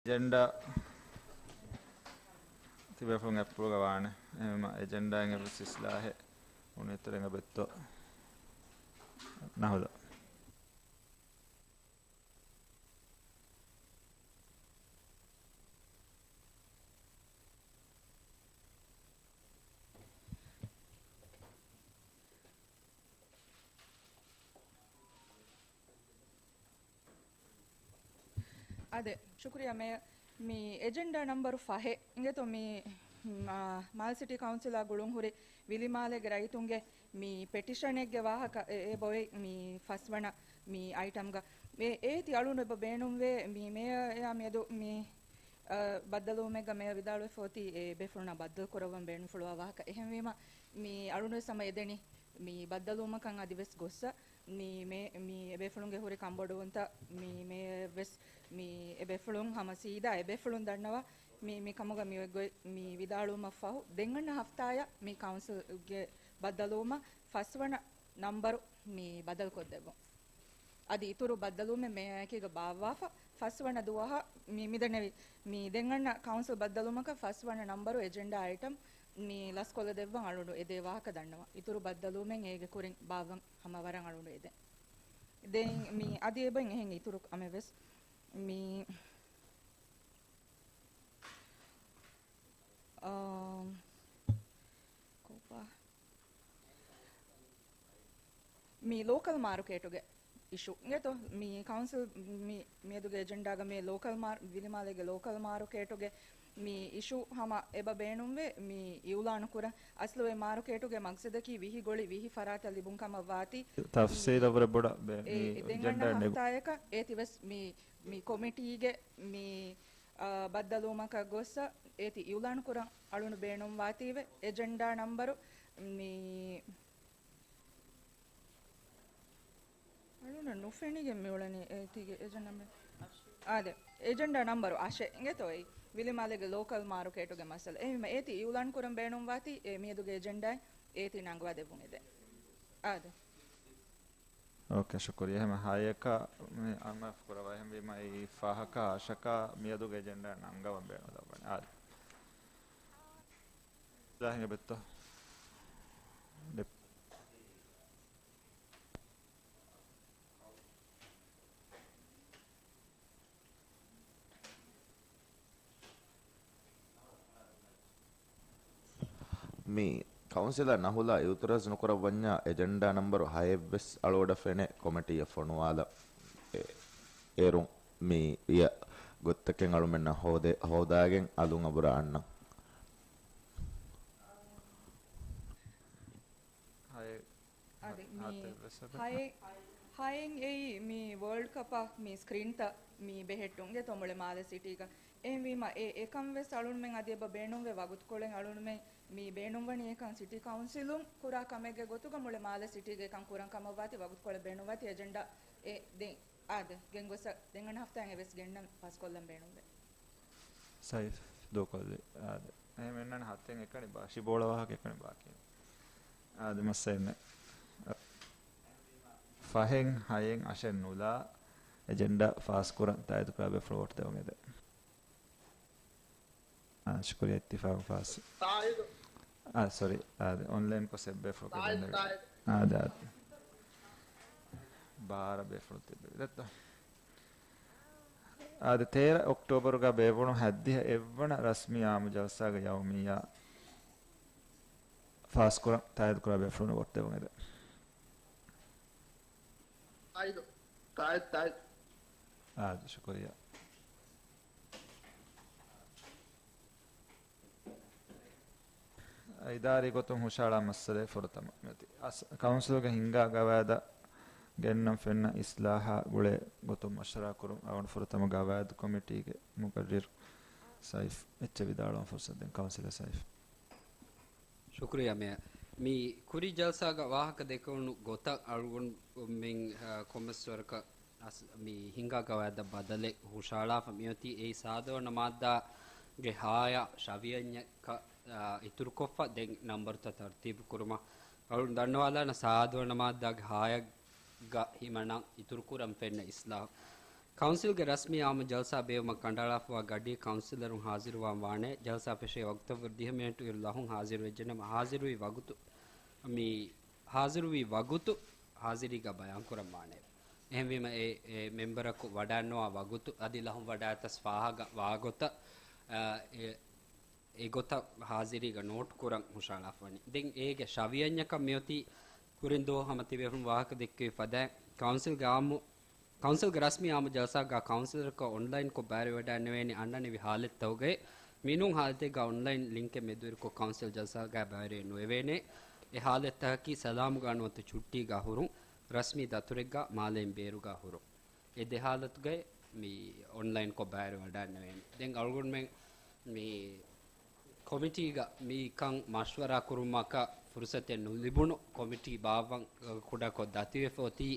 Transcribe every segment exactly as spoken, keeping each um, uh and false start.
އެޖެންޑާ ތިބޭފުޅުން އެޕްރޫވް ވާނެ. އެހެންވީމަ އެޖެންޑާއިން އެއްވެސް އިސްލާހެއް ނުނެތުރެ އެބައޮތްތޯ ނަހުލާ؟ އާދެ، ޝުކުރިއްޔާ މޭޔަރ. މި އެޖެންޑާ ނަމްބަރު ފަހެއް އިނގޭތޯ މި، މާ، މާލެ ސިޓީ ކައުންސިލާ ގުޅުން ހުރި ވިލިމާލޭގެ ރައްޔިތުންގެ މި ޕެޓިޝަނެއްގެ ވާހަކަ އެ، އެބައޮތް މި ފަސްވަނަ މި އައިޓަމްގަ. އެ، އޭތި އަޅުން އެބަ ބޭނުންވޭ މި މޭޔަރ އެއާ މިއަދު މި، އަ، ބައްދަލުވުމެއްގަ މޭޔަރ ވިދާޅުވެފަ އޮތީ އެ ބޭފުޅުންނާ ބައްދަލު ކުރައްވަން ބޭނުންފުޅުވާ ވާހަކަ. އެހެންވީމަ މި އަޅުންވެސް ހަމަ އެދެނީ މި ބައްދަލުވުމަކަށް އަދިވެސް ގޮއްސަ. މި، މި، މި އެބޭފުޅުންގެ ހުރި ކަންބޮޑުވުންތައް މި މޭޔަރވެސް މި އެބޭފުޅުން ހަމަ ސީދާ އެބޭފުޅުން ދަންނަވާ މި، މި ކަމުގަ މި އޮތްގޮތް މި ވިދާޅުވުމަށްފަހު ދެން އަންނަ ހަފްތާޔަށް މި ކައުންސިލްގެ ބައްދަލުވުމަށް ފަސްވަނަ ނަންބަރު މި ބަދަލުކޮށްދެއްވުން. އަދި އިތުރު ބައްދަލުވުމެއް މޭޔަރ އެކީގަ ބާއްވާފަ ފަސްވަނަ ދުވަހަށް މި، މިދެންނެވި މި ދެން އަންނަ ކައުންސިލް ބައްދަލުވުމަކަށް ފަސްވަނަ ނަންބަރު އެޖެންޑާ އައިޓަމް މި ލަސްކޮށްލަދެއްވަން އަޅުގަނޑު އެދޭ ވާހަކަ ދަންނަވަން. އިތުރު ބައްދަލުވުމެއް އޭގެ ކުރިން ބާއްވަން ހަމަ ވަރަށް އަޅުގަނޑު އެދެން. ދެން މި އަދި އެބައިން އެހެން އިތުރު ކަމެއްވެސް މި، އާ، ކޮބާ؟ މި ލޯކަލް މާރުކޭޓުގެ އިޝޫ އިނގޭތޯ؟ މި ކައުންސިލް މި، މިއަދުގެ އެޖެންޑާގަ މި ލޯކަލް މާރު، ވިލިމާލޭގެ ލޯކަލް މާރުކޭޓުގެ މި އިޝޫ ހަމަ އެބަ ބޭނުންވޭ މި އިއުލާނު ކުރަން. އަސްލު އެ މާރުކޭޓުގެ މަގްސަދަކީ ވިހި ގޮޅި ވިހި ފަރާތަށް ލިބުން ކަމަށް ވާތީ. ތަފްސީލަށް ވުރެ ބޮޑަށް ބޭ-، އެ، މި އެ ދެން އަންނަ ޖެންޑާ ނެގު- ހަފްތާޔަކަށް އޭތިވެސް މި، މި ކޮމިޓީގެ މި، އާ، ބައްދަލުވުމަކަށް ގޮއްސަ އޭތި އިއުލާނު ކުރަން އަޅުން ބޭނުން ވާތީވެ. އެޖެންޑާ ނަންބަރު މި އަޅުންނަށް ނުފެނިގެން މިއުޅެނީ އޭތީގެ އެޖެންޑާ ނަމްބަރު. އާދެ، އެޖެންޑާ ނަމްބަރު އަށެއް އިނގޭތޯ އެއީ ވިލިމާލޭގެ ލޯކަލް މާރުކޭޓުގެ މައްސަލަ. އެހެންވީމަ އޭތި އިއުލާން ކުރަން ބޭނުންވާތީ އެ މިއަދުގެ އެޖެންޑާއިން އޭތި ނަންގަވާ ދެއްވުން އެދެން. އާދެ. އޯކޭ، ޝުކުރިއްޔާ. އެހެން ހައެއްކަށް މި އަމަ ކުރައްވާ. އެހެންވީމަ އެއީ ފާހަކަ އަށަކަށް މިއަދުގެ އެޖެންޑާ ނަންގަވަން ބޭނުން ލައްވަނީ. އާދެ. ޒާހިން އެބައޮތްތޯ؟ ޑެޕް- މި ކައުންސިލަރ ނަހުލާ އިއުތުރާޒް ނުކުރައްވަންޏާ އެޖެންޑާ ނަމްބަރު ހައެއްވެސް އަޅުގަޑަށް ފެނޭ ކޮމިޓީއަށް ފޮނުވާލަ. އެ، އޭރުން މި އިޔަ ގޮތްތަކެއް އަޅުމެންނަށް ހޯދޭ، ހޯދާގެން އަލުން އަބުރާ އަންނަން. ހައެއް. އާދެ، މި ހަތެއް ވެސް އެބަ. ހައެއް، ހައެއް އެއީ މި ވޯލްޑް ކަޕަށް މި ސްކްރީންތައް މި ބެހެއްޓުން އިނގޭތޯ މުޅި މާލެ ސިޓީގަ. އެހެންވީމަ އެ، އެކަން ވެސް އަޅުންމެން އަދި އެބަ ބޭނުންވޭ ވަގުތުކޮޅެއް އަޅުންމެން މި ބޭނުންވަނީ އެކަން ސިޓީ ކައުންސިލުން ކުރާ ކަމެއްގެ ގޮތުގަ މުޅި މާލެ ސިޓީގެ އެކަން ކުރަން ކަމަށްވާތީ ވަގުތުކޮޅެއް ބޭނުންވާތީ އެޖެންޑާ އެ ދެން އާދެ، ގެންގޮސް ދެން އަންނަ ހަފްތާއިން އެވެސް ގެންނަން ފަސްކޮށްލަން ބޭނުންވޭ. ސައިފް ދޫކޮށްލި. އާދެ. އެހެން މެންނަން ހަތެއް އެކަނި ބާ-، ޝިބޯޅަ ވާހަކަ އެކަނި ބާކީ. އާދެ، މައްސައެއް ނެ. ފަހެއް، ހައެއް، އަށެއް ނުލާ އެޖެންޑާ ފާސްކުރަން ތާއީދުކުރާ ބޭފުޅުން ވޯޓް ދެވުން އެދެން. އާ، ޝުކުރިއްޔާ އިއްތިފާގު ފާސް. ތާއީދު. އާ، ސޮރީ. އާދެ، އޮންލައިން ކޮށް އެއްބޭފުޅަކަށް ތާއީދު، ގެންނެވި. ތާއީދު. އާދެ، އާދެ. ބާރަ ބޭފުޅުން ތިއްބެވި. ދެއްތޯ؟ އާދެ، ތޭރަ އޮކްޓޯބަރުގަ ބޭއްވުނު ހައްދިހަ އެއްވަނަ ރަސްމީ އާއްމު ޖަލްސާގެ ޔައުމިއްޔާ ފާސްކުރަން ތާއީދުކުރާ ބޭފުޅުން ވޯޓް ދެވުން އެދެން. ތާއީދު. ތާއީދު، ތާއީދު. އާދެ، ޝުކުރިއްޔާ. އިދާރީ ގޮތުން ހުށަހަޅާ މައްސަލައެއް ފުރަތަމަ މިއޮތީ. އަސް-، ކައުންސިލުގެ ހިންގާ ގަވާއިދަށް ގެންނަން ފެންނަ އިސްލާހާ ގުޅޭ ގޮތުން މަޝްވަރާ ކުރުން އަޅުގަނޑު ފުރަތަމަ ގަވާއިދު ކޮމިޓީގެ މުގައްރިރު ސައިފް އެއްޗެއް ވިދާޅުވަން ފުރުސަތު ދޭން. ކައުންސިލަރ ސައިފް. ޝުކުރިއްޔާ މޭޔަރ. މި ކުރީ ޖަލްސާގަ ވާހަކަ ދެކެވުނު ގޮތަށް އަޅުގަނޑުމެން، އަ، ކޮންމެސް ވަރަކަށް އަސް-، މި ހިންގާ ގަވާއިދަށް ބަދަލެއް ހުށަހަޅާފަ މިއޮތީ. އެއީ ސާދަވަނަ މާއްދާގެ ހާޔަށް ޝަވިޔަންޏަކަށް، އާ، އިތުރުކޮށްފަ ދެން ނަންބަރުތައް ތަރުތީބު ކުރުމަށް. އަޅުން ދަންނަވާލާނަ ސާދަވަނަ މާއްދާގެ ހާޔަށް ގަ ހިމަނަން އިތުރުކުރަން ފެންނަ އިސްލާހު. ކައުންސިލްގެ ރަސްމީ އާއްމު ޖަލްސާ ބޭއްވުމަށް ކަނޑައަޅާފައިވާ ގަޑިއެއް ކައުންސިލަރުން ހާޒިރުވާން ވާނެ. ޖަލްސާ ފެށޭ ވަގުތަށްވުރެ ދިހަ މިނެޓު އިރު ލަހުން ހާޒިރުވެއްޖެނަމަ، ހާޒިރުވި ވަގުތު، މި ހާޒިރުވި ވަގުތު ހާޒިރީގަ ބަޔާންކުރަން ވާނެ. އެހެންވީމަ އެ، އެ މެމްބަރަކު ވަޑައިންނަވާ ވަގުތު އަދި ލަހުން ވަޑައިގަތަސް ފާހަގަ ވާގޮތަށް، އަ، އެ، އެގޮތަށް ހާޒިރީގަ ނޯޓު ކުރަން ހުށައަޅާފަވަނީ. ދެން އޭގެ ޝަވިޔަންޏަކަށް މިއޮތީ ކުރިން ދުވަހު ހަމަ ތިބޭފުޅުން ވާހަކަ ދެއްކެވި ފަދައިން، ކައުންސިލްގެ އާއްމު، ކައުންސިލްގެ ރަސްމީ އާއްމު ޖަލްސާގަ ކައުންސިލަރަކަށް އޮންލައިންކޮށް ބައިވެރިވެވަޑައިނެވޭނީ އަންނަނިވި ހާލަތްތަކުގައި. މިނޫން ހާލަތެއްގަ އޮންލައިން ލިންކެއް މެދުވެރިކޮށް ކައުންސިލް ޖަލްސާގައި ބައިވެރި ނުވެވޭނެ. އެ ހާލަތްތަކަކީ ސަލާމުގަ ނުވަތަ ޗުއްޓީގަ ހުރުން، ރަސްމީ ދަތުރެއްގަ މާލެއިން ބޭރުގަ ހުރުން. އެ ދެ ހާލަތުގައި މި އޮންލައިންކޮށް ބައިވެރިވެވަޑައިނެވޭނެ. ދެން އަޅުގަނޑުމެން މި ކޮމިޓީގަ މިކަން މަޝްވަރާ ކުރުމަކަށް ފުރުސަތެއް ނުލިބުނު، ކޮމިޓީ ބާއްވަން ކުޑަކޮށް ދަތިވެފަ އޮތީ.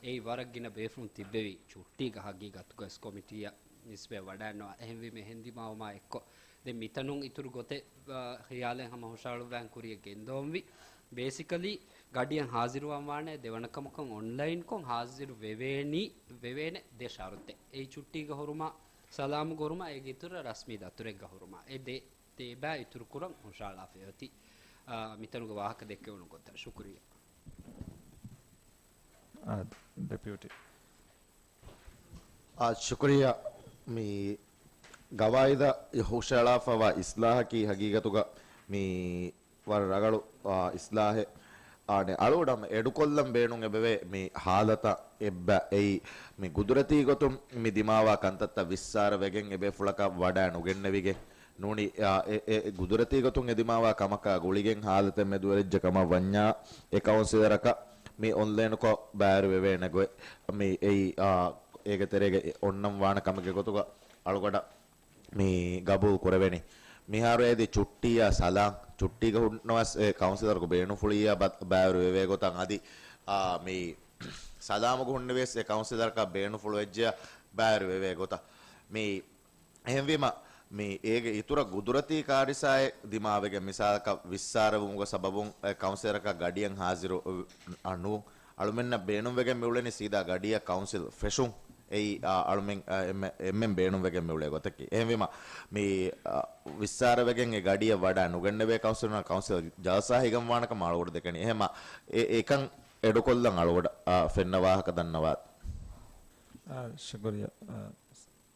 އެއީ ވަރަށް ގިނަ ބޭފުޅުން ތިއްބެވި ޗުއްޓީގަ ހަގީގަތުގައި ކޮމިޓީއަށް ނިސްބަތް ވަޑައިންނަވާ. އެހެންވީމަ އެހެން ދިމާވުމާ އެއްކޮށް، ދެން މިތަނުން އިތުރު ގޮތެއް، އާ، ޚިޔާލެއް ހަމަ ހުށަހަޅުއްވާން ކުރިޔަށް ގެންދަވަންވީ. ބޭސިކަލީ، ގަޑިއަށް ހާޒިރުވާން ވާނެ ދެވަނަ ކަމަކަށް އޮންލައިންކޮށް ހާޒިރު ވެވޭނީ، ވެވޭނެ ދެ ޝަރުތެއް. އެއީ ޗުއްޓީގަ ހުރުމާ، ސަލާމުގަ ހުރުމާ، އޭގެ އިތުރަށް ރަސްމީ ދަތުރެއްގަ ހުރުމާ. އެ ދެ، ދެ އެބަ އިތުރު ކުރަން ހުށަހަޅާފައި އޮތީ، އާ، މިތަނުގަ ވާހަކަ ދެއްކެވުނު ގޮތަށް. ޝުކުރިއްޔާ. އާ، ޑެޕިއުޓީ. އާ، ޝުކުރިއްޔާ. މި ގަވާއިދަށް ހުށަހަޅާފައިވާ އިސްލާހަކީ ހަގީގަތުގަ މި ވަރަށް ރަގަޅު، އާ، އިސްލާހެއް. އާނެ، އަޅުގަޑަށް އެޑުކޮށްލަން ބޭނުން އެބަވޭ މި ހާލަތަށް އެއްބަ އެއީ، މި ގުދުރަތީ ގޮތުން މި ދިމާވާ ކަންތައްތައް ވިއްސާރަ ވެގެން އެބޭފުޅަކަށް ވަޑައި ނުގެންނެވިގެން ނޫނީ، އާ، އެ، އެ، އެ ގުދުރަތީ ގޮތުން އެ ދިމާވާ ކަމަކާ ގުޅިގެން ހާލަތެއް މެދުވެރިއްޖެ ކަމަށް ވަންޏާ، އެ ކައުންސިލަރަކަށް މި އޮންލައިނުކޮށް ބައިވެރިވެވޭނެ ގޮތް މި އެއީ، އާ، އޭގެ ތެރޭގަ އެ އޮންނަން ވާނެ ކަމެއްގެ ގޮތުގަ އަޅުގަޑަށް މި ގަބޫލު ކުރެވެނީ. މިހާރު އޭދި ޗުއްޓީއާ ސަލާން، ޗުއްޓީގަ ހުންނަވަސް އެ ކައުންސިލަރަކު ބޭނުންފުޅިއްޔާ ބަ-، ބައިވެރި ވެވޭ ގޮތަށް އަދި، އާ، މި ސަލާމުގަ ހުންނެވިޔަސް އެ ކައުންސިލަރަކަށް ބޭނުންފުޅު ވެއްޖެޔާ ބައިވެރި ވެވޭ ގޮތަށް. މި އެހެންވީމަ، މި އޭގެ އިތުރަށް ގުދުރަތީ ކާރިސާއެއް ދިމާވެގެން މިސާލަކަށް ވިއްސާރަވުމުގެ ސަބަބުން އެ ކައުންސިލަރަކަށް ގަޑިއެއް ހާޒިރު، އަ، ނުވުން. އަޅުމެންނަށް ބޭނުންވެގެން މިއުޅެނީ ސީދާ ގަޑިއަށް ކައުންސިލް ފެށުން. އެއީ، އާ، އަޅުމެން، އާ، އެންމެ-، އެންމެން ބޭނުންވެގެން މިއުޅޭ ގޮތަކީ. އެހެންވީމަ، މި، އާ، ވިއްސާރަވެގެން އެ ގަޑިއަށް ވަޑައި ނުގެންނެވޭ ކައުންސިލަރުންނަށް ކައުންސިލް ޖަލްސާ ހިގަންވާނެކަމަށް އަޅުގަޑު ދެކެނީ. އެހެމަ، އެ-، އެކަން އެޑުކޮށްލަން އަޅުގަޑަށް، އާ، ފެންނަ ވާހަކަ ދަންނަވާ. އާ، ޝުކުރިއްޔާ. އާ،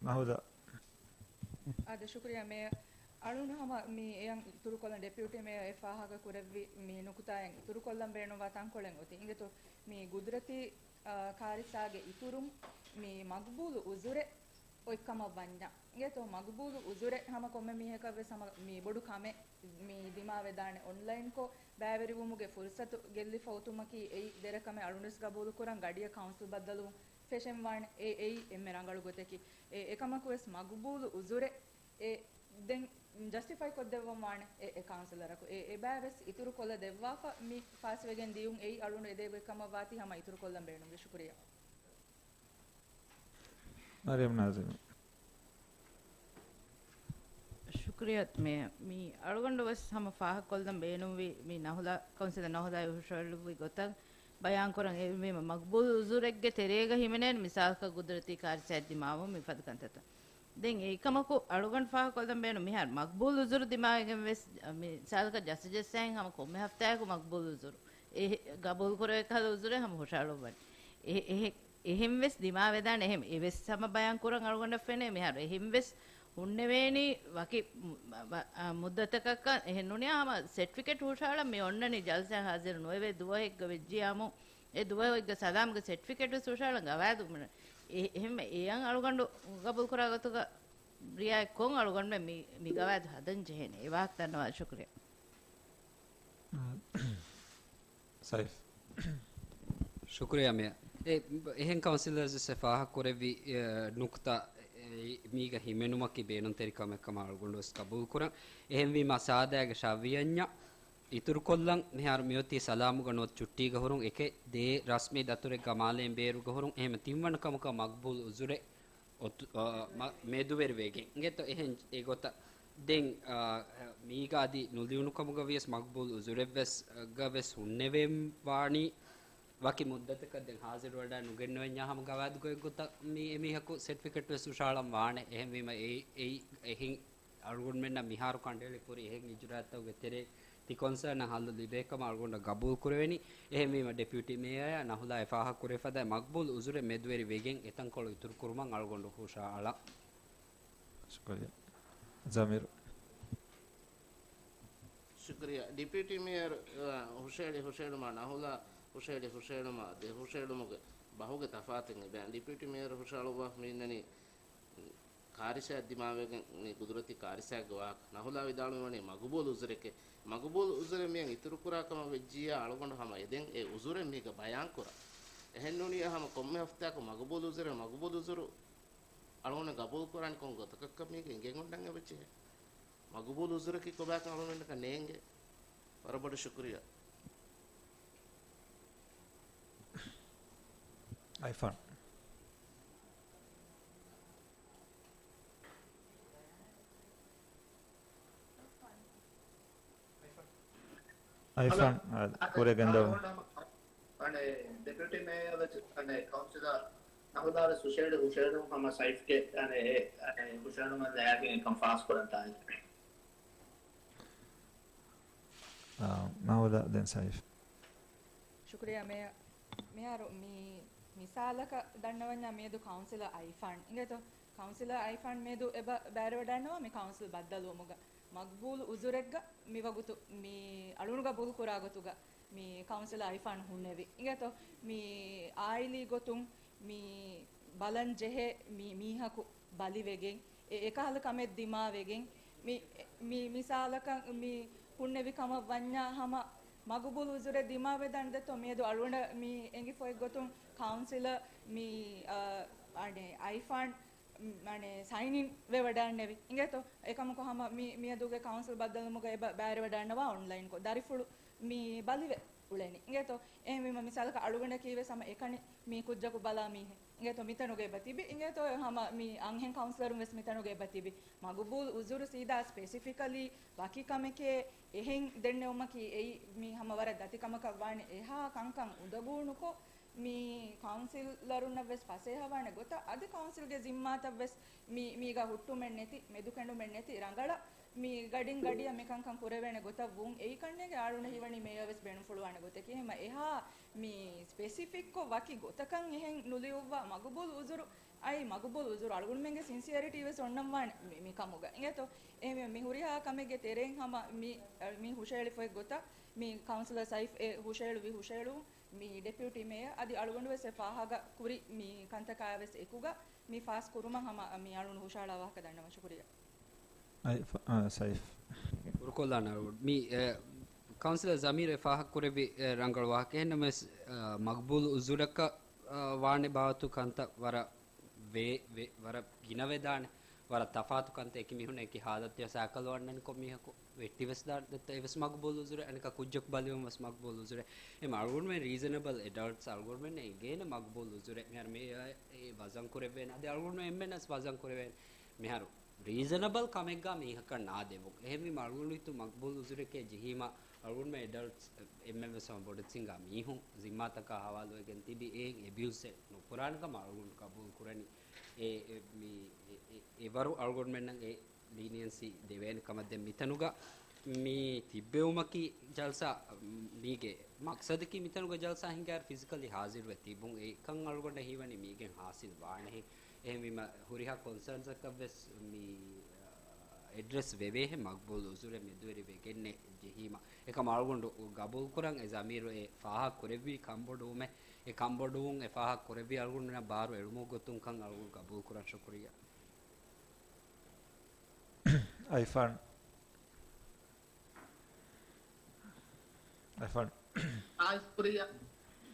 ނަހުދާ. އާދެ، ޝުކުރިއްޔާ މޭޔަރ. އަޅުން ހަމަ މި އެޔަން އިތުރުކޮށްލަން ޑެޕިއުޓީ މޭޔަރ އެ ފާހަގަ ކުރެއްވި މި ނުކުތާއެއް އިތުރުކޮށްލަން ބޭނުންވާ ތަންކޮޅެއް އޮތީ. އިނގޭތޯ މި ގުދުރަތީ، އާ، ކާރިސާގެ އިތުރުން މި މަގުބޫލު އުޒުރެއް އޮތްކަމަށް ވަންޏާ. އިނގޭތޯ މަގުބޫލު އުޒުރެއް ހަމަ ކޮންމެ މީހަކަށް ވެސް ހަމަ މި ބޮޑު ކަމެއް މި ދިމާވެދާނެ. އޮންލައިންކޮށް ބައިވެރިވުމުގެ ފުރުސަތު ގެއްލިފަ އޮތުމަކީ އެއީ ދެރަ ކަމެއް. އަޅުންވެސް ގަބޫލުކުރަން ގަޑިއަށް ކައުންސިލް ބައްދަލުވުން ފެށެން ވާނެ. އެ، އެއީ އެންމެ ރަނގަޅު ގޮތަކީ. އެ، އެކަމަކުވެސް މަގުބޫލު އުޒުރެއް އެ ދެން ޖަސްޓިފައި ކޮށްދެއްވަން ވާނެ އެ، އެ ކައުންސިލަރަކު. އެ، އެބައި ވެސް އިތުރު ކޮށްލަ ދެއްވާފަ މި ފާސްވެގެން ދިޔުން އެއީ އަޅުން އެދޭ ގޮތްކަމަށް ވާތީ ހަމަ އިތުރު ކޮށްލަން ބޭނުންވީ. ޝުކުރިއްޔާ. މަރިޔަމް ނާޒިމް. ޝުކުރިއްޔާ މޭޔަރ. މި އަޅުގަނޑު ވެސް ހަމަ ފާހަގަކޮށްލަން ބޭނުންވީ މި ނަހުލާ ކައުންސިލަށް ނަހުލާ ހުށަހެޅުއްވި ގޮތަށް ބަޔާންކުރަން. އެހެންވީމަ މަގުބޫލު އުޒުރެއްގެ ތެރޭގަ ހިމެނޭނެ މިސާލަކަށް ގުދުރަތީ ކާރިސާއެއް ދިމާވުން މިފަދަ ކަންތައްތައް. ދެން އެކަމަކު އަޅުގަނޑު ފާހަގަކޮށްލަން ބޭނުން މިހާރު މަގުބޫލު އުޒުރު ދިމާވެގެން ވެސް މިސާލަކަށް ޖަސް ޖައްސައިން ހަމަ ކޮންމެ ހަފްތާއަކު މަގުބޫލު އުޒުރު އެ ގަބޫލު ކުރެވޭ ކަހަލަ އުޒުރެއް ހަމަ ހުށަހަޅުއްވަން. އެ، އެ، އެހެން ވެސް ދިމާވެދާނެ. އެހެން އެވެސް ހަމަ ބަޔާން ކުރަން އަޅުގަނޑަށް ފެނޭ މިހާރު އެހެން ވެސް ހުންނެވޭނީ ވަކި މު-، މަ-، މަ-، އާ، މުއްދަތަކަށްކަން އެހެން ނޫނިއްޔާ ހަމަ ސެޓްފިކެޓް ހުށަހަޅަން މި އޮންނަނީ ޖަލްސާ ހާޒިރު ނުވެވޭ ދުވަހެއްގަ ވެއްޖިޔާމު އެ ދުވަހެއްގަ ސަލާމްގެ ސެޓްފިކެޓް ވެސް ހުށަހަޅަން ގަވާއިދު މި-، އެ-، އެހެން އެޔަން އަޅުގަނޑު ގަބޫލު ކުރާ ގޮތުގަ ރިއާޔަތް ކޮށް އަޅުގަނޑުމެން މި، މި ގަވާއިދު ހަދަން ޖެހޭނެ. އެ ވާހަކަ ދަންނަވާ. ޝުކުރިއްޔާ. ސައިފް. ޝުކުރިއްޔާ މޭޔަރ. އެ، އެހެން ކައުންސިލަރސް ވެސް ފާހަގަ ކުރެއްވި، އެ، ނުކުތާ، އެ، މީގަ ހިމެނުމަކީ ބޭނުންތެރި ކަމެއް ކަމަށް އަޅުގަނޑު ވެސް ގަބޫލު ކުރަން. އެހެންވީމަ ސާދައިގެ ޝަވިޔަންޏަށް އިތުރުކޮށްލަން މިހާރު މިއޮތީ ސަލާމުގަ ނުވަތަ ޗުއްޓީގަ ހުރުން އެކެއް ދޭ ރަސްމީ ދަތުރެއްގަ މާލެއިން ބޭރުގަ ހުރުން އެހެން ތިންވަނަ ކަމަކަށް މަގްބޫލު އުޒުރެއް އޮތު-، އާ، މަ-، މެދުވެރިވެގެން އިނގޭތޯ އެހެން އެގޮތަށް. ދެން، އާ، މީގަ އަދި ނުލިޔުނުކަމުގަ ވިޔަސް މަގްބޫލު އުޒުރެއްވެސް، ގަ ވެސް ހުންނެވެން ވާނީ، ވަކި މުއްދަތަކަށް ދެން ހާޒިރުވެވަޑައި ނުގެންނަވަންޏާ ހަމަ ގަވާއިދުގައި ގޮތަށް މި އެމީހަކު ސެޓްފިކެޓް ވެސް ހުށަހަޅަން ވާނެ. އެހެންވީމަ އެއީ، އެއީ އެހެން އަޅުގަނޑުމެންނަށް މިހާރު ކަނޑައެޅި ފުރި އެހެން އިޖުރާއަތްތަކުގެ ތެރޭ ތި ކޮންސާނަށް ހައްލު ލިބޭ ކަމަށް އަޅުގަނޑަށް ގަބޫލު ކުރެވެނީ. އެހެންވީމަ ޑެޕިއުޓީ މޭޔަރ ނަހުލާ އެ ފާހަގަ ކުރެވިފަދަ މަގްބޫލް އުޒުރެއް މެދުވެރި ވެގެން އެތަންކޮޅު އިތުރު ކުރުމަށް އަޅުގަނޑު ހުށަހަޅަން. ޝުކުރިއްޔާ. ޒަމީރު. ޝުކުރިއްޔާ. ޑެޕިއުޓީ މޭޔަރ، އަ، ހުށަހެޅި ހުށަހެޅުމާ ނަހުލާ ހުށަހެޅި ހުށަހެޅުމާ ދެ ހުށަހެޅުމުގެ ބަހުގެ ތަފާތެއް އެބަ ޑެޕިއުޓީ މޭޔަރ ހުށަހަޅުއްވާ މި އިންނަނީ ކާރިސާ ދިމާވެގެން މި ގުދުރަތީ ކާރިސާގެ ވާހަކަ. ނަހުލާ ވިދާޅުވަނީ މަގުބޫލު އުޒުރެކޭ. މަގުބޫލު އުޒުރެއް މިއަށް އިތުރުކުރާ ކަމަށް ވެއްޖިއްޔާ އަޅުގަނޑު ހަމަ އެދެން އެ އުޒުރެއް މީގަ ބަޔާންކުރަން. އެހެންނޫނިއްޔާ ހަމަ ކޮންމެ ހަފްތާއަކު މަގުބޫލު އުޒުރެއް، މަގުބޫލު އުޒުރު އަޅުގަނޑު ގަބޫލު ކުރާނީ ކޮން ގޮތަކަށްކަން މީގަ އިނގެން އޮންނަން އެބަޖެހޭ. މަގުބޫލު އުޒުރަކީ ކޮބާކަން އަޅުގަނޑަކަށް ނޭނގޭ. ވަރަށް ބޮޑަށް ޝުކުރިއްޔާ. އައިފާން. އައިފާން، އާ، ކުރެ ގެންދަވަ. އަނެ، ޑެޕިއުޓީ މޭޔަރ ވެސް، އަނެ، ކައުންސިލަރ ނަހުލާ ވެސް ހުށަހެޅި ހުށަހެޅުން ހަމަ ސައިފްގެ، އަނެ، އެ، އަނެ، ހުށަހެޅުމަށް ލަޔާގެން އެކަން ފާސްކުރަން ތާއި. އާ، ނަހުލާ ދެން ސައިފް. ޝުކުރިއްޔާ މޭޔަރ. މިހާރު މި މިސާލަކަށް ދަންނަވަންޏާ މިއަދު ކައުންސިލަރ އައިފާން އިނގޭތޯ؟ ކައުންސިލަރ އައިފާން މިއަދު އެބަ ބައިވެވަޑައިންނަވާ މި ކައުންސިލް ބައްދަލުވުމުގަ މަގްބޫލު އުޒުރެއްގަ މިވަގުތު މި އަޅުގަނޑު ގަބޫލު ކުރާ ގޮތުގަ މި ކައުންސިލަރ އައިފާން ހުންނެވި. އިނގޭތޯ؟ މި އާއިލީ ގޮތުން މި ބަލަން ޖެހޭ މި މީހަކު ބަލިވެގެން، އެ އެކަހަލަ ކަމެއް ދިމާވެގެން، މި، މި މިސާލަކަށް މި ހުންނެވި ކަމަށް ވަންޏާ ހަމަ މަގުބޫލު އުޒުރެއް ދިމާވެދާނެ ދެއްތޯ؟ މިއަދު އަޅުގަނޑަށް މި އެނގިފައި ގޮތުން ކައުންސިލަރ މި، އަ، އަނެ، އައިފާން މަނެ ސައިނިން ވެވަޑައިންނެވި. އިނގޭތޯ؟ އެކަމަކު ހަމަ މި، މިއަދުގެ ކައުންސިލް ބައްދަލުވުމުގަ އެބަ ބައިވެވަޑައިންނަވާ އޮންލައިންކޮށް. ދަރިފުޅު މި ބަލިވެ އުޅެނީ. އިނގޭތޯ؟ އެހެންވީމަ މިސާލަކަށް އަޅުގަނޑަކީ ވެސް ހަމަ އެކަނި މި ކުއްޖަކު ބަލާ މީހެއް. އިނގޭތޯ؟ މިތަނުގަ އެބަ ތިބި. އިނގޭތޯ؟ ހަމަ މި އަންހެން ކައުންސިލަރުން ވެސް މިތަނުގަ އެބަ ތިބި. މަގުބޫލް އުޒުރު ސީދާ ސްޕެސިފިކަލީ ވަކި ކަމެކޭ އެހެން ދެންނެވުމަކީ އެއީ މީ ހަމަ ވަރަށް ދަތި ކަމަކަށް ވާނެ. އެހާ ކަންކަން އުނދަގޫނުކޮށް، މި ކައުންސިލަރުންނަށް ވެސް ފަސޭހަވާނެ ގޮތަށް އަދި ކައުންސިލްގެ ޒިންމާތައް ވެސް މި، މީގަ ހުއްޓުމެއް ނެތި، މެދުކެނޑުމެއް ނެތި ރަނގަޅަށް މި ގަޑިން ގަޑިއަށް މިކަންކަން ކުރެވޭނެ ގޮތަށް ވުން. އެއީ ކަންނޭނގެ އަޅުގަނޑަށް ހީވަނީ މޭޔަރ ވެސް ބޭނުންފުޅުވާނެ ގޮތަކީ. ހަމަ އެހާ މި ސްޕެސިފިކްކޮށް ވަކި ގޮތަކަށް އެހެން ނުލިޔުއްވާ މަގުބޫލު އުޒުރު، އައި މަގުބޫލު އުޒުރު އަޅުގަނޑުމެންގެ ސިންސިއަރިޓީ ވެސް އޮންނަން ވާނެ މި، މި ކަމުގަ. އިނގޭތޯ؟ އެހެންވެ މި ހުރިހާ ކަމެއްގެ ތެރެއިން ހަމަ މި، މި ހުށަހެޅިފައި ގޮތަށް މި ކައުންސިލަރ ސައިފް އެ ހުށަހެޅުވި ހުށަހެޅުން މި ޑެޕިއުޓީ މޭޔަރ އަދި އަޅުގަނޑު ވެސް އެ ފާހަގަ ކުރި މި ކަންތަކާ ވެސް އެކުގަ މި ފާސް ކުރުމަށް ހަމަ މި އަޅުން ހުށަހަޅާ ވާހަކަ ދަންނަވަން. ޝުކުރިއްޔާ. އައި، ފަ-، އާ، ސައިފް. ކުރުކޮށްލާނަ މި، އެ، ކައުންސިލަރ ޒަމީރު އެ ފާހަގަ ކުރެއްވި، އެ، ރަނގަޅު ވާހަކަ. އެހެންނަމަވެސް، އަ، މަގްބޫލު އުޒުރަކަށް، އަ، ވާނެ ބާވަތު ކަންތައް ވަރަށް ވޭ، ވޭ، ވަރަށް ގިނަވެދާނެ. ވަރަށް ތަފާތު ކަންތައް. އެކި މީހުން އެކި ހާލަތު ސައިކަލް ވަންނަނިކޮށް މީހަކު ވެއްޓިވެސް ދާނެ ދެއްތޯ؟ އެވެސް މަގުބޫލު އުޒުރެއް. އަނެކާ ކުއްޖަކު ބަލިވުން ވެސް މަގުބޫލު އުޒުރެއް. އެ އަޅުގަނޑުމެން ރީޒަނަބަލް އެޑަލްޓްސް އަޅުގަނޑުމެން އެނގޭނެ މަގުބޫލު އުޒުރެއް. މިހާރު މޭޔަރ އެ ވަޒަން ކުރެއްވޭނެ. އަދި އަޅުގަނޑުމެން އެންމެންނަސް ވަޒަން ކުރެވޭނެ. މިހާރު ރީޒަނަބަލް ކަމެއްގާ މީހަކަށް ނާ ދެވުން. އެހެންވީމަ އަޅުގަނޑު ހިތު މަގުބޫލު އުޒުރެކޭ ޖެހީމަ އަޅުގަނޑުމެން އެޑަލްޓްސް އެންމެންވެސް ހަމަ ބޮޑެތި ސިނގާ މީހުން ޒިންމާތަކާ ހަވާލުވެގެން ތިބި އެއިން އެބިއުޒްއެއް ނުކުރާނެ ކަމަށް އަޅުގަނޑު ގަބޫލު ކުރަނީ. އެ، އެ، މި، އެ، އެ، އެވަރު އަޅުގަނޑުމެންނަށް އެ ލީނިއަންސީ ދެވޭނެ ކަމަށް. ދެން މިތަނުގަ މި ތިއްބެވުމަކީ ޖަލްސާ، މީގެ މަޤްޞަދަކީ މިތަނުގަ ޖަލްސާ ހިނގާއިރު ފިޒިކަލީ ހާޒިރުވެ ތިބުން. އެކަން އަޅުގަނޑަށް ހީވަނީ މީގެން ހާސިލް ވާނެހެން. އެހެންވީމަ ހުރިހާ ކޮންސާންސްއަކަށްވެސް މި، އަ، އެޑްރެސް ވެވޭހެން މަގްބޫލް އުޒުރެއް މެދުވެރި ވެގެންނެއް ޖެހީމަ. އެކަމަށް އަޅުގަނޑު ގަބޫލުކުރަން އެ ޒަމީރު އެ ފާހަގަ ކުރެއްވި ކަންބޮޑުވުމެއް، އެ ކަންބޮޑުވުން އެ ފާހަގަ ކުރެއްވި އަޅުގަނޑުމެންނަށް ބާރު އެޅުމުގެ ގޮތުން ކަން އަޅުގަނޑު ގަބޫލުކުރަން. ޝުކުރިއްޔާ. އައިފާން. އައިފާން. އާ، ޝުކުރިއްޔާ.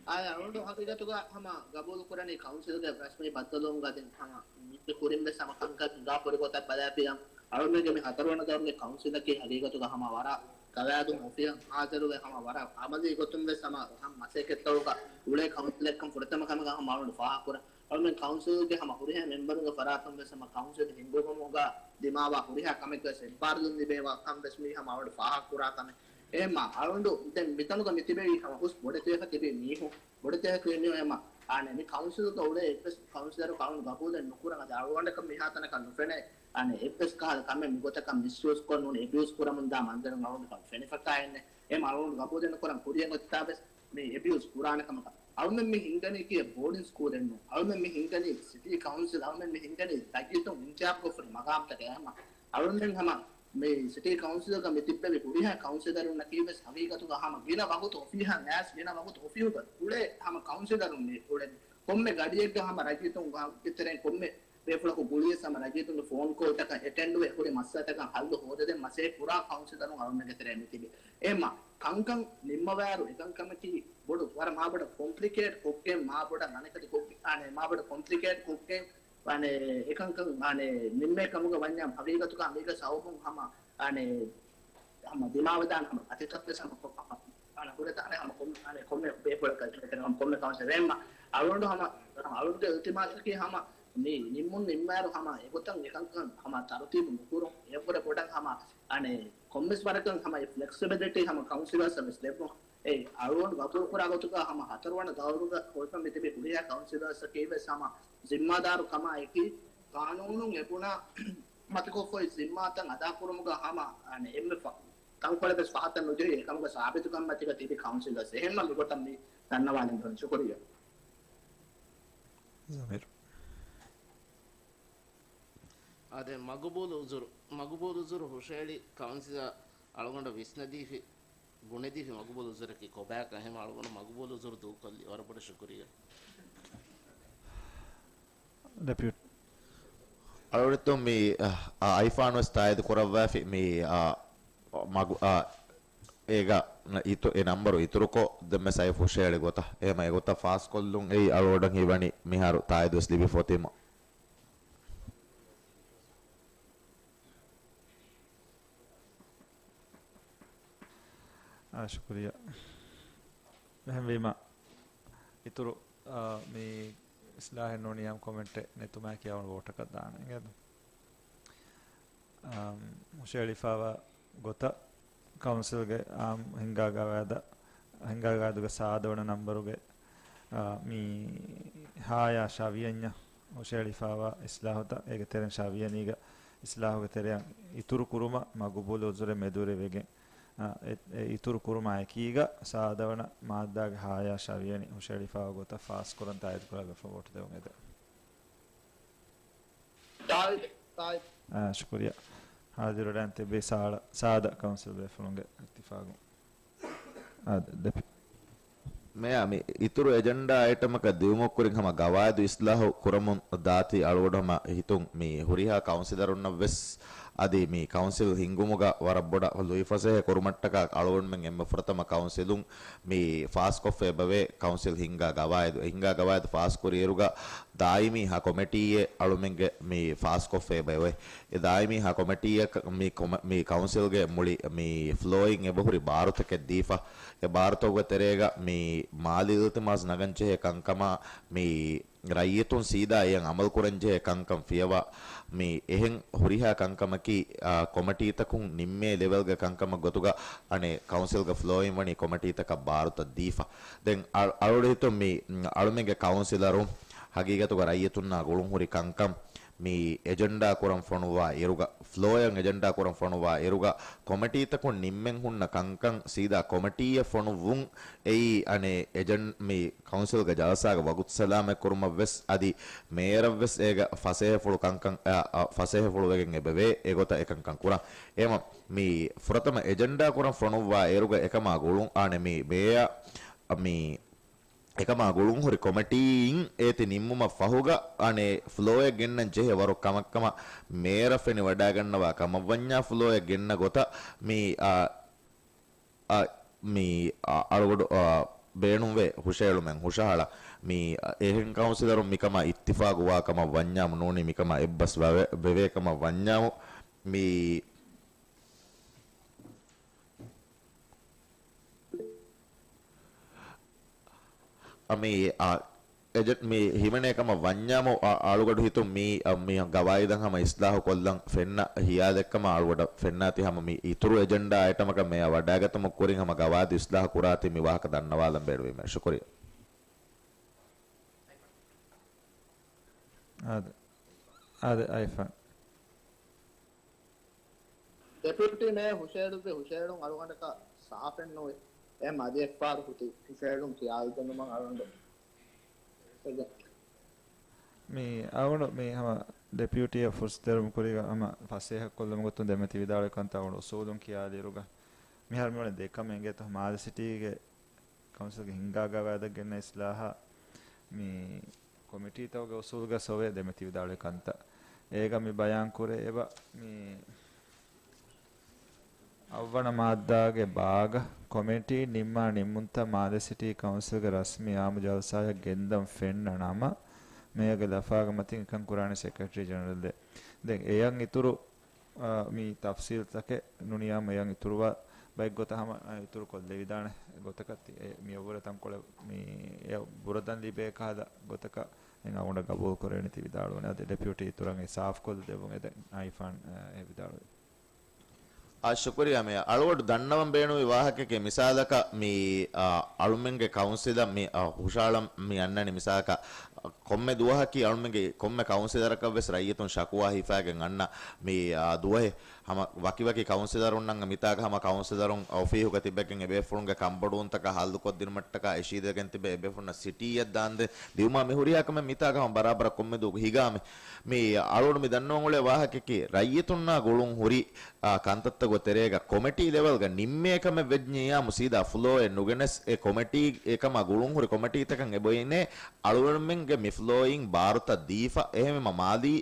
އާ، އަޅުގަނޑު ހަގީގަތުގަ ހަމަ ގަބޫލު ކުރަނީ ކައުންސިލްގެ ރަސްމީ ބައްދަލުވުމުގަ ދެން ހަމަ މި ކުރިން ވެސް ހަމަ ކަންކަން ހިނގާ ފުރި ގޮތަށް ބަލާފިޔަ. އަޅުގަނޑުގެ މި ހަތަރުވަނަ ދައުރުގެ ކައުންސިލަކީ ހަގީގަތުގަ ހަމަ ވަރަށް ގަވާއިދުން އޮފީހަށް ހާޒިރުވެ ހަމަ ވަރަށް އަމަލީ ގޮތުން ވެސް ހަމަ ހަމަ މަސައްކަތްތަކުގަ އުޅޭ ކައުންސިލެއްކަން ފުރަތަމަ ކަމަކަށް ހަމަ އަޅުގަނޑު ފާހަގަކުރަން. އަޅުގަނޑު ކައުންސިލްގެ ހަމަ ހުރިހާ މެމްބަރުންގެ ފަރާތުން ވެސް ހަމަ ކައުންސިލް ހިންގުމުގަ ދިމާވާ ހުރިހާ ކަމެއްގަ ވެސް އެއްބާރުލުން ލިބޭ ކަން ވެސް މީ ހަމަ އަޅުގަނޑު ފާހަގަކުރާ ކަމެއް. އެހެންމަ އަޅުގަނޑު ދެން މިތަނުގަ މި ތިބެވީ ހަމަ ހުސް ބޮޑެތިވެފަ ތިބި މީހުން، ބޮޑެތިވެފަ ތިބި މީހުން އެމަ، އާނެ، މި ކައުންސިލުގަ އުޅޭ އެއްވެސް ކައުންސިލަރު އަޅުގަނޑު ގަބޫލެއް ނުކުރަން އަދި އަޅުގަނޑަކަށް މިހާތަނަކަށް ނުފެނޭ، އާނެ، އެއްވެސް ކަހަލަ ކަމެއް މިގޮތަކަށް މިސްޔޫސް ކޮށް ނޫން އެބިޔޫސް ކުރަމުން ދާ މަންޒަރު އަޅުގަނޑަކަށް ފެނިފަކާ އެންނެ. އެމަ އަޅުގަނޑު ގަބޫލެއް ނުކުރަން ކުރިޔަށް އޮތިތާވެސް މި އެބިޔޫސް ކުރާނެ ކަމަކަށް. އަޅުމެން މި ހިންގަނީ ކިޔެ ބޯޑިން ސްކޫލެއް ނޫން. އަޅުމެން މި ހިންގަނީ ސިޓީ ކައުންސިލް، އަޅުމެން މި ހިންގަނީ ރައްޔިތުން އިންތިހާބުކޮށްފަ މަގާމްތަކެއް. އެމަ އަޅުމެން ހަމަ މި ސިޓީ ކައުންސިލްގަ މި ތިއްބެވި ހުރިހާ ކައުންސިލަރުންނަކީ ވެސް ހަގީގަތުގަ ހަމަ ގިނަ ވަގުތު އޮފީހަށް އައިސް ގިނަ ވަގުތު އޮފީހުގަ އުޅޭ ހަމަ ކައުންސިލަރުން މި އުޅެނީ. ކޮންމެ ގަޑިއެއްގަ ހަމަ ރައްޔިތުން ގާ-، ގެ ތެރެއިން ކޮންމެ ބޭފުޅަކު ގުޅިޔަސް ހަމަ ރައްޔިތުންގެ ފޯން ކޯލްތަކަށް އެޓެންޑްވެ ހުރި މައްސަލަތަކަށް ހައްލު ހޯދަދޭން މަސައްކަތް ކުރާ ކައުންސިލަރުން އަޅުމެންގެ ތެރެއަށް މި ތިބި. އެމަ ކަންކަން ނިންމަވާއިރު އެކަންކަމަކީ ބޮޑު ވަރަށް މާބޮޑަށް ކޮމްޕްލިކޭޓް ކޮށްގެން މާބޮޑަށް އަނެކަތި ކޮށްގެ-، އާނެ، މާބޮޑަށް ކޮމްޕްލިކޭޓް ކޮށްގެން އާނެ، އެކަންކަން، އާނެ، ނިންމޭ ކަމުގަ ވަންޏާ ހަގީގަތުގަ މީގަ ސަބަބުން ހަމަ، އާނެ، ހަމަ ދިމާވެދާނެ ހަމަ އަތިތައްވެސް ހަމަ ކޮ-، ހަމަ، އާނެ، ހުރެދާނެ ހަމަ ކޮން-، އާނެ، ކޮންމެ ބޭފުޅަކަށް ކޮންމެ ކައުންސިލް އެމަ އަޅުގަނޑު ހަމަ، އަޅުގަނޑުގެ އިލްތިމާސަކީ ހަމަ މި ނިންމުން ނިންމާއިރު ހަމަ އެގޮތަށް އެކަންކަން ހަމަ ތަރުތީބު ނުކުރުން، އެއަށްވުރެ ބޮޑަށް ހަމަ، އާނެ، ކޮންމެސް ވަރަކަށް ހަމަ އެ ފްލެކްސިބިލިޓީ ހަމަ ކައުންސިލަރސް ވެސް ދެއްވުން. އެ އަޅުގަނޑު ގަބޫލުކުރާ ގޮތުގަ ހަމަ ހަތަރުވަނަ ދައުރުގަ ހުރިފަ މި ތިބި ހުރިހާ ކައުންސިލަރސްއަކީ ވެސް ހަމަ ޒިންމާދާރު ކަމާއެކީ، ގާނޫނުން އެބުނާ މަތިކޮށްފައި ޒިންމާތައް އަދާކުރުމުގަ ހަމަ، އަނެ، އެންމެ ފަ-، ތަންކޮޅެއް ވެސް ފަހަތަށް ނުޖެހި އެކަމުގެ ސާބިތުކަންމަތީގަ ތިބި ކައުންސިލަރސް. އެހެންމަ މިގޮތަށް މި ދަންނަވާލަން ދެން ޝުކުރިއްޔާ. ޒަމީރު. އާދެ، މަގުބޫލު އުޒުރު. މަގުބޫލު އުޒުރު ހުށައެޅި ކައުންސިލަށް އަޅުގަނޑަށް ވިސްނަދީފި، ބުނެދީފި މަގުބޫލު އުޒުރަކީ ކޮބާކަން. އެހެން އަޅުގަނޑު މަގުބޫލު އުޒުރު ދޫކޮށްލި. ވަރަށް ބޮޑަށް ޝުކުރިއްޔާ. ޑެޕިއުޓް. އަޅުގަނޑު މި، އަ، އައިފާން ވެސް ތާއީދު ކުރައްވާފި މި، އަ، މަގު-، އަ، އޭގަ އިތު-، އެ ނަންބަރު އިތުރުކޮށް ދެންމެ ސައިފް ހުށައެޅި ގޮތަށް. އެހެމަ އެގޮތަށް ފާސްކޮށްލުން އެއީ އަޅުގަނޑަށް ހީވަނީ މިހާރު ތާއީދު ވެސް ލިބިފަ އޮތީމަ. އާ، ޝުކުރިއްޔާ. އެހެންވީމަ، އިތުރު، އާ، މި އިސްލާހެއް ނޫނީ އާންމު ކޮމެންޓެއް ނެތުމާއެކީ އަޅުގަނޑު ވޯޓަކަށް ދާނެ އިނގޭތަ؟ އާންމު ހުށައެޅިފައިވާ ގޮތަށް ކައުންސިލްގެ އާންމު ހިންގާ ގަވާއިދަށް، ހިންގާ ގަވާއިދުގެ ސާދަ ވަނަ ނަންބަރުގެ، އާ، މި ހާޔާ ޝަވިޔަންޏަށް ހުށައެޅިފައިވާ އިސްލާހުތައް، އޭގެ ތެރެއިން ޝަވިޔަނީގަ އިސްލާހުގެ ތެރެއަށް އިތުރު ކުރުމަށް މަގުބޫލު އުޒުރެއް މެދުވެރިވެގެން، އާ، އެ، އެ އިތުރު ކުރުމާ އެކީގަ ސާދަ ވަނަ މާއްދާގެ ހާޔާ ޝަވިޔަނި ހުށައެޅިފައިވާ ގޮތަށް ފާސްކުރަން ތާއީދުކުރާ ގަފުރު ވޯޓު ދެވުން އެދެން. ތާއީދު، ތާއީދު. އާ، ޝުކުރިއްޔާ. ހާޒިރުވެޑައިން ތިއްބެވި ސާޅަ-، ސާދަ ކައުންސިލް ބޭފުޅުންގެ އިއްތިފާގުން. އާ، ދެ-، ދެ-، މެޔާ، މި އިތުރު އެޖެންޑާ އައިޓަމަކަށް ދިއުމަށް ކުރިން ހަމަ ގަވާއިދު އިސްލާހު ކުރަމުން ދާތީ އަޅުގަނޑު ހަމަ ހިތުން މި ހުރިހާ ކައުންސިލަރުންނަށް ވެސް އަދި މި ކައުންސިލް ހިންގުމުގަ ވަރަށް ބޮޑަށް ލުއިފަސޭހަ ކުރުމަށްޓަކާ އަޅުގަނޑުމެން އެންމެ ފުރަތަމަ ކައުންސިލުން މި ފާސްކޮށްފަ އެބަވޭ ކައުންސިލް ހިންގާ ގަވާއިދު. ހިންގާ ގަވާއިދު ފާސްކުރި އިރުގަ ދާއިމީ ހަ ކޮމެޓީއެއް އަޅުމެންގެ މި ފާސްކޮށްފަ އެބައޮތް. އެ ދާއިމީ ހަ ކޮމެޓީއަކަށް މި ކޮމ-، މި ކައުންސިލްގެ މުޅި މި ފްލޯއިން އެބަހުރި ބާރުތަކެއް ދީފަ. އެ ބާރުތަކުގެ ތެރޭގަ މި މާލީ އިލްތިމާސް ނަގަންޖެހޭ ކަންކަމާ މި ރައްޔިތުން ސީދާ އެޔަށް އަމަލުކުރަންޖެހޭ ކަންކަން ފިޔަވާ، މި އެހެން ހުރިހާ ކަންކަމަކީ، އާ، ކޮމެޓީތަކުން ނިންމޭ ލެވެލްގެ ކަންކަމަށް ގޮތުގަ އަނެއް ކައުންސިލްގެ ފްލޯއިން ވަނީ ކޮމެޓީތަކަށް ބާރުތައް ދީފަ. ދެން އަ-، އަޅުގަނޑު ހިތުން މި، މް، އަޅުމެންގެ ކައުންސިލަރުން ހަގީގަތުގަ ރައްޔިތުންނާ ގުޅުން ހުރި ކަންކަން މި އެޖެންޑާ ކުރަން ފޮނުއްވާ އިރުގަ، ފްލޯއަށް އެޖެންޑާ ކުރަން ފޮނުއްވާ އިރުގަ، ކޮމެޓީތަކުން ނިންމެން ހުންނަ ކަންކަން ސީދާ ކޮމެޓީއަށް ފޮނުއްވުން އެއީ އަނެއް އެޖެން-، މި ކައުންސިލްގެ ޖަލްސާގެ ވަގުތު ސަލާމަތް ކުރުމަށް ވެސް އަދި މޭޔަރަށް ވެސް އޭގެ ފަސޭހަފުޅު ކަންކަން، އަ، އަ، ފަސޭހަފުޅު ވެގެން އެބަވޭ އެގޮތަށް އެކަންކަން ކުރަން. އެމަ މި ފުރަތަމަ އެޖެންޑާ ކުރަން ފޮނުއްވާ އިރުގަ އެކަމާ ގުޅުން އާނެ މި މޭޔަ، މި އެކަމާ ގުޅުން ހުރި ކޮމެޓީއިން އޭތި ނިންމުމަށް ފަހުގަ އަނެއް ފްލޯއެއް ގެންނަން ޖެހޭ ވަރު ކަމަށްކަމަށް މޭޔަރަށް ފެނިވަޑައިގަންނަވާ ކަމަށްވަންޏާ ފްލޯއެއް ގެންނަ ގޮތަށް މި، އަ، އަ، މި، އަ، އަޅުގަޑު، އަ، ބޭނުންވޭ ހުށައެޅުމެއް ހުށަހަޅަ. މި، އަ، އެހެން ކައުންސިލަރުން މިކަމާ އިއްތިފާގުވާ ކަމަށް ވަންޏާމު ނޫނީ މިކަމާ އެއްބަސް ވެވޭ، ވެވޭ ކަމަށް ވަންޏާމު މި، އަ، މި، އަ، އެޖެ-، މި ހިމެނޭ ކަމަށް ވަންޏާމު، އަ-، އަޅުގަޑު ހިތުން މި، އަ، މި ގަވާއިދަށް ހަމަ އިސްލާހު ކޮށްލަން ފެންނަ ހިޔާލެއްކަމަށް އަޅުގަޑަށް ފެންނާތީ ހަމަ މި އިތުރު އެޖެންޑާ އައިޓަމަކަށް މެޔަ ވަޑައިގަތުމުގެ ކުރިން ހަމަ ގަވާއިދު އިސްލާހު ކުރާތީ މި ވާހަކަ ދަންނަވާލަން ބޭނުމީމޭ. ޝުކުރިއްޔާ. އާދެ. އާދެ، އައިފާން. ޑެޕިއުޓީ މޭޔަރ ހުށައެޅުއްވި ހުށައެޅުން އަޅުގަނޑަކަށް ސާފެއްނުވި. އެހެން އަދި އެއްފަހަރު ހުތި ހުށައެޅުން ކިޔާލަދިނުމަށް އަޅުގަނޑު މި އަޅުގަނޑު މި ހަމަ ޑެޕިއުޓީއަށް ފުރުސަތު ދެއްވުމުގެ ކުރީގަ ހަމަ ފަސޭހަކޮށްލުމުގެ ގޮތުން ދެމެތި ވިދާޅުވި ކަންތައް އަޅުގަނޑު އުސޫލުން ކިޔާލިއިރުގަ މިހާރު މިއުޅެނީ ދެ ކަމެއް އިނގޭތޯ. މާލެ ސިޓީގެ ކައުންސިލްގެ ހިންގާ ގަވާއިދަށް ގެންނަ އިސްލާހާ މި ކޮމިޓީތަކުގެ އުސޫލުގަ ސޮވޭ ދެމެތި ވިދާޅުވި ކަންތައް. އޭގަ މި ބަޔާން ކުރެ އެބަ މި އަށްވަނަ މާއްދާގެ ބާގަ ކޮމިޓީ ނިންމާ ނިންމުންތައް މާލެ ސިޓީ ކައުންސިލްގެ ރަސްމީ އާއްމު ޖަލްސާއަށް ގެންދަން ފެންނަ ނަމަ، މޭޔަގެ ލަފާގެ މަތިން އެކަން ކުރާނީ ސެކްރެޓަރީ ޖެނެރަލް ދޭ. ދެން އެޔަށް އިތުރު، އާ، މި ތަފްސީލްތަކެއް ނުނިޔާމު އެޔަށް އިތުރުވާ ބައެއްގޮތަށް ހަމަ، އާ، އިތުރު ކޮށްލެވިދާނެ ގޮތަކަށް ތި-، އެ، މިއަށްވުރެ ތަންކޮޅެއް މި އެ ބުރަދަން ލިބޭ ކަހަލަ ގޮތަކަށް ދެން އަޅުގަނޑަށް ގަބޫލު ކުރެވެނީ ތި ވިދާޅުވަނީ. އަދި ޑެޕިއުޓީ އިތުރަށް އެ ސާފްކޮށްލަ ދެއްވުން. އެ ދެން އައިފާން، އާ، އެ ވިދާޅުވި. އާ، ޝުކުރިއްޔާ މޭޔަރ. އަޅުގަޑު ދަންނަވަން ބޭނުންވި ވާހަކައެކޭ. މިސާލަކަށް މި، އާ، އަޅުމެންގެ ކައުންސިލަށް މި، އާ، ހުށައަޅަން މި އަންނަނީ މިސާލަކަށް، އާ، ކޮންމެ ދުވަހަކީ އަޅުމެންގެ ކޮންމެ ކައުންސިލަރަކަށް ވެސް ރައްޔިތުން ޝަކުވާ ހިފާގެން އަންނަ މި، އާ، ދުވަހެއް. ހަމަ ވަކިވަކި ކައުންސިލަރުންނަށް މިތާގަ ހަމަ ކައުންސިލަރުން އޮފީހުގަ ތިބެގެން އެބޭފުޅުންގެ ކަންބޮޑުވުންތަކަށް ހައްލުކޮށްދިނުމަށްޓަކާ އެށީދެގެން ތިބެ އެބޭފުޅުންނަށް ސިޓީއަށް ދާންދެން ދިއުމާ މި ހުރިހާ ކަމެއް މިތާގަ ހަމަ ބަރާބަރަށް ކޮންމެ ދުވަހަކު ހިގާމެ. މި އަޅުގަނޑު މި ދަންނަވަން އުޅޭ ވާހަކައަކީ ރައްޔިތުންނާ ގުޅުން ހުރި، އާ، ކަންތައްތަކުގެ ތެރޭގަ ކޮމިޓީ ލެވެލްގަ ނިންމޭ ކަމެއް ވެއްޖިއްޔާމު ސީދާ ފްލޯއެއް ނުގެނެސް އެ ކޮމިޓީ އެކަމާ ގުޅުން ހުރި ކޮމިޓީތަކަށް އެބައިނޭ އަޅުގަނޑުމެންގެ މި ފްލޯއިން ބާރުތައް ދީފަ އެހެންވީމަ މާލީ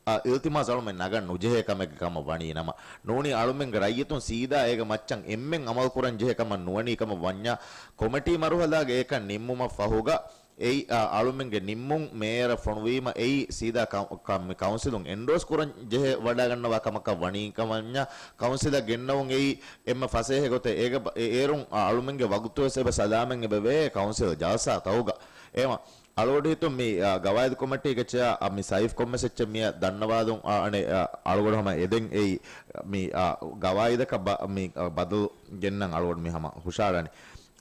އާ، އިލްތިމާސް އަޅުމެން ނަގަން ނުޖެހޭ ކަމެއްގެ ކަމަށް ވަނީ ނަމަ، ނޫނީ އަޅުމެންގެ ރައްޔިތުން ސީދާ އޭގެ މައްޗަށް އެންމެން އަމަލު ކުރަން ޖެހޭ ކަމަށް ނުވަނީ ކަމަށް ވަންޏާ، ކޮމިޓީ މަރުހަލާގެ އެކަން ނިންމުމަށް ފަހުގަ، އެއީ، އާ، އަޅުމެންގެ ނިންމުން މޭޔަރަށް ފޮނުވީމަ، އެއީ ސީދާ ކައު-، ކަ-، މި ކައުންސިލުން އެންޑޯސް ކުރަން ޖެހޭ ވަޑައިގަންނަވާ ކަމަކަށް ވަނީ ކަމަށް ވަންޏާ، ކައުންސިލަށް ގެންނަވުން އެއީ އެންމެ ފަސޭހަ ގޮތެއް. އޭގެ ބަ-، އެ-، އޭރުން، އާ، އަޅުމެންގެ ވަގުތުވެސް އެބަ ސަލާމަތް އެބަ ވޭ ކައުންސިލް ޖަލްސާތަކުގަ. އެހެންވީމަ، އަޅުގަޑު ހިތުން މި، އާ، ގަވާއިދު ކޮމިޓީގެ ޗެއާ، އާ، މި ސައިފް ކޮންމެސް އެއްޗެއް މިއަށް ދަންނަވާލުން، އާ، އަނެއް، އާ، އަޅުގަޑު ހަމަ އެދެން އެއީ، މި، އާ، ގަވާއިދަކަށް ބަ-، މި، އާ، ބަދަލު ގެންނަން އަޅުގަޑު މި ހަމަ ހުށައަޅަނީ.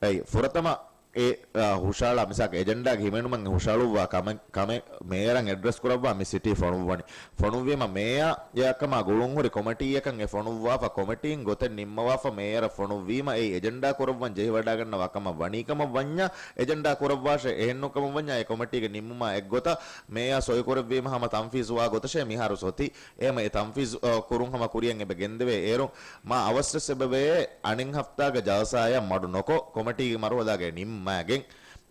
އެއީ، ފުރަތަމަ އެ، އާ، ހުށައަޅާ މިސާލަކަށް އެޖެންޑާގެ ހިމެނުމަށް ހުށައަޅުއްވާ ކަމެއް، ކަމެއް މޭޔަރަށް އެޑްރެސް ކުރައްވާ މި ސިޓީ ފޮނުއްވަނީ. ފޮނުއްވީމަ މޭޔަރ އެއަށްކަމާ ގުޅުންހުރި ކޮމިޓީއަކަށް އެ ފޮނުއްވާފަ، ކޮމިޓީން ގޮތެއް ނިންމަވާފަ، މޭޔަރަށް ފޮނުއްވީމަ އެއީ އެޖެންޑާ ކުރައްވަން ޖެހިވަޑައިގަންނަވާ ކަމަށް ވަނީ ކަމަށް ވަންޏާ، އެޖެންޑާ ކުރައްވާށޭ، އެހެންނޫން ކަމަށް ވަންޏާ، އެ ކޮމިޓީގެ ނިންމުމާ އެއްގޮތަށް މޭޔާ ސޮއިކުރެއްވީމަ ހަމަ ތަންފީޒުވާ ގޮތަށޭ މިހާރު ސޮތީ. އެހެމަ އެ ތަންފީޒު، އަ، ކުރުން ހަމަ ކުރިއަށް އެބަ ގެންދެވޭ. އޭރުން މާ އަވަސްވެސް އެބަވޭ އަނެއް ހަފްތާގެ ޖަލްސާއަށް މަޑު ނޮކޮށް، ކޮމިޓީގެ މަރުހަލާގެ ނިންމާގެން.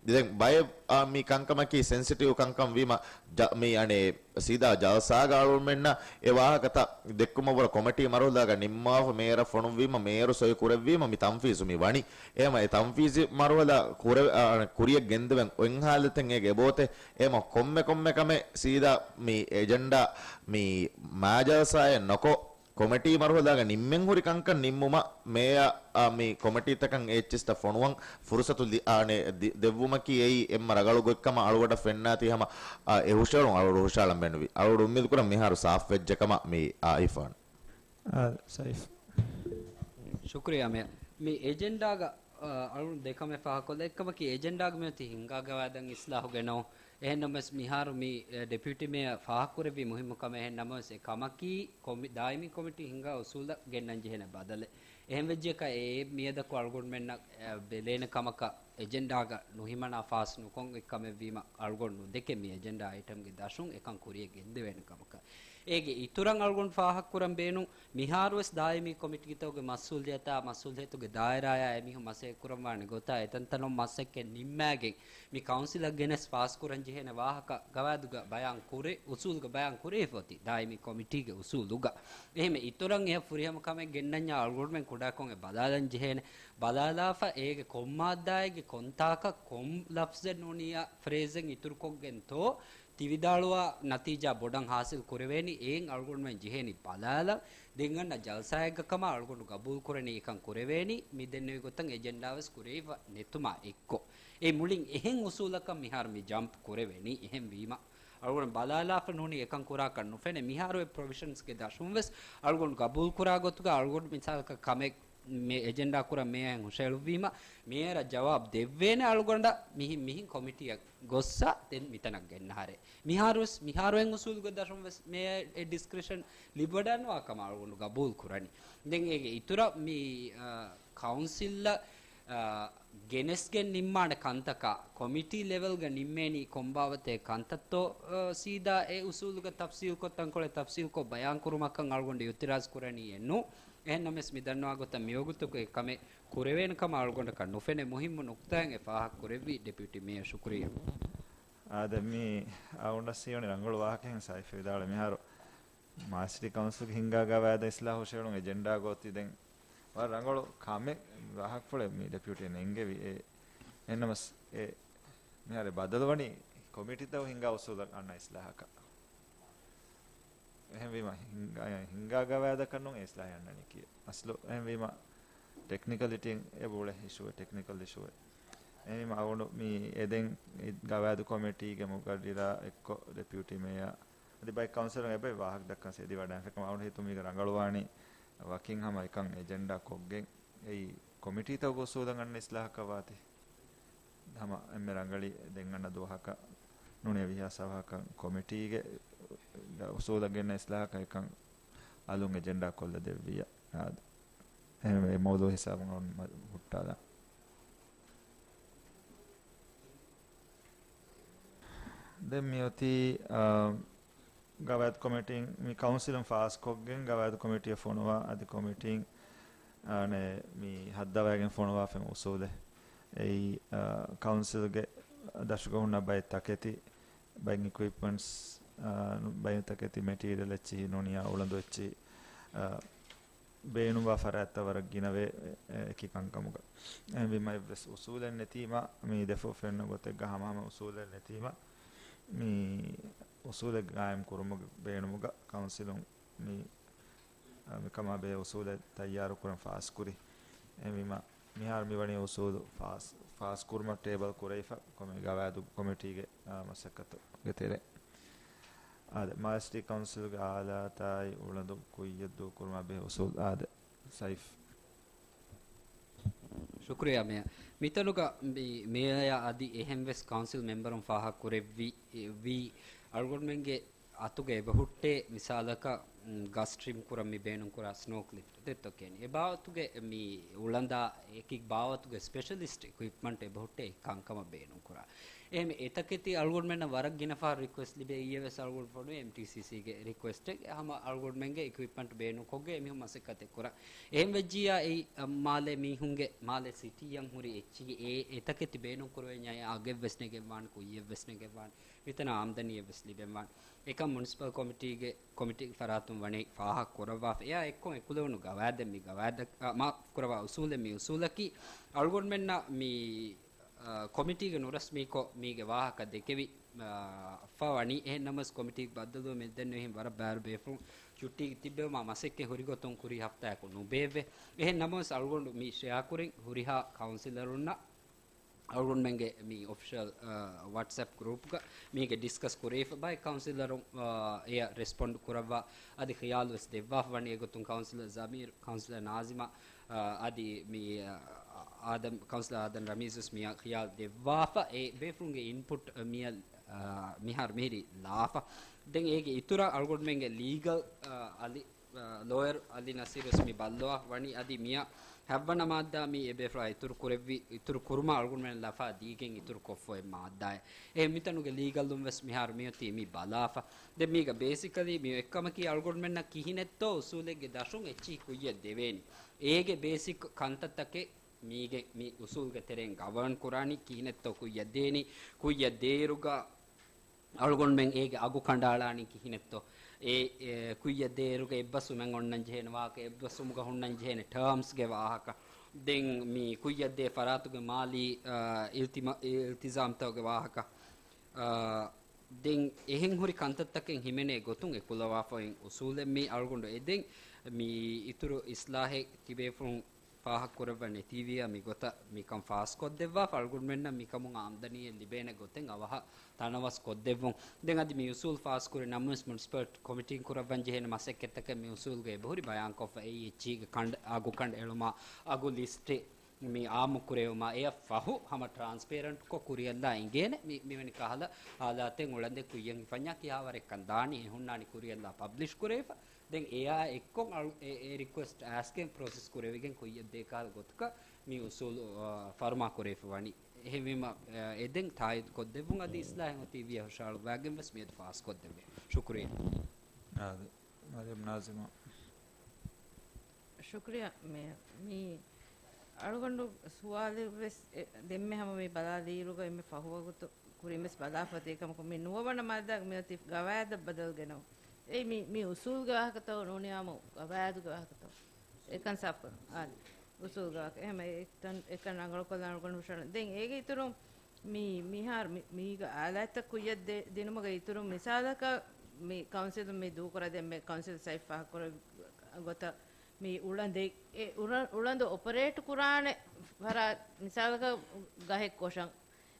ދެން ބައެއް، އާ، މި ކަންކަމަކީ ސެންސިޓިވް ކަންކަން ވީމަ، ޖަ-، މި އަނެއް ސީދާ ޖަލްސާގަ އަޅުމެންނަށް އެ ވާހަކަތައް ދެއްކުމަށްވުރެ ކޮމިޓީ މަރުހަލާގަ ނިންމާފަ މޭޔަރަށް ފޮނުއްވީމަ، މޭޔަރު ސޮއި ކުރެއްވީމަ މި ތަންފީޒު މި ވަނީ. އެހެމަ އެ ތަންފީޒު މަރުހަލާ ކުރެ-، އާ، ކުރިއަށް ގެންދެވެން އޮތް ހާލަތެއް އޭގެ އެބައޮތޭ. އެހެމަ ކޮންމެ ކޮންމެ ކަމެއް ސީދާ މި އެޖެންޑާ މި މާ ޖަލްސާއެއް ނޮކޮށް، ކޮމިޓީ މަރުހަލާގަ ނިންމެން ހުރި ކަންކަން ނިންމުމަށް މޭޔާ، އާ، މި ކޮމިޓީތަކަށް އެއްޗިސްތައް ފޮނުވަން ފުރުސަތު ލި-، އާ، ނެ-، ދި-، ދެއްވުމަކީ އެއީ އެންމެ ރަގަޅު ގޮތްކަމަށް އަޅުގަޑަށް ފެންނާތީ ހަމަ، އާ، އެ ހުށައެޅުން އަޅުގަޑު ހުށައަޅަން ބޭނުންވީ. އަޅުގަޑު އުއްމީދު ކުރަން މިހާރު ސާފް ވެއްޖެ ކަމަށް މި އައިފާން. އާ، ސައިފް. ޝުކުރިއްޔާ މޭޔަރ. މި އެޖެންޑާގަ، އާ، އަޅުގަނޑު ދެ ކަމެއް ފާހަގަކޮށްލަ. އެއްކަމަކީ އެޖެންޑާގަ މިއޮތީ ހިންގާ ގަވާއިދަށް އިސްލާހު ގެނައުން. އެހެންނަމަވެސް މިހާރު މި، އެ، ޑެޕިއުޓީ މޭޔަރ ފާހަގަކުރެއްވީ މުހިއްމު ކަމެއް. އެހެންނަމަވެސް އެ ކަމަކީ ކޮމި-، ދާއިމީ ކޮމިޓީ ހިންގާ އުސޫލަށް ގެންނަން ޖެހޭނެ ބަދަލެއް. އެހެންވެއްޖެއްޔާ އެ މިއަދަކު އަޅުގަނޑުމެންނަށް، އެ، ބެލޭނެ ކަމަކަށް އެޖެންޑާގަ ނުހިމަނާ ފާސް ނުކޮށް އެއްކަމެއްވީމަ އަޅުގަނޑު ނުދެކެ މި އެޖެންޑާ އައިޓަމްގެ ދަށުން އެކަން ކުރިޔަށް ގެންދެވޭނެ ކަމަކަށް. އޭގެ އިތުރަށް އަޅުގަނޑު ފާހަގަކުރަން ބޭނުން މިހާރުވެސް ދާއިމީ ކޮމިޓީތަކުގެ މަސްއޫލިއްޔަތާ، މަސްއޫލިއްޔަތުގެ ދާއިރާއާ އެމީހުން މަސައްކަތްކުރަންވާނެ ގޮތާ އެތަންތަނުން މަސައްކަތް ނިންމާގެން މި ކައުންސިލަށް ގެނެސް ފާސްކުރަން ޖެހޭނެ ވާހަކަ ގަވާއިދުގަ ބަޔާން ކުރެ، އުސޫލުގަ ބަޔާން ކުރެވިފަ އޮތީ ދާއިމީ ކޮމިޓީގެ އުސޫލުގަ. އެހެންވެ އިތުރަށް އެހެން ފުރިހަމަ ކަމެއް ގެންނަންޏާ އަޅުގަނޑުމެން ކުޑަކޮށް އެ ބަލާލަން ޖެހޭނެ. ބަލާލާފަ އޭގެ ކޮން މާއްދާއެއްގެ ކޮންތާކަށް ކޮން ލަފްޒެއް ނޫނިއްޔާ ފްރޭޒެއް އިތުރުކޮށްގެންތޯ ތި ވިދާޅުވާ ނަތީޖާ ބޮޑަށް ހާސިލް ކުރެވޭނީ. އެއިން އަޅުގަނޑުމެން ޖެހޭނީ ބަލާލަން. ދެން އަންނަ ޖަލްސާއެއްގަ ކަމަށް އަޅުގަނޑު ގަބޫލު ކުރަނީ އެކަން ކުރެވޭނީ. މި ދެންނެވި ގޮތަށް އެޖެންޑާވެސް ކުރެވިފަ ނެތުމާ އެއްކޮށް. އެ މުޅިން އެހެން އުސޫލަކަށް މިހާރު މި ޖަމްޕް ކުރެވެނީ. އެހެން ވީމަ، އަޅުގަނޑު ބަލާލާފަ ނޫނީ އެކަން ކުރާކަށް ނުފެނޭ. މިހާރު އެ ޕްރޮވިޝަންސްގެ ދަށުން ވެސް އަޅުގަނޑު ގަބޫލު ކުރާ ގޮތުގަ އަޅުގަނޑު މިސާލަކަށް ކަމެއް މެ އެޖެންޑާ ކުރަން މޭޔަރުން ހުށައެޅުއްވީމަ، މޭޔަރަށް ޖަވާބު ދެއްވޭނެ އަޅުގަނޑަށް މިހިން މިހިން ކޮމިޓީއަށް ގޮއްސަ ދެން މިތަނަށް ގެންނަހަރެ. މިހާރުވެސް، މިހާރު އެހެން އުސޫލުގެ ދަށުން ވެސް މޭޔަރ އެ ޑިސްކްރިޝަން ލިބިވަޑައިނުވާ ކަމަށް އަޅުގަނޑު ގަބޫލު ކުރަނީ. ދެން އޭގެ އިތުރަށް މި، އާ، ކައުންސިލްއަށް، އާ، ގެނެސްގެން ނިންމާނެ ކަންތަކާ ކޮމިޓީ ލެވެލްގަ ނިންމޭނީ ކޮންބާވަތޭ ކަންތައްތޯ، އާ، ސީދާ އެ އުސޫލުގަ ތަފްސީލްކޮށް ތަންކޮޅެއް ތަފްސީލްކޮށް ބަޔާންކުރުމަކަށް އަޅުގަނޑު އިއުތިރާޒް ކުރަނީއެއް ނޫން. އެހެންނަމަވެސް މި ދަންނަވާ ގޮތަށް މިވަގުތަކު އެ ކަމެއް ކުރެވޭނެ ކަމަށް އަޅުގަނޑަކަށް ނުފެނޭ. މުހިއްމު ނުކުތާއެއް އެ ފާހަގަ ކުރެއްވީ ޑެޕިއުޓީ މޭޔަރ. ޝުކުރިއްޔާ. އާދެ، މި އަޅުގަނޑަށް ސީވަނީ ރަނގަޅު ވާހަކައެއް ސައިފް ވިދާޅުވި. މިހާރު މާލެ ސިޓީ ކައުންސިލްގެ ހިންގާ ގަވާއިދަށް އިސްލާހު ހުށައެޅުން އެޖެންޑާ ގޯތި ދެން ވަރަށް ރަނގަޅު ކަމެއް ވާހަކަފުޅެއް މި ޑެޕިއުޓީ ނެންގެވި. އެ، އެހެންނަމަސް އެ މިހާރު ބަދަލުވަނީ ކޮމިޓީތައް ހިންގާ އުސޫލަށް އަންނަ އިސްލާހަކަށް. އެހެންވީމަ ހިންގާ، ހިންގާ ގަވާއިދަކަށް ނޫން އެ އިސްލާހެއް އަންނަނީކީ. އަސްލު އެހެންވީމަ ޓެކްނިކަލިޓީން އެބަ އުޅޭ އިޝޫއެއް، ޓެކްނިކަލް އިޝޫއެއް. އެހެންވީމަ އަޅުގަނޑު މި އެދެން ގަވާއިދު ކޮމިޓީގެ މުގައްރިރާ އެއްކޮށް ޑެޕިއުޓީ މޭޔަރ އަދި ބައެއް ކައުންސިލަރުން އެބައި ވާހަކަ ދައްކަން ސެދިވަޑައިފަ ކަމަށް އަޅުގަނޑު ހިތުން މީގަ ރަނގަޅުވާނީ ވަކިން ހަމަ އެކަން އެޖެންޑާ ކޮށްގެން އެއީ ކޮމިޓީތަކުގެ އުސޫލަށް އަންނަ އިސްލާހަކަށް ވާތީ. ހަމަ އެންމެ ރަނގަޅީ ދެން އަންނަ ދުވަހަކަށް ނޫނީ ވިހާ ސަވަހަކަށް ކޮމިޓީގެ އުސޫލަށް ގެންނަ އިސްލާހަކަށް އެކަން އަލުން އެޖެންޑާ ކޮށްލަ ދެއްވިއްޔާ. އާދެ، އެހެންވެ އެ މައުޟޫ ހިސާބުން އަޅުން ހުއްޓާލާ. ދެން މިއޮތީ، އާ، ގަވާއިދު ކޮމިޓީން މި ކައުންސިލުން ފާސްކޮށްގެން ގަވާއިދު ކޮމިޓީއަށް ފޮނުވާ އަދި ކޮމިޓީން، އާ، ނެ، މި ހައްދަވައިގެން ފޮނުވާފައި އުސޫލެއް. އެއީ، އާ، ކައުންސިލްގެ ދަށުގަ ހުންނަ ބައެއް ތަކެތި، ބައެއް އިކުއިޕްމަންޓްސް، އާ، ބައެއް ތަކެތި މެޓީރިއަލް އެއްޗިހި ނޫނިޔާ އުޅަނދު އެއްޗިހި، އާ، ބޭނުންވާ ފަރާތްތައް ވަރަށް ގިނަވޭ، އެ، އެކި ކަންކަމުގަ. އެހެންވީމަ އެއްވެސް އުސޫލެއް ނެތީމަ، މި ދެފަހު ފެންނަ ގޮތެއްގަ ހަމަހަމަ އުސޫލެއް ނެތީމަ، މި އުސޫލެއް ގާއިމް ކުރުމުގެ ބޭނުމުގަ ކައުންސިލުން މި، އަ، މިކަމާ ބެހޭ އުސޫލެއް ތައްޔާރުކުރަން ފާސްކުރި. އެހެންވީމަ މިހާރު މިވަނީ އުސޫލު ފާސް، ފާސްކުރުމަށް ޓޭބަލް ކުރެވިފަ ކޮމި ގަވާއިދު ކޮމިޓީގެ، އާ، މަސައްކަތުގެ ތެރޭ. އާދެ، މާލެ ސިޓީ ކައުންސިލްގެ އާލާތާއި އުޅަނދު ކުއްޔަށް ދޫކުރުމާ ބެހޭ އުސޫލް. އާދެ، ސައިފް. ޝުކުރިއްޔާ މޭޔަރ. މިތަނުގަ މި މޭޔަރ އަދި އެހެންވެސް ކައުންސިލް މެމްބަރުން ފާހަގަ ކުރެއްވި، ވީ އަޅުގަނޑުމެންގެ އަތުގަ އެބަހުއްޓޭ މިސާލަކަށް، މް، ގަސް ޓްރިމް ކުރަން މި ބޭނުންކުރާ ސްނޯ ކްލިފްޓް ދެއްތޯ ކޭނި. އެ ބާވަތުގެ މި އުޅަނދާ އެކި ބާވަތުގެ ސްޕެޝަލިސްޓް އިކުއިޕްމަންޓް އެބަހުއްޓޭ އެ ކަންކަމަށް ބޭނުންކުރާ. އެހެން އެތަކެތި އަޅުގަނޑުމެންނަށް ވަރަށް ގިނަ ފަހަރު ރިކުއެސްޓް ލިބޭ. އިއްޔެ ވެސް އަޅުގަނޑު ފޮނުވި އެމްޓީސީސީގެ ރިކުއެސްޓެއް ހަމަ އަޅުގަނޑުމެންގެ އިކުއިޕްމަންޓް ބޭނުންކޮށްގެ އެމީހުން މަސައްކަތެއް ކުރާ. އެހެން ވެއްޖިއްޔާ އެއީ، އަ، މާލެ މީހުންގެ މާލެ ސިޓީއަށް ހުރި އެއްޗިހި އެ، އެތަކެތި ބޭނުން ކުރެވެންޏާ އެ އަގެއް ވެސް ނެގެންވާނެ، ކުއްޔެއް ވެސް ނެގެންވާނެ. މިތަނަށް އާމްދަނީއެއް ވެސް ލިބެންވާނެ. އެކަން މުނިސިޕަލް ކޮމިޓީގެ، ކޮމިޓީގެ ފަރާތުން ވަނީ ފާހަގަ ކުރައްވާފަ. އެއާ އެއްކޮށް އެކުލެވުނު ގަވާއިދެއް މި ގަވާއިދަށް، އަ، މާފު ކުރައްވާ އުސޫލެއް މި އުސޫލަކީ އަޅުގަނޑުމެންނަށް މި، އަ، ކޮމިޓީގެ ނުރަސްމީކޮށް މީގެ ވާހަކަ ދެކެވި، އަ، ފަ ވަނީ. އެހެން ނަމަވެސް ކޮމިޓީގެ ބައްދަލުވުމެއް ދެން އެހެން ވަރަށް ބާރު ބޭފުޅުން ޗުއްޓީގެ ތިއްބެވުމާ މަސައްކަތް ހުރިގޮތުން ކުރީ ހަފްތާއަކު ނުބޭއްވޭ. އެހެން ނަމަވެސް އަޅުގަނޑު މި ޝެއާ ކުރިން ހުރިހާ ކައުންސިލަރުންނަށް އަޅުގަނޑުމެންގެ މި އޮފިޝަލް، އަ، ވަޓްސްއެޕް ގްރޫޕްގަ މީގެ ޑިސްކަސް ކުރެވިފަ ބައެއް ކައުންސިލަރުން، އަ، އެޔަށް ރެސްޕޮންޑް ކުރައްވާ އަދި ޚިޔާލު ވެސް ދެއްވާފަ ވަނީ. އެގޮތުން ކައުންސިލަރ ޒަމީރު، ކައުންސިލަރ ނާޒިމާ، އަ، އަދި މި، އަ، އާދަމް، ކައުންސިލަރ އާދަމް ރަމީޒު ވެސް މިއަށް ޚިޔާލު ދެއްވާފަ. އެ ބޭފުޅުންގެ އިންޕުޓް މިއަށް، އަ، މިހާރު މިހިރީ ލާފަ. ދެން އޭގެ އިތުރަށް އަޅުގަނޑުމެންގެ ލީގަލް، އަ، އަލި އާ، ލޯޔަރު އަލީ ނަސީރު ވެސް މި ބައްލަވާ ވަނީ އަދި މިއަށް ހަތްވަނަ މާއްދާ މި އެބޭފުޅާ އިތުރު ކުރެއްވި، އިތުރު ކުރުމަށް އަޅުގަނޑުމެން ލަފާ ދީގެން އިތުރު ކޮށްފަ އޮތް މާއްދާއެއް. އެހެން މިތަނުގެ ލީގަލުން ވެސް މިހާރު މިއޮތީ މި ބަލާފަ. ދެން މީގަ ބޭސިކަލީ މި އެއްކަމަކީ އަޅުގަނޑުމެންނަށް ކިހިނެއްތޯ އުސޫލެއްގެ ދަށުން އެއްޗިހި ކުއްޔަށް ދެވޭނީ. އޭގެ ބޭސިކް ކަންތައްތަކެއް މީގެ މި އުސޫލްގެ ތެރެއިން ގަވަރން ކުރާނީ ކިހިނެއްތޯ ކުއްޔަށް ދޭނީ، ކުއްޔަށް ދޭއިރުގަ އަޅުގަނޑުމެން އޭގެ އަގު ކަނޑައަޅާނީ ކިހިނެއްތޯ؟ އެ، އެ، ކުއްޔަށް ދޭއިރުގަ އެއްބަސްވުމެއް އޮންނަން ޖެހޭނެ ވާހަކަ، އެއްބަސްވުމުގަ ހުންނަން ޖެހޭނެ ޓާމްސްގެ ވާހަކަ، ދެން މި ކުއްޔަށް ދޭ ފަރާތުގެ މާލީ، އާ، އިލްތިމަ-، އިލްތިޒާމްތަކުގެ ވާހަކަ، އާ، ދެން އެހެން ހުރި ކަންތައްތަކެއް ހިމެނޭ ގޮތުން އެކުލަވާފައި އޮތް އުސޫލެއް މި އަޅުގަނޑު އެދެން މި އިތުރު އިސްލާހެއް ތިބޭފުޅުން ފާހަގަކުރައްވަން ނެތީވިއްޔާ މިގޮތަށް މިކަން ފާސްކޮށްދެއްވާފަ، އަޅުގަނޑުމެންނަށް މިކަމުން އާމްދަނީއެއް ލިބޭނެ ގޮތެއް އަވަހަށް ތަނަވަސް ކޮށްދެއްވުން. ދެން އަދި މި އުސޫލު ފާސްކުރި ނަމަވެސް މުނިސިޕަލް ކޮމިޓީން ކުރައްވަން ޖެހޭނެ މަސައްކަތްތަކެއް މި އުސޫލުގައި އެބަހުރި ބަޔާންކޮށްފަ. އެއީ އެއްޗީގެ ކަނޑ، އަގު ކަނޑައެޅުމާ، އަގު ލިސްޓެއް މި އާއްމުކުރެވުމާ، އެއަށް ފަހު ހަމަ ޓްރާންސްޕޭރަންޓްކޮށް ކުރިއަށްލާ އިނގޭނެ. މި، މިވެނި ކަހަލަ ހާލާތެއް އުޅަނދެއް ކުއްޔަށް ހިފަންޏާ ކިހާވަރެއްކަން ދާނީ އެ ހުންނާނީ ކުރިއަށްލާ ޕަބްލިޝް ކުރެވިފަ. ދެން އެއާ އެއްކޮށް އަޅު، އެ، އެ ރިކުއެސްޓް އާސްކެން ޕްރޮސެސް ކުރެވިގެން ކުއްޔަށް ދޭ ކަހަލަ ގޮތަކަށް މި އުސޫލު، އާ، ފަރުމާ ކުރެވިފަ ވަނީ. އެހެންވީމަ، އާ، އެ ދެން ތާއީދު ކޮށްދެއްވުން އަދި އިސްލާހެއް އޮތީ ވިޔަ ހުށަހަޅުއްވާގެން ވެސް މިއަދު ފާސް ކޮށްދެއްވޭ. ޝުކުރިއްޔާ. އާދެ، މަރިޔަމް ނާޒިމާ. ޝުކުރިއްޔާ. މި، މި އަޅުގަނޑު ސުވާލެއް ވެސް އެ، ދެންމެ ހަމަ މި ބަލާލިއިރުގަ އެންމެ ފަހުވަގުތު ކުރިން ވެސް ބަލާފަ އޮތީ ކަމަކު، މި ނުވަވަނަ މާއްދާގަ މިއޮތީ ގަވާއިދަށް ބަދަލު ގެނައުން. އެއީ މި، މި އުސޫލުގެ ވާހަކަތައް ނޫނީ އާއްމު ގަވާއިދުގެ ވާހަކަތައް. އެކަން ސާފުކުރުން. އާދެ. އުސޫލުގެ ވާހަކަ. އެހެން އެކަން، އެކަން ރަނގަޅުކޮށްލާން އަޅުގަނޑު ހުށަހަޅަން. ދެން އޭގެ އިތުރުން މި، މިހާރު މި، މީގަ އާލާތްތައް ކުއްޔަށް ދޭ، ދިނުމުގެ އިތުރުން މިސާލަކަށް މި ކައުންސިލުން މި ދޫކުރާ ދެންމެ ކައުންސިލް ސައިފް ފާހަގަކުރެއްވި ގޮތަށް މި އުޅަނދެއް، އެ އުޅަ-، އުޅަނދު އޮޕަރޭޓް ކުރާނެ ފަރާތް މިސާލަކަށް ގަހެއް ކޮށަން.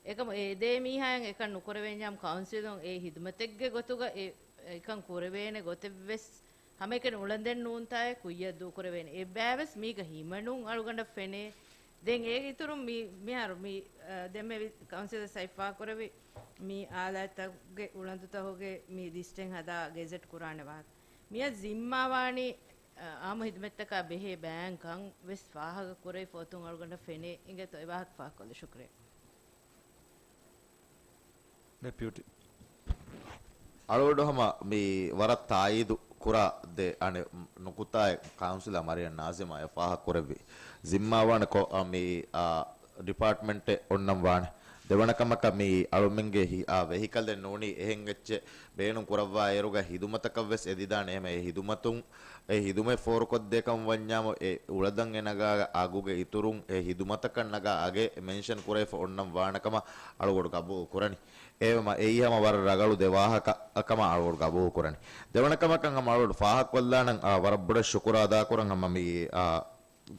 އެކަމު އެ ދޭ މީހާއަށް އެކަން ނުކުރެވެންޏާމު ކައުންސިލުން އެ ހިދުމަތެއްގެ ގޮތުގަ އެ، އެކަން ކުރެވޭނެ ގޮތެއް ވެސް ހަމައެކަނި އުޅަނދެއް ނޫންތާއޭ ކުއްޔަށް ދޫކުރެވޭނެ. އެއްބައިވެސް މީގަ ހިމެނުން އަޅުގަނޑަށް ފެނޭ. ދެން އޭގެ އިތުރުން މި، މިހާރު މި، އަ، ދެންމެ ވި-، ކައުންސިލަށް ސައިފާކުރެވި މި އާލާތްތަކުގެ އުޅަނދުތަކުގެ މި ލިސްޓެއް ހަދާ ގެޒެޓް ކުރާނެ ވާހަކަ. މިއަށް ޒިންމާވާނީ، އަ، އާއްމު ހިދުމަތްތަކާ ބެހޭ ބޭންކް ކަން ވެސް ފާހަގަ ކުރެވިފަ އޮތުން އަޅުގަނޑަށް ފެނޭ. އިނގޭތޯ އެ ވާހަކަ ފާހަގަކޮށްލެ. ޝުކުރިއްޔާ. ޑެޕިއުޓީ. އަޅުގަނޑު ހަމަ މި ވަރަށް ތާއީދު ކުރާ ދެ އަނެއް ނުކުތާއެއް ކައުންސިލަރ މަރިޔަމް ނާޒިމާ އެ ފާހަގަ ކުރެއްވި. ޒިންމާވާނެ ކޮ-، އަ، މި، އާ، ޑިޕާޓްމަންޓެއް އޮންނަން ވާނެ. ދެވަނަ ކަމަކަށް މި އަޅުމެންގެ ހި-، އާ، ވެހިކަލެއް ނޫނީ އެހެން އެއްޗެއް ބޭނުން ކުރައްވާ އޭރުގަ ހިދުމަތަކަށް ވެސް އެދިދާނެ. އެހެމަ އެ ހިދުމަތުން އެ ހިދުމަތް ފޯރުކޮށްދޭކަން ވަންޏާމު، އެ އުޅަނދަށް އެ ނަގާ އަގުގެ އިތުރުން އެ ހިދުމަތަކަށް ނަގާ އަގެއް މެންޝަން ކުރެވިފަ އޮންނަން ވާނެ ކަމަށް އަޅުގަނޑު ގަބޫލު ކުރަނީ. އެހެމަ އެއީ ހަމަ ވަރަށް ރަގަޅު ދެ ވާހަކަ ކަމަށް އަޅުގަނޑު ގަބޫލު ކުރަނީ. ދެވަނަ ކަމަކަށް ހަމަ އަޅުގަނޑު ފާހަގަކޮށްލާނަން، އާ، ވަރަށް ބޮޑަށް ޝުކުރު އަދާކުރަން ހަމަ މި، އާ،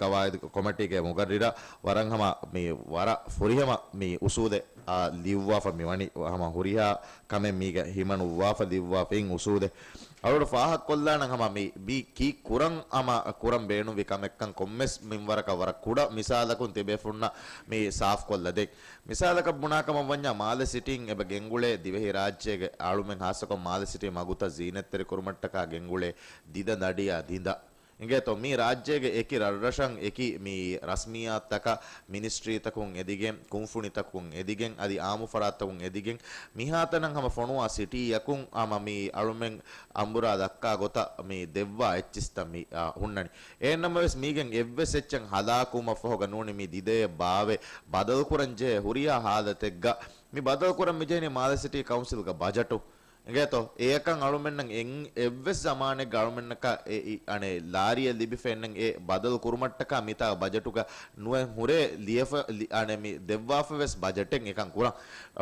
ގަވާއިދު ކޮމިޓީގެ މުގައްރިރާ ވަރަށް ހަމަ މި ވަރަށް ފުރިހަމަ މި އުސޫލެއް، އާ، ލިޔުއްވާފަ މިވަނީ ހަމަ ހުރިހާ ކަމެއް މީގަ ހިމަނުއްވާފަ ލިޔުއްވާފައިން އުސޫލެއް. އަޅުގަނޑު ފާހަގަކޮށްލާނަން ހަމަ މި ވީ ކީއްކުރަން ހަމަ ކުރަން ބޭނުންވި ކަމެއްކަން ކޮންމެސް މިންވަރަކަށް ވަރަށް ކުޑަ މިސާލަކުން ތިބޭފުންނަށް މި ސާފްކޮށްލަދޭން. މިސާލަކަށް ބުނާކަމަށް ވަންޏާ މާލެ ސިޓީން އެބަ ގެންގުޅޭ ދިވެހި ރާއްޖޭގެ އަޅުމެން ހާއްސަކޮށް މާލެ ސިޓީ މަގުތައް ޒީނަތްތެރިކުރުމަށްޓަކާ ގެންގުޅޭ ދިދަ ދަނޑިޔާ ދިނދަ. އިނގޭތޯ މީ ރާއްޖޭގެ އެކި ރަށްރަށަށް އެކި މި ރަސްމިއްޔާތުތަކަށް މިނިސްޓްރީތަކުން އެދިގެން، ކުންފުނިތަކުން އެދިގެން، އަދި އާއްމު ފަރާތްތަކުން އެދިގެން، މިހާތަނަށް ހަމަ ފޮނުވާ ސިޓީއަކުން ހަމަ މި އަޅުމެން އަނބުރާ ދައްކާ ގޮތަށް މި ދެއްވާ އެއްޗިސްތައް މި، އާ، ހުންނަނީ. އެހެންނަމަވެސް މީގެން އެއްވެސް އެއްޗެއް ހަލާކުވުމަށްފަހުގަ ނޫނީ މި ދިދަޔަށް ބާވެ ބަދަލުކުރަންޖެހޭ ހުރިހާ ހާލަތެއްގަ މި ބަދަލުކުރަން މިޖެހެނީ މާލެ ސިޓީ ކައުންސިލްގެ ބަޖެޓު. އިނގޭތޯ، އެޔަކަށް އަޅުމެންނަށް އެއް، އެއްވެސް ޒަމާނެއްގަ އަޅުމެންނަކަށް އެ، އި، އަނެއް ލާރިއެއް ލިބިފައެއްނެތް އެ ބަދަލު ކުރުމަށްޓަކާ މިތާ ބަޖެޓުގަ ނުވެ ހުރޭ ލިޔެފަ، ލި، އަނެއް މި ދެއްވާފަ ވެސް ބަޖެޓެއް އެކަން ކުރަން.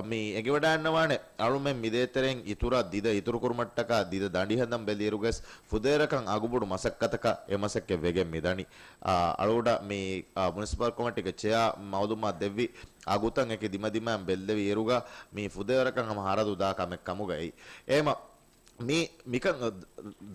މި އެނގިވަޑައިންނަވާނެ އަޅުމެން މި ދޭތެރެއިން އިތުރަށް ދިދަ އިތުރު ކުރުމަށްޓަކާ ދިދަ ދަނޑި ހަދަން ބެލިއިރުގަސް ފުދޭވަރަކަށް އަގުބޮޑު މަސައްކަތަކަށް އެ މަސައްކަތް ވެގެން މިދަނީ. އަ، އަޅުގަޑަށް މި، އަ، މުނިސިޕަލް ކޮމިޓީގެ ޗެއާ މައުލޫމާތު ދެއްވި އަގުތައް އެކި ދިމަދިމާއަށް ބެއްލެވި އިރުގަ މީ ފުދޭވަރަކަށް ހަމަ ހަރަދު ދާ ކަމެއް ކަމުގައި. އެހެމަ މި، މިކަން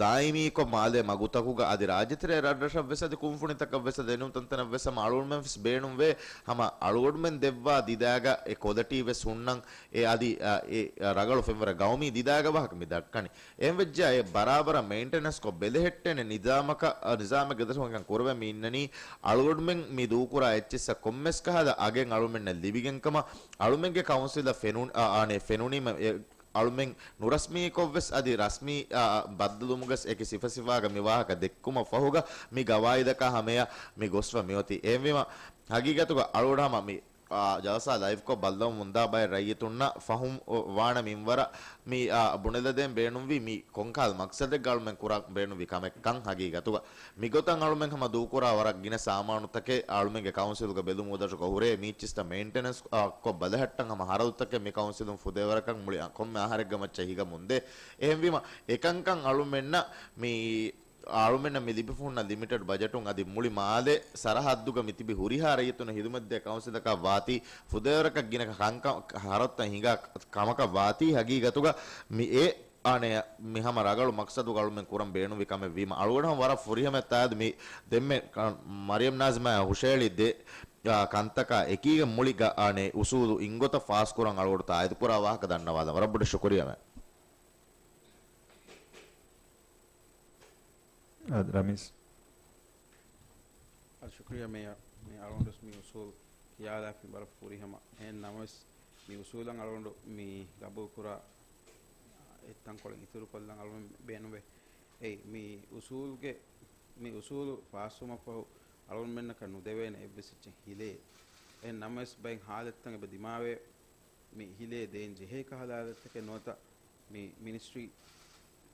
ދާއިމީކޮށް މާލޭ މަގުތަކުގަ އަދި ރާއްޖެތެރޭ ރަށްރަށަށް ވެސް އަދި ކުންފުނިތަކަށް ވެސް އަދި އެނޫންތަންތަނަށް ވެސް ހަމަ އަޅުގަނޑުމެން ވެސް ބޭނުންވޭ ހަމަ އަޅުގަނޑުމެން ދެއްވާ ދިދާގަ އެ ކޮލިޓީ ވެސް ހުންނަން އެ އަދި، އަ، އެ ރަގަޅު ފެންވަރަށް ގައުމީ ދިދާގެ ވާހަކަ މި ދައްކަނީ. އެހެންވެއްޖާ އެ ބަރާބަރަށް މެއިންޓެނަންސްކޮށް ބެލެހެއްޓޭނެ ނިޒާމަކަށް، އަ، ނިޒާމެއްގެ ދަށުން ކުރަވެމި އިންނަނީ އަޅުގަނޑުމެން މި ދޫކުރާ އެއްޗިއްސަށް ކޮންމެސް ކަހަލަ އަގެއް އަޅުމެންނަށް ލިބިގެންކަމަށް އަޅުމެންގެ ކައުންސިލަށް ފެނު، އަ، އަނެއް ފެނުނީމަ އެ އަޅުމެން ނުރަސްމީކޮށްވެސް އަދި ރަސްމީ، އާ، ބައްދަލުވުމުގަސް އެކި ސިފަސިފާގަ މި ވާހަކަ ދެއްކުމަށް ފަހުގަ މި ގަވާއިދަކާ ހަމަޔަށް މި ގޮސްފަ މިއޮތީ. އެހެންވީމަ، ހަގީގަތުގަ އަޅުގަޑު ހަމަ މި، އާ، ޖަލްސާ ލައިވްކޮށް ބައްލަވަމުންދާ ބައެއް ރައްޔިތުންނަށް ފަހުމް ވާނަ މިންވަރަށް މި، އާ، ބުނެލަދޭން ބޭނުންވީ މި ކޮންކަހަލަ މަގްސަދެއްގަ އަޅުމެން ކުރަން ބޭނުންވި ކަމެއްކަން ހަގީގަތުގަ. މިގޮތަށް އަޅުމެން ހަމަ ދޫކުރާ ވަރަށް ގިނަ ސާމާނުތަކެއް އަޅުމެންގެ ކައުންސިލްގެ ބެލުމުގެ ދަށުގަ ހުރޭ މީއްޗިސްތައް މެއިންޓެނަންސް، އާ، ކޮށް ބަލަހައްޓަން ހަމަ ހަރަދުތަކެއް މި ކައުންސިލުން ފުދޭވަރަކަށް މުޅި އަ، ކޮންމެ އަހަރެއްގެ މައްޗަށް ހިގަމުންދޭ. އެހެންވީމަ، އެކަންކަން އަޅުމެންނަށް މި އަޅުމެންނަށް މި ލިބިފަ ހުންނަ ލިމިޓެޑް ބަޖެޓުން އަދި މުޅި މާލެ ސަރަހައްދުގަ މި ތިބި ހުރިހާ ރައްޔިތުންނަށް ހިދުމަތްދޭ ކައުންސިލަކާ ވާތީ ފުދޭވަރަކަށް ގިނަ ކަންކަ-، ހަރަދުތައް ހިނގާ ކަމަކަށް ވާތީ ހަގީގަތުގަ މި އެ އަނެއް މި ހަމަ ރަނގަޅު މަޤްޞަދުގަ އަޅުމެން ކުރަން ބޭނުންވި ކަމެއް ވީމަ، އަޅުގަނޑު ހަމަ ވަރަށް ފުރިހަމައަށް ތާއަދު މި ދެންމެ ކަ-، މަރިޔަމް ނާޒިމާ ހުށަހެޅި ދެ، އާ، ކަންތަކާ އެކީގެ މުޅި ގަ-، އަނެއް އުސޫލު އިންގޮތަށް ފާސްކުރަން އަޅުގަނޑު ތާއީދުކުރާ ވާހަކަ ދަންނަވާލަން. ވަރަށް ބޮޑަށް ޝުކުރިއްޔާ މެ. އާދެ، ރަމީޒް. އަދި ޝުކުރިއްޔާ މޭޔަރ، މި އަޅުގަނޑުވެސް މި އުސޫލު ކިޔާލާފިން ވަރަށް ފުރިހަމަ. އެހެން ނަމަވެސް، މި އުސޫލަށް އަޅުގަނޑު މި ގަބޫލުކުރާ އެއްތަންކޮޅެއް އިތުރުކޮށްލަން އަޅުގަނޑު ބޭނުންވޭ. އެއީ، މި އުސޫލުގެ، މި އުސޫލު ފާސްވުމަށްފަހު އަޅުގަނޑުމެންނަކަށް ނުދެވޭނެ އެއްވެސް އެއްޗެއް ހިލޭ. އެހެން ނަމަވެސް، ބައެއް ހާލަތްތައް އެބަ ދިމާވޭ، މި ހިލޭ ދޭން ޖެހޭ ކަހަލަ ހާލަތްތަކެއް ނުވަތަ މި މިނިސްޓްރީ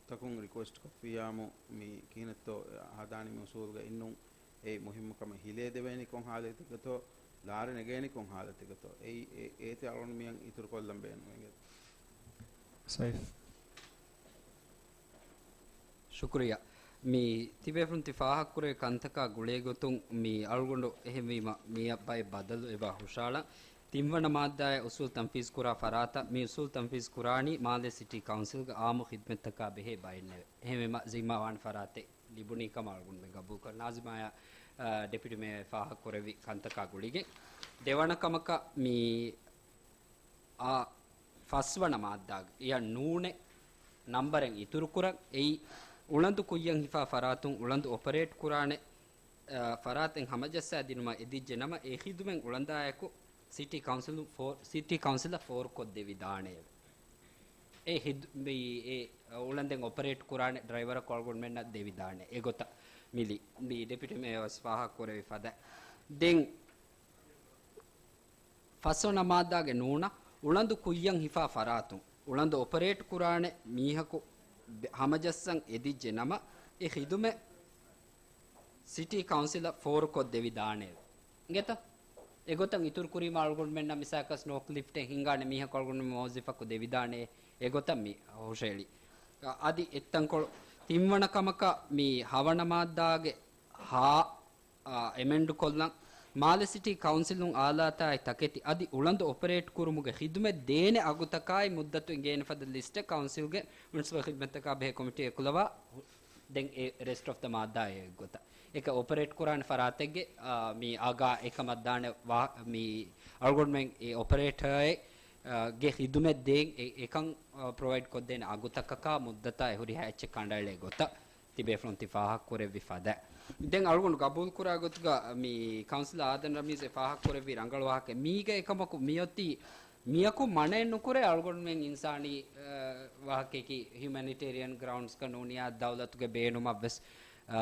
ތަކުން ރިކުއެސްޓް ކޮށްފިއްޔާމު، މި ކިހިނެއްތޯ ހަދާނީ މި އުސޫލުގަ އިންނުން. އެއީ މުހިއްމު ކަމެއް. ހިލޭ ދެވޭނީ ކޮން ހާލަތެއްގަތޯ، ލާރި ނެގޭނީ ކޮން ހާލަތެއްގަތޯ، އެއީ އޭ-، އޭތި އަޅުގަނޑު މިއަށް އިތުރުކޮށްލަން ބޭނުމެއް. ސައިފް. ޝުކުރިއްޔާ. މި ތިބޭފުޅުން ތި ފާހަގަކުރެއްވި ކަންތަކާ ގުޅޭގޮތުން މި އަޅުގަނޑު އެހެންވީމަ މިއަށް ބައެއް ބަދަލު އެބަ ހުށައަޅަން. ތިންވަނަ މާއްދާއަށް އުސޫލް ތަންފީޒުކުރާ ފަރާތަށް މި އުސޫލް ތަންފީޒުކުރާނީ މާލެ ސިޓީ ކައުންސިލްގެ އާއްމު ޚިދްމަތްތަކާ ބެހޭ ބައެއްނެވެ. އެހެންވީމަ ޒިންމާވާން ފަރާތެއް ލިބުނީ ކަމަށް އަޅުގަނޑުމެން ގަބޫލުކުރަން. ނާޒިމާއަށް، އާ، ޑެޕިއުޓީ މޭޔަރ ފާހަގަކުރެއްވި ކަންތަކާ ގުޅިގެން. ދެވަނަ ކަމަކަށް މި އާ، ފަސްވަނަ މާއްދާގެ އެއަށް ނޫނެއް ނަންބަރެއް އިތުރުކުރަން. އެއީ، އުޅަނދު ކުއްޔަށް ހިފާ ފަރާތުން އުޅަނދު އޮޕަރޭޓް ކުރާނެ، އާ، ފަރާތެއް ހަމަޖައްސާ ދިނުމަށް އެދިއްޖެ ނަމަ، އެ ޚިދުމަތް އުޅަނދާއެކު ސިޓީ ކައުންސިލު ފޯ-، ސިޓީ ކައުންސިލަށް ފޯރުކޮށްދެވިދާނެއެވެ. އެ ހިދު-، މި، އެ އުޅަނދެއް އޮޕަރޭޓް ކުރާނެ ޑްރައިވަރަކު އަޅުގަނޑުމެންނަށް ދެވިދާނެ. އެގޮތަށް މި ލި-، މި ޑެޕިއުޓީ މޭޔަރ ވެސް ފާހަގަކުރެއްވި ފަދަ. ދެން ފަސްވަނަ މާއްދާގެ ނޫނަށް އުޅަނދު ކުއްޔަށް ހިފާ ފަރާތުން އުޅަނދު އޮޕަރޭޓް ކުރާނެ މީހަކު ބެ-، ހަމަޖައްސަން އެދިއްޖެ ނަމަ، އެ ޚިދުމަތް ސިޓީ ކައުންސިލަށް ފޯރުކޮށްދެވިދާނެއެވެ. އިނގޭތަ؟ އެގޮތަށް އިތުރުކުރީމަ އަޅުގަނޑުމެންނަށް މިސާލަކަށް ސްނޯކް ލިފްޓެއް ހިންގާނެ މީހަކު އަޅުގަނޑުމެން މުވައްޒަފަކު ދެވިދާނެ. އެގޮތަށް މި ހުށައެޅި. އަދި އެއްތަންކޮޅު ތިންވަނަ ކަމަކަށް މި ހަވަނަ މާއްދާގެ ހާ އާ، އެމެންޑްކޮށްލަން. މާލެ ސިޓީ ކައުންސިލުން އާލާތާއި ތަކެތި އަދި އުޅަނދު އޮޕަރޭޓް ކުރުމުގެ ޚިދުމަތް ދޭނެ އަގުތަކާއި މުއްދަތު އެނގޭނެ ފަދަ ލިސްޓެއް ކައުންސިލްގެ މުނިސިޕަލް ޚިދުމަތްތަކާ ބެހޭ ކޮމިޓީ އެކުލަވާ. ދެން އެ ރެސްޓް އޮފް ދަ މާއްދާ އެއްގޮތަށް އެކަ އޮޕަރޭޓް ކުރާނެ ފަރާތެއްގެ، އާ، މި އަގާ އެކަމަށް ދާނެ ވާ-، މި އަޅުގަނޑުމެން އެ އޮޕަރޭޓަރ އެ، އާ، ގެ ޚިދުމަތް ދޭން އެ-، އެކަން، އާ، ޕްރޮވައިޑް ކޮށްދޭނެ އަގުތަކަކާ މުއްދަތާ އެ ހުރިހާ އެއްޗެއް ކަނޑައެޅޭ ގޮތަށް. ތިބޭފުޅުން ތި ފާހަގަކުރެއްވި ފަދަ. ދެން އަޅުގަނޑު ގަބޫލުކުރާ ގޮތުގަ މި ކައުންސިލަރ އާދަން ރަމީޒް އެ ފާހަގަކުރެއްވި ރަނގަޅު ވާހަކަ. މީގަ އެކަމަކު މިއޮތީ މިޔަކު މަނައެއް ނުކުރޭ އަޅުގަނޑުމެން އިންސާނީ، އަ، ވާހަކައަކީ ހިއުމެނިޓޭރިއަން ގްރައުންޑްސްގަ ނޫނިޔާ ދައުލަތުގެ ބޭނުމަށް ވެސް، އަ،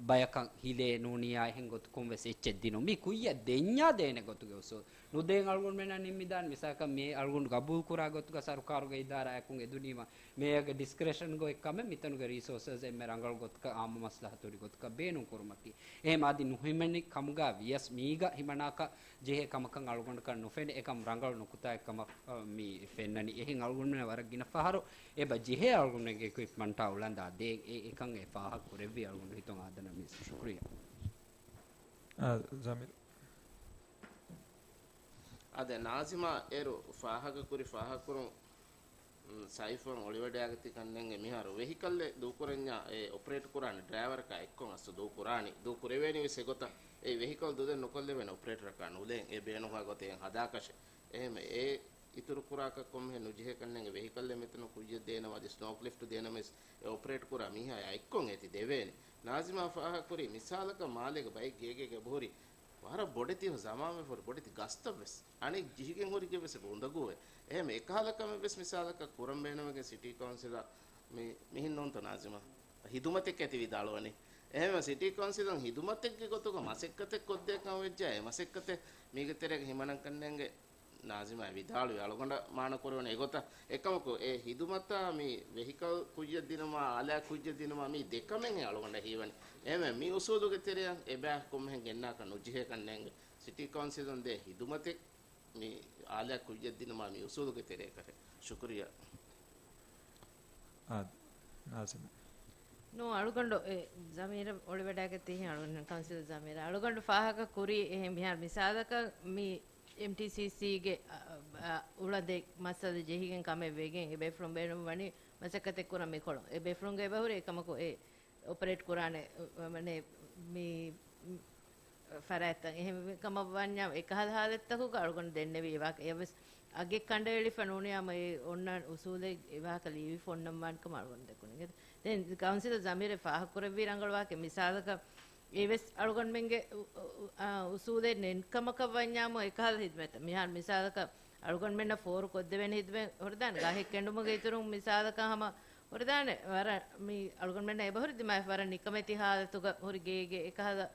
ބަޔަކަށް ހިލޭ ނޫނިޔާ އެހެން ގޮތަކުން ވެސް އެއްޗެއް ދިނުން. މި ކުއްޔަށް ދެންޏާ ދޭނެ ގޮތުގެ އުސޫލު. ނުދޭން އަޅުގަނޑުމެންނަށް ނިންމިދާނެ. މިސާލަކަށް މި އަޅުގަނޑު ގަބޫލުކުރާ ގޮތުގަ ސަރުކާރުގެ އިދާރާއަކުން އެދުނީމަ މޭޔަރގެ ޑިސްކްރެޝަންގަ އޮތް ކަމެއް މިތަނުގެ ރީސޯސަސް އެންމެ ރަނގަޅު ގޮތަކަށް އާއްމު މަސްލަހަތު ހުރި ގޮތަކަށް ބޭނުން ކުރުމަކީ. އެހެން އަދި ނުހިމެނި ކަމުގަ ވިޔަސް މީގަ ހިމަނާކަށް ޖެހޭ ކަމަކަށް އަޅުގަނޑަކަށް ނުފެނޭ. އެކަމް ރަނގަޅު ނުކުތާއެއް ކަމަށް، އަ، މި ފެންނަނީ. އެހެން އަޅުގަނޑުމެން ވަރަށް ގިނަ ފަހަރު އެބަ ޖެހޭ އަޅުގަނޑުގެ އިކްއިޕްމަންޓާ އުޅަނދާ ދޭން. އެ އެކަން އެ ފާހަގަ ކުރެއްވި އަޅުގަނޑު ހިތުން އާދަނަމީ. ޝުކުރިއްޔާ. އާ، ޖަމީލް. އާދެ، ނާޒިމާ އޭރު ފާހަގަކުރި ފާހަގަކުރުން، ސައިފަން އޮޅިވަޑައިގަތި ކަންނޭނގެ މިހާރު ވެހިކަލްއެއް ދޫކުރަންޏާ އެ އޮޕަރޭޓް ކުރާނެ ޑްރައިވަރަކާ އެއްކޮށް އަސްލު ދޫކުރާނީ. ދޫކުރެވޭނީ ވެސް އެގޮތަށް. އެ ވެހިކަލް ދުދެއް ނުކޮށްލެވޭނެ އޮޕަރޭޓަރަކާ ނުލޭން. އެ ބޭނުންވާ ގޮތެއް ހަދާކަށެއް. އެހެން އެ އިތުރުކުރާކަށް ކޮންމެހެން ނުޖެހޭ ކަންނޭނގެ ވެހިކަލްއެއް މިތަނު ކުއްޔަށް ދޭނަމަ އަދި ސްނޯކް ލިފްޓް ދޭނަމަ ވެސް އެ އޮޕަރޭޓް ކުރާ މީހާޔާ އެއްކޮށް އޭތި ދެވޭނެ. ނާޒިމާ ފާހަގަކުރީ މިސާލަކަށް މާލޭގެ ބައެއް ގޭގޭގަ އެބަހުރި ވަރަށް ބޮޑެތި ޒަމާންވެފަ ހުރި ބޮޑެތި ގަސްތައް ވެސް. އަނެއް ޖިހިގެން ހުރިގެ ވެސް އެބަ އުނދަގޫވޭ. އެހެން އެކަހަލަ ކަމެއް ވެސް މިސާލަކަށް ކުރަން ބޭނުމެގެން ސިޓީ ކައުންސިލަށް މި-، މިހެން ނޫންތޯ ނާޒިމާ؟ ހިދުމަތެއް އޭތި ވިދާޅުވަނީ. އެހެންވެ ސިޓީ ކައުންސިލުން ހިދުމަތެއްގެ ގޮތުގަ މަސައްކަތެއް ކޮށްދޭ ކަމަށް ވެއްޖެ، އެ މަސައްކަތެއް މީގެ ތެރޭގަ ހިމަނަން ކަންނޭނގެ ނާޒިމާ ވިދާޅުވި އަޅުގަނޑަށް މާނަ ކުރެވުނު އެގޮތަށް. އެކަމަކު އެ ހިދުމަތާ މި ވެހިކަލް ކުއްޔަށް ދިނުމާ، އާލާތް ކުއްޔަށް ދިނުމާ މީ ދެ ކަމެއް އަޅުގަނޑަށް ހީވަނީ. އެހެންވެ މި އުސޫލުގެ ތެރެއަށް އެބަ ކޮންމެހެން ގެންނާކަށް ނުޖެހޭ ކަންނޭނގެ ސިޓީ ކައުންސިލުން ދޭ ހިދުމަތެއް މި އާލާތް ކުއްޔަށް ދިނުމާ މި އުސޫލުގެ ތެރޭގަ. ޝުކުރިއްޔާ. އާ، ނާޒިމް. ނޫ އަޅުގަނޑު އެ ޒަމީރަށް އޮޅިވަޑައިގަތީ އަޅުގަނޑު ކައުންސިލް ޒަމީރަށް. އަޅުގަނޑު ފާހަގަ ކުރީ އެހެން މިހާރު މިސާލަކަށް މި އެމްޓީސީސީގެ، އަ، އަ، އުޅަނދެއް މައްސަލަ ޖެހިގެން ކަމެއް ވެގެން އެ ބޭފުޅުން ބޭނުން ވަނީ މަސައްކަތެއް ކުރަން މިކޮޅުން. އެ ބޭފުޅުންގެ އެބަހުރި އެކަމަކު އެ އޮޕަރޭޓް ކުރާނެ، އަ، މަނެ މި ފަރާތްތައް. އެހެން ކަމަށް ވަންޏާ އެކަހަލަ ހާލަތްތަކުގަ އަޅުގަނޑު ދެންނެވި އެ ވާހަކަ އެއްވެސް އަގެއް ކަނޑައެޅިފަ ނޫނިއްޔާމު އެ އޮންނަ އުސޫލެއް އެ ވާހަކަ ލިޔެވިފަ އޮންނަން ވާނެ ކަމަށް އަޅުގަނޑު ދެކުނީ. ދެން ކައުންސިލަރ ޒަމީރެއް ފާހަގަކުރެއްވީ ރަނގަޅު ވާހަކައެއް. މިސާލަކަށް އެވެސް އަޅުގަނޑުމެންގެ އު-، އު-، އާ، އުސޫލެއް ނެތް ކަމަކަށް ވަންޏާމު އެކަހަލަ ހިދުމަތްތައް. މިހާރު މިސާލަކަށް އަޅުގަނޑުމެންނަށް ފޯރު ކޮށްދެވޭނެ ހިދުމަތް ހުރެދާނެ. ގަހެއް ކެނޑުމުގެ އިތުރުން މިސާލަކަށް ހަމަ ހުރެދާނެ. ވަރަށް މި އަޅުގަނޑުމެންނަށް އެބަހުރި ދިމާވެފަ ވަރަށް ނިކަމެތި ހާލަތުގަ ހުރި ގޭގެ އެކަހަލަ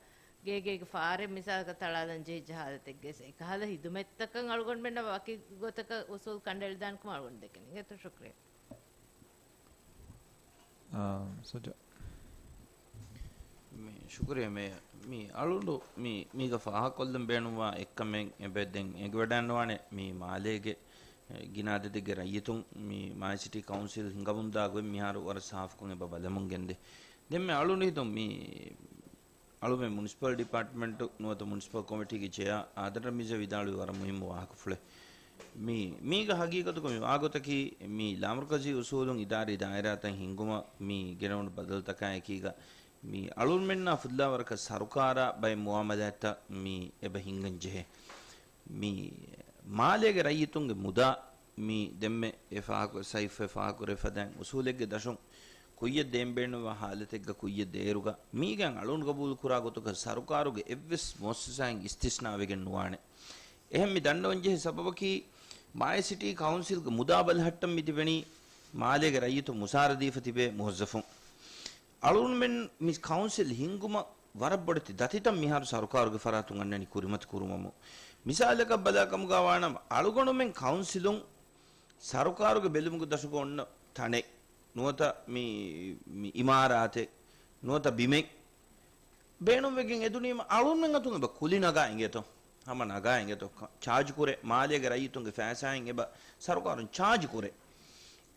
ގޭގޭގެ ފާރެއް މިސާލަކަށް ތަޅާލަން ޖެހިއްޖެ ހާލަތެއްގައި އެކަހަލަ ހިދުމަތްތަކަށް އަޅުގަނޑުމެންނަށް ވަކި ގޮތަކަށް އުސޫލް ކަނޑައެޅިދާނެ ކަމަށް އަޅުގަނޑު ދެކެނީ. އިނގޭތޯ؟ ޝުކުރިއްޔާ. އާ، ސުޖާ. މި ޝުކުރިއްޔާ މޭޔަރ. މި އަޅުގަނޑު މި، މީގަ ފާހަގަކޮށްލަން ބޭނުންވާ އެއްކަމެއް އެބަ ދެން އެނގިވަޑައިނުވާނެ މި މާލޭގެ، އެ، ގިނަ އަދަދެއްގެ ރައްޔިތުން މި މާލެ ސިޓީ ކައުންސިލް ހިނގަމުންދާ ގޮތް މިހާރު ވަރަށް ސާފުކޮށް އެބަ ބަލަމުން ގެންދޭ. ދެން މި އަޅުގަނޑު ހިތުން މި އަޅުމެން މުނިސިޕަލް ޑިޕާޓްމަންޓު ނުވަތަ މުނިސިޕަލް ކޮމިޓީގެ ޗެއާ އާދަމް ރަމީޒަށް ވިދާޅުވި ވަރަށް މުހިއްމު ވާހަކަފުޅެއް. މި، މީގަ ހަގީގަތުގަ މި ވާގޮތަކީ، މި ލާމަރުކަޒީ އުސޫލުން އިދާރީ ދާއިރާތައް ހިންގުމަށް މި ގެނެވުނު ބަދަލުތަކާ އެކީގަ، މި އަޅުގަނޑުމެންނާ ފުއްލާވަރަކަށް ސަރުކާރާ ބައެއް މުއާމަލާތްތައް މި އެބަ ހިންގަން ޖެހޭ. މި މާލޭގެ ރައްޔިތުންގެ މުދާ މި ދެންމެ އެ ފާހަގަ، ސައިފް އެ ފާހަގަކުރެ ފަދައިން އުސޫލެއްގެ ދަށުން ކުއްޔަށް ދޭން ބޭނުންވާ ހާލަތެއްގަ ކުއްޔަށް ދޭއިރުގަ މީގެން އަޅުން ގަބޫލު ކުރާ ގޮތުގަ ސަރުކާރުގެ އެއްވެސް މުއައްސަސާއެއް އިސްތިސްނާވެގެން ނުވާނެ. އެހެން މި ދަންނަވަން ޖެހޭ ސަބަބަކީ، މާލެ ސިޓީ ކައުންސިލްގެ މުދާ ބަލަހައްޓަން މި ތިބެނީ މާލޭގެ ރައްޔިތުން މުސާރަ ދީފަ ތިބޭ މުވައްޒަފުން. އަޅުގަނޑުމެން މި ކައުންސިލް ހިންގުމަށް ވަރަށް ބޮޑެތި ދަތިތައް މިހާރު ސަރުކާރުގެ ފަރާތުން އަންނަނީ ކުރިމަތި ކުރުމަށް. މިސާލަކަށް ބަލާ ކަމުގަ ވާނަމަ، އަޅުގަނޑުމެން ކައުންސިލުން ސަރުކާރުގެ ބެލުމުގެ ދަށުގަ އޮންނަ ތަނެއް ނުވަތަ މި، މި އިމާރާތެއް ނުވަތަ ބިމެއް ބޭނުންވެގެން އެދުނީމަ، އަޅުންމެން އަތުން އެބަ ކުލި ނަގާ އިނގޭތޯ؟ ހަމަ ނަގާ އިނގޭތޯ؟ ޗާޖް ކުރޭ، މާލޭގެ ރައްޔިތުންގެ ފައިސާއިން އެބަ ސަރުކާރުން ޗާޖް ކުރޭ.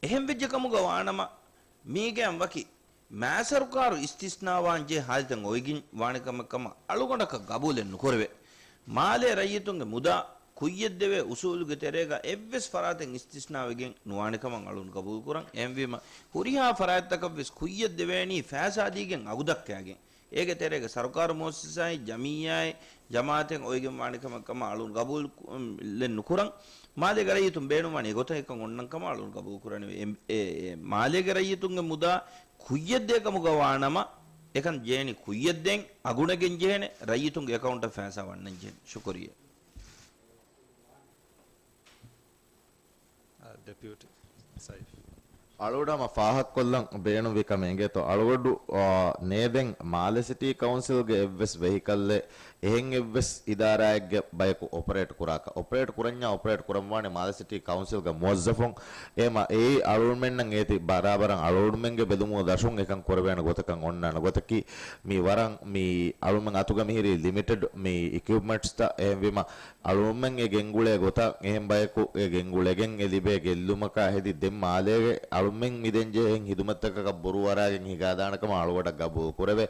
އެހެން ވެއްޖެ ކަމުގަ ވާނަމަ، މީގެއަށް ވަކި މާ ސަރުކާރު އިސްތިސްނާވާން ޖެހޭ ހާލަތެއް އޮވެގެން ވާނެ ކަމަށް ކަމަށް އަޅުގަނޑަކަށް ގަބޫލެއް ނުކުރެވޭ. މާލޭ ރައްޔިތުންގެ މުދާ ކުއްޔަށްދެވޭ އުސޫލުގެ ތެރޭގަ އެއްވެސް ފަރާތެއް އިސްތިސްނާވެގެން ނުވާނެ ކަމަށް އަޅުން ގަބޫލުކުރަން. އެހެންވީމަ، ހުރިހާ ފަރާތްތަކަށްވެސް ކުއްޔަށްދެވޭނީ ފައިސާ ދީގެން އަގު ދައްކާގެން. އޭގެ ތެރޭގަ ސަރުކާރު މުއައްސަސާއެއް، ޖަމިއްޔާއެއް، ޖަމާއަތެއް އޮވެގެން ވާނެ ކަމަށް ކަމަށް އަޅުން ގަބޫލު ކު-، އުން، ލެއް ނުކުރަން. މާލޭގެ ރައްޔިތުން ބޭނުންވާނީ އެގޮތަށް އެކަން އޮންނަން ކަމަށް އަޅުން ގަބޫލު ކުރަނީ. އެ، އެ، އެ، މާލޭގެ ރައްޔިތުންގެ މުދާ ކުއްޔަށްދޭ ކަމުގަ ވާނަމަ، އެކަން ޖޭނި ކުއްޔަށްދޭން އަގުނެގެން ޖެހޭނެ، ރައްޔިތުންގެ އެކައުންޓަށް ފައިސާ ވަންނަން ޖެހޭނެ. ޝުކުރިއްޔާ. އާ، ޑެޕިއުޓީ ސައިފް. އަޅުގަނޑު ހަމަ ފާހަގަކޮށްލަން ބޭނުންވި ކަމެއް އިނގޭތޯ، އަޅުގަނޑު، އާ، ނޭދެން މާލެ ސިޓީ ކައުންސިލްގެ އެއްވެސް ވެހިކަލްއެއް އެހެން އެއްވެސް އިދާރާއެއްގެ ބަޔަކު އޮޕަރޭޓް ކުރާކަށް. އޮޕަރޭޓް ކުރަންޏާ އޮޕަރޭޓް ކުރަންވާނެ މާލެ ސިޓީ ކައުންސިލްގެ މުވައްޒަފުން. އެމަ އެއީ އަޅުގަނޑުމެންނަށް އޭތި ބަރާބަރަށް އަޅުގަނޑުމެންގެ ބެލުމުގެ ދަށުން އެކަން ކުރެވޭނެ ގޮތަކަށް އޮންނާނެ ގޮތަކީ، މި ވަރަށް މި އަޅުގަނޑުމެން އަތުގަ މިހިރީ ލިމިޓެޑް މި އިކްއިޕްމަންޓްސްތައް. އެހެންވީމަ، އަޅުގަނޑުމެން އެ ގެންގުޅޭ ގޮތަށް އެހެން ބަޔަކު އެ ގެންގުޅެގެން އެ ލިބޭ ގެއްލުމަކާ ހެދި ދެން މާލޭގެ އަޅުމެން މިދެން ޖެހޭ ހިދުމަތްތަކަކަށް ބުރޫ އަރާގެން ހިގާދާނެ ކަމަށް އަޅުގަޑަށް ގަބޫލު ކުރެވޭ.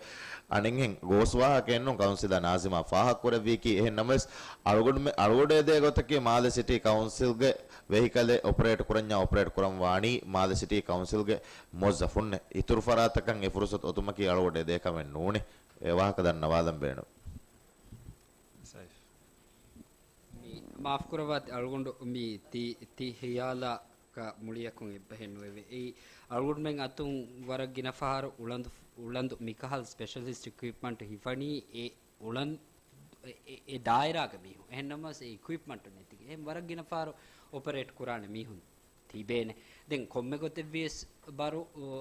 އަނެއްހެން ގޯސް ވާހަކައެއް ނޫން، ކައުންސިލަރ ނާޒިމާ ފާހަގަކުރެއްވީކީ. އެހެން ނަމަވެސް، އަޅުގަޑު މެ-، އަޅުގަޑު އެދޭ ގޮތަކީ މާލެ ސިޓީ ކައުންސިލްގެ ވެހިކަލެއް އޮޕަރޭޓް ކުރަންޏާ އޮޕަރޭޓް ކުރަން ވާނީ މާލެ ސިޓީ ކައުންސިލްގެ މުވައްޒަފުންނޭ. އިތުރު ފަރާތަކަށް އެ ފުރުސަތު އޮތުމަކީ އަޅުގަޑު އެދޭ ކަމެއް ނޫނޭ. އެ ވާހަކަ ދަންނަވާލަން ބޭނުން. ސައިފް. މި މާފްކުރައްވާތި އަޅުގަނޑު މި ތި، ތި ހިޔާލަކަށް މުޅިއަކުން އެއްބަހެއް ނުވެވޭ. އެއީ އަޅުގަނޑުމެން އަތުން ވަރަށް ގިނަ ފަހަރު އުޅަނދު، އުޅަނދު މިކަހަލަ ސްޕެޝަލިސްޓް އިކްއިޕްމަންޓް ހިފަނީ އެ އުޅަން، އެ، އެ، އެ ދާއިރާގެ މީހުން. އެހެން ނަމަވެސް އެ އިކްއިޕްމަންޓު ނެތިގެން އެހެން ވަރަށް ގިނަ ފަހަރު އޮޕަރޭޓް ކުރާނެ މީހުން ތިބޭނެ. ދެން ކޮންމެ ގޮތެއްވިޔަސް ބާރު،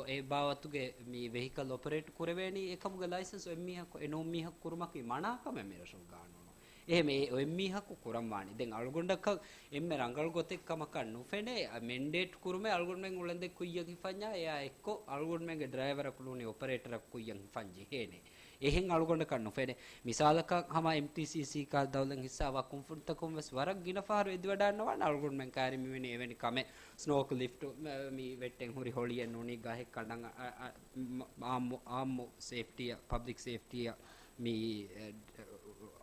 އެ ބާވަތުގެ މި ވެހިކަލް އޮޕަރޭޓް ކުރެވޭނީ އެކަމުގެ ލައިސަންސް އޮތްމީހަކު އެނޫން މީހަކު ކުރުމަކީ މަނާ ކަމެއް މި ރަށުގެ ގާނޫނު. އެހެން އެ އޮތްމީހަކު ކުރަން ވާނީ. ދެން އަޅުގަނޑަކަށް އެންމެ ރަނގަޅު ގޮތެއް ކަމަކަށް ނުފެނޭ، އަ، މެންޑޭޓް ކުރުމެއް އަޅުގަނޑުމެން އުޅަނދެއް ކުއްޔަށް ހިފަންޏާ އެއާ އެއްކޮށް އަޅުގަނޑުމެންގެ ޑްރައިވަރަކު ނޫނީ އޮޕަރޭޓަރަކު ކުއްޔަށް ހިފަން ޖެހޭނެ. އެހެން އަޅުގަނޑަކަށް ނުފެނޭ. މިސާލަކަށް ހަމަ އެމްޓީސީސީ ކާ ދައުލަތް ހިއްސާވާ ކުންފުނިތަކުން ވެސް ވަރަށް ގިނަ ފަހަރު އެދިވަޑާންނަވާނެ އަޅުގަނޑުމެން ކައިރި މިވެނި އެވެނި ކަމެއް. ސްނޯކް ލިފްޓް މި ވެއްޓެން ހުރި ހޮޅިއެއް ނޫނީ ގަހެއް ކަނޑަން އަ-، އަ-، އަ-، މަ-، އާއްމު، އާއްމު ސޭފްޓީއަށް، ޕަބްލިކް ސޭފްޓީއަށް މި، އެ،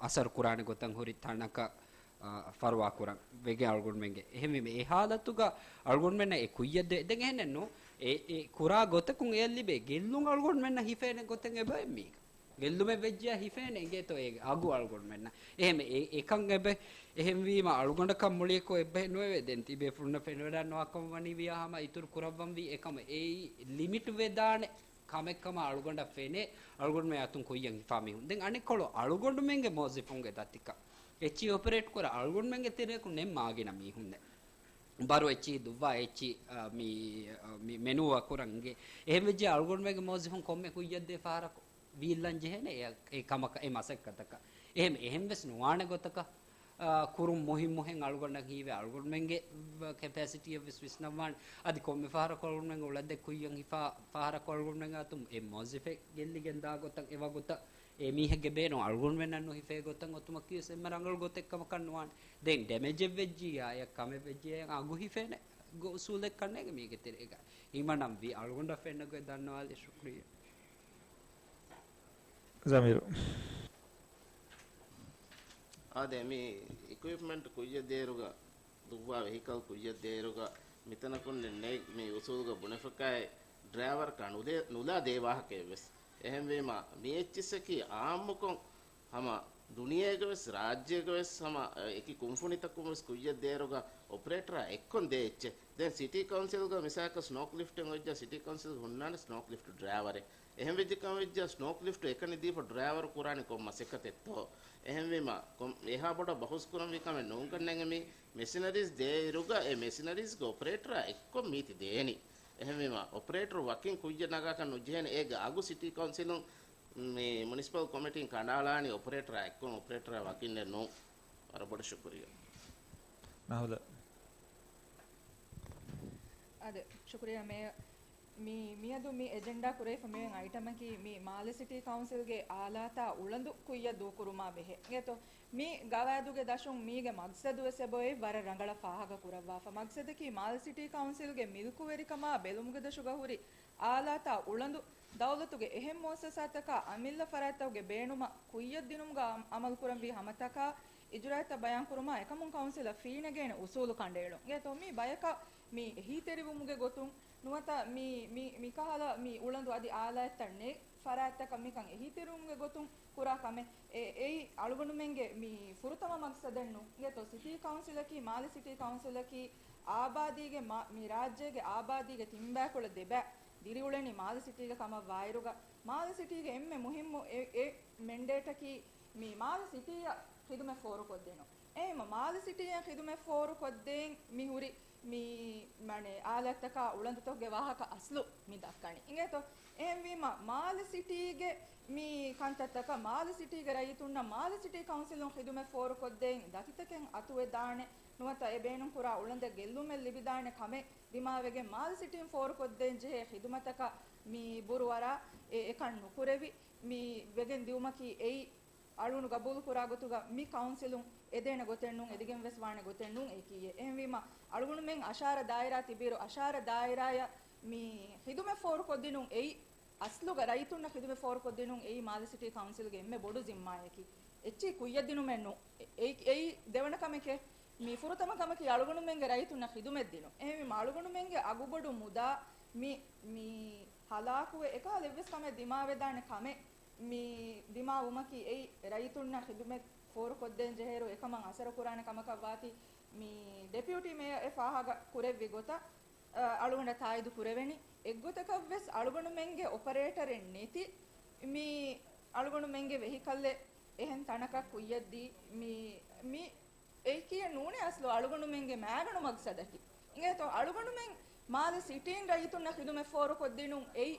އަސަރު ކުރާނެ ގޮތަށް ހުރި ތަނަކަށް، އަ، ފަރުވާ ކުރަން ވެގެން އަޅުގަނޑުމެންގެ. އެހެންވީމަ އެ ހާލަތުގަ އަޅުގަނޑުމެންނަށް އެ ކުއްޔަށް ދޭ-، ދެން އެހެނެއްނު. އެ، އެ ކުރާ ގޮތަކުން އެއަށް ލިބޭ ގެއްލުން އަޅުގަނޑުމެންނަށް ހިފޭނެ ގޮތެއް އެބަ މީގަ. ގެއްލުމެއް ވެއްޖެޔާ ހިފޭނެ އިނގޭތޯ އޭގެ އަގު އަޅުގަނޑުމެންނަށް. އެހެން އެ-، އެކަން އެބަ-، އެހެންވީމަ އަޅުގަނޑަކަށް މުޅިއެއްކޮށް އެއްބަހެއް ނުވެވޭ. ދެން ތިބޭފުޅުންނަށް ފެނިވަޑާން ނުވާ ކަމަށް ވަނީ ވިޔާ ހަމަ އިތުރު ކުރައްވަންވީ އެކަމަށް. އެއީ ލިމިޓް ވެދާނެ ކަމެއްކަމަށް އަޅުގަނޑަށް ފެނޭ، އަޅުގަނޑުމެން އަތުން ކުއްޔަށް ހިފާ މީހުން. ދެން އަނެއްކޮޅު އަޅުގަނޑުމެންގެ މުވައްޒަފުންގެ ދަތިކަ. އެޗި އޮޕަރޭޓް ކުރާ އަޅުގަނޑުމެންގެ ތެރެއަކުން ނެތް މާގިނަ މީހުންނެއް. ބަރު އެޗި ދުއްވާ އެޗި، އަ، މި، އަ، މި މެނޫ އަކުރަން އިނގޭ. އެހެން ވެއްޖެ އަޅުގަނޑުމެންގެ މުވައްޒަފުން ކޮންމެ ކުއްޔަށްދޭ ފަހަރަކު ވީއްލަން ޖެހޭނެ އެ، އެ ކަމަކަށް، އެ މަސައްކަތަކަށް. އެހެން، އެހެން ވެސް ނުވާނެ ގޮތަކަށް، އާ، ކުރުން މުހިއްމުހެން އަޅުގަނޑަށް ހީވޭ، އަޅުގަނޑުމެންގެ ކެޕޭސިޓީއަށް ވެސް ވިސްނައްވާނެ. އަދި ކޮންމެ ފަހަރަކު އަޅުގަނޑުމެން އުޅަނދެއް ކުއްޔަށް ހިފާ ފަހަރަކު އަޅުގަނޑުމެން އަތުން އެ މުވައްޒަފެއް ގެއްލިގެން ދާ ގޮތަށް އެ ވަގުތަށް އެ މީހެއްގެ ބޭނުން އަޅުގަނޑުމެންނަށް ނުހިފޭ ގޮތަށް އޮތުމަކީ ވެސް އެންމެ ރަނގަޅު ގޮތެއް ކަމަކަށް ނުވާނެ. ދެން ޑެމޭޖެއް ވެއްޖިއްޔާ، އެ ކަމެއް ވެއްޖިއްޔާ، އަގު ހިފޭނެ ގޮ-، އުސޫލެއް ކަންނޭނގެ މީގެ ތެރޭގަ. ހިމަނަންވީ އަޅުގަނޑަށް ފެންނަ ގޮތް ދަންނަވާލި. ޝުކުރިއްޔާ. ޒަމީރު. އާދެ، މި އިކުއިޕްމަންޓް ކުއްޔަށް ދޭއިރުގަ، ދުއްވާ ވެހިކަލް ކުއްޔަށް ދޭއިރުގަ، މިތަނަކުން ނެ-، މި އުސޫލުގަ ބުނެފަކާއި ޑްރައިވަރަކާ ނުދޭ-، ނުލާ ދޭ ވާހަކައެއް ވެސް. އެހެންވީމަ، މި އެއްޗިއްސަކީ އާއްމުކޮށް ހަމަ ދުނިޔޭގަ ވެސް، ރާއްޖޭގަ ވެސް ހަމަ، އެ، އެކި ކުންފުނިތަކުން ވެސް ކުއްޔަށް ދޭއިރުގަ އޮޕަރޭޓަރާ އެއްކޮށް ދޭ އެއްޗެއް. ދެން ސިޓީ ކައުންސިލްގަ މިސާލަކަށް ސްނޯކް ލިފްޓެއް އޮތްޖާ، ސިޓީ ކައުންސިލްގަ ހުންނާނެ ސްނޯކް ލިފްޓް ޑްރައިވަރެއް. އެހެން ވެއްޖެ ކަމަށް ވެއްޖާ، ސްނޯކް ލިފްޓް އެކަނި ދީފަ ޑްރައިވަރު ކުރާނީ ކޮން މަސައްކަތެއްތޯ؟ އެހެންވީމަ، ކޮން-، އެހާ ބޮޑަށް ބަހުސް ކުރަންވީ ކަމެއް ނޫންކަންނޭނގެ މި މެޝިނަރީސް ދޭއިރުގަ، އެ މެޝިނަރީސްގެ އޮޕަރޭޓަރާ އެއްކޮށް މީތި ދޭނީ. އެހެންވީމަ، އޮޕަރޭޓަރު ވަކިން ކުއްޔަށް ނަގާކަށް ނުޖެހޭނެ. އޭގެ އަގު ސިޓީ ކައުންސިލުން މި މުނިސިޕަލް ކޮމިޓީން ކަނޑައަޅާނީ އޮޕަރޭޓަރާ އެއްކޮށް، އޮޕަރޭޓަރާ ވަކިންނެއް ނޫން. ވަރަށް ބޮޑަށް ޝުކުރިއްޔާ. ނަހުލަ. އާދެ، ޝުކުރިއްޔާ މޭޔަރ. މި، މިއަދު މި އެޖެންޑާ ކުރެވިފަ މިވެން އައިޓަމަކީ މި މާލެ ސިޓީ ކައުންސިލްގެ އާލާތާ އުޅަނދު ކުއްޔަށް ދޫކުރުމާ ބެހޭ. އިނގޭތޯ؟ މި ގަވާއިދުގެ ދަށުން މީގެ މަގްސަދު ވެސް އެބައޮތް ވަރަށް ރަނގަޅަށް ފާހަގަ ކުރައްވާފަ. މަގްސަދަކީ މާލެ ސިޓީ ކައުންސިލްގެ މިލްކުވެރިކަމާ ބެލުމުގެ ދަށުގަ ހުރި އާލާތާ އުޅަނދު ދައުލަތުގެ އެހެން މުއައްސަސާތަކާ އަމިއްލަ ފަރާތްތަކުގެ ބޭނުމަށް ކުއްޔަށްދިނުމުގަ އަމަލުކުރަންވީ ހަމަތަކާ އިޖުރާތައް ބަޔާންކުރުމާ އެކަމުން ކައުންސިލަށް ފީނެގޭނެ އުސޫލު ކަނޑައެޅުން. އިނގޭތޯ މީ ބަޔަކަށް މި އެހީތެރިވުމުގެ ގޮތުން ނުވަތަ މި، މި، މިކަހަލަ މި އުޅަނދު އަދި އާލާތްތައް ނެތް ފަރާތްތަކަށް މިކަން އެހީތެރިވުމުގެ ގޮތުން ކުރާ ކަމެއް. އެ، އެއީ އަޅުގަނޑުމެންގެ މި ފުރަތަމަ މަގްސަދެއްނު. އިނގޭތޯ ސިޓީ ކައުންސިލަކީ، މާލެ ސިޓީ ކައުންސިލަކީ އާބާދީގެ މާ-، މި ރާއްޖޭގެ އާބާދީގެ ތިންބައިކުޅަ ދެބައި ދިރިއުޅެނީ މާލެ ސިޓީގަ ކަމަށް ވާއިރުގަ، މާލެ ސިޓީގެ އެންމެ މުހިއްމު އެ، އެ މެންޑޭޓަކީ މި މާލެ ސިޓީއަށް ޚިދުމަތް ފޯރުކޮށްދިނުން. އެހެންވީމަ މާލެ ސިޓީއަށް ޚިދުމަތް ފޯރުކޮށްދޭން މި ހުރި މި، މަނެ، އާލާތްތަކާ އުޅަނދުތަކުގެ ވާހަކަ އަސްލު މި ދައްކަނީ. އިނގޭތޯ؟ އެހެންވީމަ މާލެ ސިޓީގެ މި ކަންތައްތަކަށް މާލެ ސިޓީގެ ރައްޔިތުންނަށް މާލެ ސިޓީ ކައުންސިލުން ޚިދުމަތް ފޯރުކޮށްދޭން ދަތިތަކެއް އަތުވެދާނެ ނުވަތަ އެ ބޭނުންކުރާ އުޅަނދެއް ގެއްލުމެއް ލިބިދާނެ ކަމެއް ދިމާވެގެން މާލެ ސިޓީން ފޯރުކޮށްދޭން ޖެހޭ ޚިދުމަތަކަށް މި ބުރުވަރާ އެ އެކަން ނުކުރެވި މި ވެގެން ދިއުމަކީ އެއީ އަޅުގަނޑު ގަބޫލު ކުރާ ގޮތުގަ މި ކައުންސިލުން އެދޭނެ ގޮތެއް ނޫން، އެދިގެން ވެސް ވާނެ ގޮތެއް ނޫން. އެކީ އެ. އެހެންވީމަ އަޅުގަނޑުމެން އަށާރަ ދާއިރާ ތިބިއިރު އަށާރަ ދާއިރާޔަށް މި ޚިދުމަތް ފޯރުކޮށްދިނުން އެއީ އަސްލުގަ ރައްޔިތުންނަށް ޚިދުމަތް ފޯރުކޮށްދިނުން އެއީ މާލެ ސިޓީ ކައުންސިލްގެ އެންމެ ބޮޑު ޒިންމާއަކީ. އެއްޗެއް ކުއްޔަށްދިނުމެއް ނޫން. އެ-، އެއީ، އެއީ ދެވަނަ ކަމެކޭ. މި ފުރަތަމަ ކަމަކީ އަޅުގަނޑުމެންގެ ރައްޔިތުންނަށް ޚިދުމަތް ދިނުން. އެހެންވީމަ އަޅުގަނޑުމެންގެ އަގުބޮޑު މުދާ މި، މި ހަލާކުވެ އެކަހަލަ އެއްވެސް ކަމެއް ދިމާވެދާނެ ކަމެއް މި ދިމާވުމަކީ އެއީ ރައްޔިތުންނަށް ޚިދުމަތް ފޯރުކޮށްދޭން ޖެހޭއިރު އެކަމަށް އަސަރު ކުރާނެ ކަމަކަށް ވާތީ މި ޑެޕިއުޓީ މޭޔަރ އެ ފާހަގަ ކުރެއްވި ގޮތަށް، އަ، އަޅުގަނޑަށް ތާއީދު ކުރެވެނީ. އެއްގޮތަކަށްވެސް އަޅުގަނޑުމެންގެ އޮޕަރޭޓަރެއް ނެތި މި އަޅުގަނޑުމެންގެ ވެހިކަލްއެއް އެހެން ތަނަކަށް ކުއްޔަށްދީ މި، މި އެކީއެއް ނޫނޭ އަސްލު އަޅުގަނޑުމެންގެ މައިގަނޑު މަގްސަދަކީ. އިނގޭތޯ އަޅުގަނޑުމެން މާލެ ސިޓީން ރައްޔިތުންނަށް ޚިދުމަތް ފޯރުކޮށްދިނުން އެއީ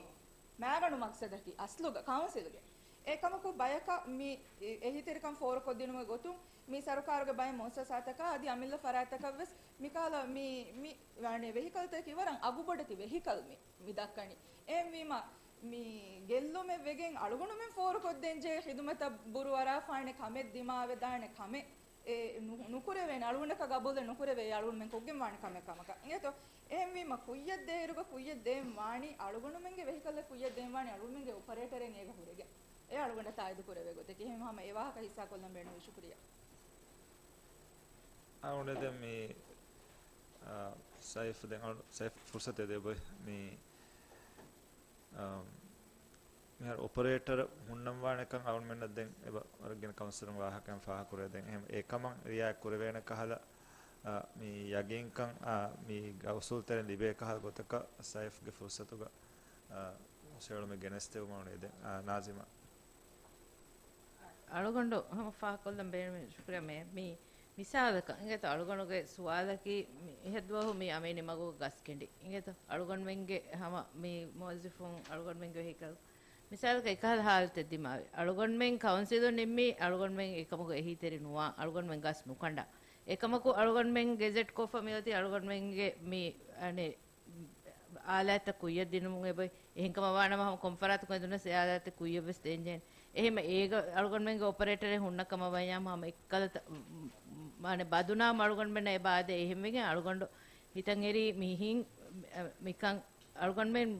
މައިގަނޑު މަގްސަދަކީ އަސްލުގަ ކައުންސިލްގެ. އެކަމަކު ބަޔަކަށް މި އެ-، އެހީތެރިކަން ފޯރުކޮށްދިނުމުގެ ގޮތުން މި ސަރުކާރުގެ ބައެއް މުއައްސަސާތަކާ އަދި އަމިއްލަ ފަރާތްތަކަށްވެސް މިކަހަލަ މި، މި، ވެހިކަލްތަކަކީ ވަރަށް އަގުބޮޑެތި ވެހިކަލް މި، މި ދައްކަނީ. އެހެންވީމަ މި ގެއްލުމެއް ވެގެން އަޅުގަނޑުމެން ފޯރުކޮށްދޭންޖެހޭ ޚިދުމަތަށް ބުރު އަރާފާނެ ކަމެއް ދިމާވެދާނެ ކަމެއް އެ ނު-، ނުކުރެވޭނެ، އަޅުގަނޑަކަށް ގަބޫލެއް ނުކުރެވޭ އަޅުގަނޑުމެން ކޮށްގެން ވާނެ ކަމެއް ކަމަކަށް. އިނގޭތޯ؟ އެހެންވީމަ ކުއްޔަށް ދޭއިރުގަ ކުއްޔަށް ދޭން ވާނީ އަޅުގަނޑުމެންގެ ވެހިކަލްއެއް ކުއްޔަށް ދޭން ވާނީ އަޅުގަނޑުމެންގެ އޮޕަރޭޓަރެއް އޭގަ ހުރެގެން. އެ އަޅުގަނޑަށް ތާއީދު ކުރެވޭ ގޮތަކީ. އެހެން ހަމަ އެ ވާހަކަ ހިއްސާކޮށްލަން ބޭނުންވި. ޝުކުރިއްޔާ. އަޅުގަނޑު ދެން މި، އާ، ސައިފް ދެން އަޅު-، ސައިފް ފުރުސަތެއް ދެބައި މި، އާ، މިހާރު އޮޕަރޭޓަރ ހުންނަންވާނެކަން އަޅުގަނޑުމެންނަށް ދެން އެބަ ވަރަށް ގިނަ ކައުންސިލުން ވާހަކައިން ފާހަގަކުރޭ. ދެން އެހެން އެކަމަށް ރިއާޔަތް ކުރެވޭނެ ކަހަލަ، އާ، މި ޔަގީންކަން، އާ، މީގަ އުސޫލުތެރެއިން ލިބޭ ކަހަލަ ގޮތަކަށް ސައިފްގެ ފުރުސަތުގަ، އާ، ހުށަހެޅުމެއް ގެނެސްދެވުމަށް އުޅޭ. ދެން، އާ، ނާޒިމާ. އަޅުގަނޑު ހަމަ ފާހަގަކޮށްލަން ބޭނުމީ ޝުކުރިއްޔާ މޭ. މި މިސާލަކަށް އިނގޭތޯ އަޅުގަނޑުގެ ސުވާލަކީ މި އެހެއްދުވަހު މި އަމީނި މަގު ގަސް ކެނޑި. އިނގޭތޯ އަޅުގަނޑުމެންގެ ހަމަ މި މުވައްޒަފުން އަޅުގަނޑުމެންގެ ވެހިކަލް. މިސާލަކަށް އެކަހަލަ ހާލަތެއް ދިމާވި. އަޅުގަނޑުމެން ކައުންސިލުން ނިންމީ އަޅުގަނޑުމެން އެކަމުގަ އެހީތެރި ނުވާ، އަޅުގަނޑުމެން ގަސް ނުކަނޑާ. އެކަމަކު އަޅުގަނޑުމެން ގެޒެޓް ކޮށްފަ މިއޮތީ އަޅުގަނޑުމެންގެ މި އަނެއް އާލާތްތައް ކުއްޔަށް ދިނުމުން އެބައި. އެހެންކަމަށް ވާނަމަ ހަމަ ކޮންފަރާތަކުން އެދުނަސް އެ އާލާތްތައް ކުއްޔަށް ވެސް ދޭންޖެހޭނެ. އެހެންމަ އޭގަ އަޅުގަނޑުމެންގެ އޮޕަރޭޓަރެއް ހުންނަ ކަމަށް ވަންޏާ ހަމަ އެއްކަލަ މާނެ ބަދުނާމް އަޅުގަނޑުމެންނަށް އެބަ އާދޭ. އެހެންވެގެން އަޅުގަނޑު ހިތަށް އެރީ މިހިން މިކަން އަޅުގަނޑުމެން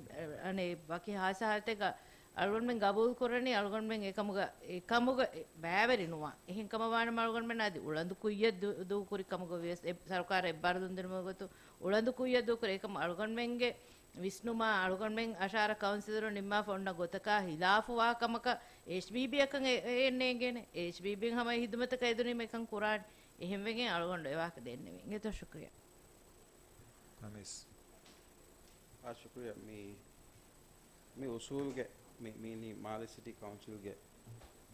އަނެއް ވަކި ހާއްސަ ހާލަތެއްގަ އަޅުގަނޑުމެން ގަބޫލު ކުރަނީ އަޅުގަނޑުމެން އެކަމުގަ، އެކަމުގަ ބައިވެރި ނުވާ. އެހެން ކަމަށް ވާނަމަ އަޅުގަނޑުމެން އަދި އުޅަނދު ކުއްޔަށް ދޫ، ދޫކުރި ކަމުގަ ވިޔަސް އެ ސަރުކާރަށް އެއްބާރުލުން ދިނުމުގެ ގޮތުން އުޅަނދު ކުއްޔަށް ދޫކުރި. އެކަމަށް އަޅުގަނޑުމެންގެ ވިސްނުމާ އަޅުގަނޑުމެން އަށާރަ ކައުންސިލަރުން ނިންމާފަ އޮންނަ ގޮތަކާ ހިލާފުވާ ކަމަކަށް އެޗްބީބީއަކަށް އެ، އެ ނޭނގޭނެ. އެޗްބީބީން ހަމަ ހިދުމަތަކަށް އެދުނީމަ އެކަން ކުރާނެ. އެހެންވެގެން އަޅުގަނޑު އެވާހަކަ ދެންނެވި. އިނގޭތޯ ޝުކުރިއްޔާ. އާ، ޝުކުރިއްޔާ. މި، މި އުސޫލުގެ، މި، މީނީ މާލެ ސިޓީ ކައުންސިލްގެ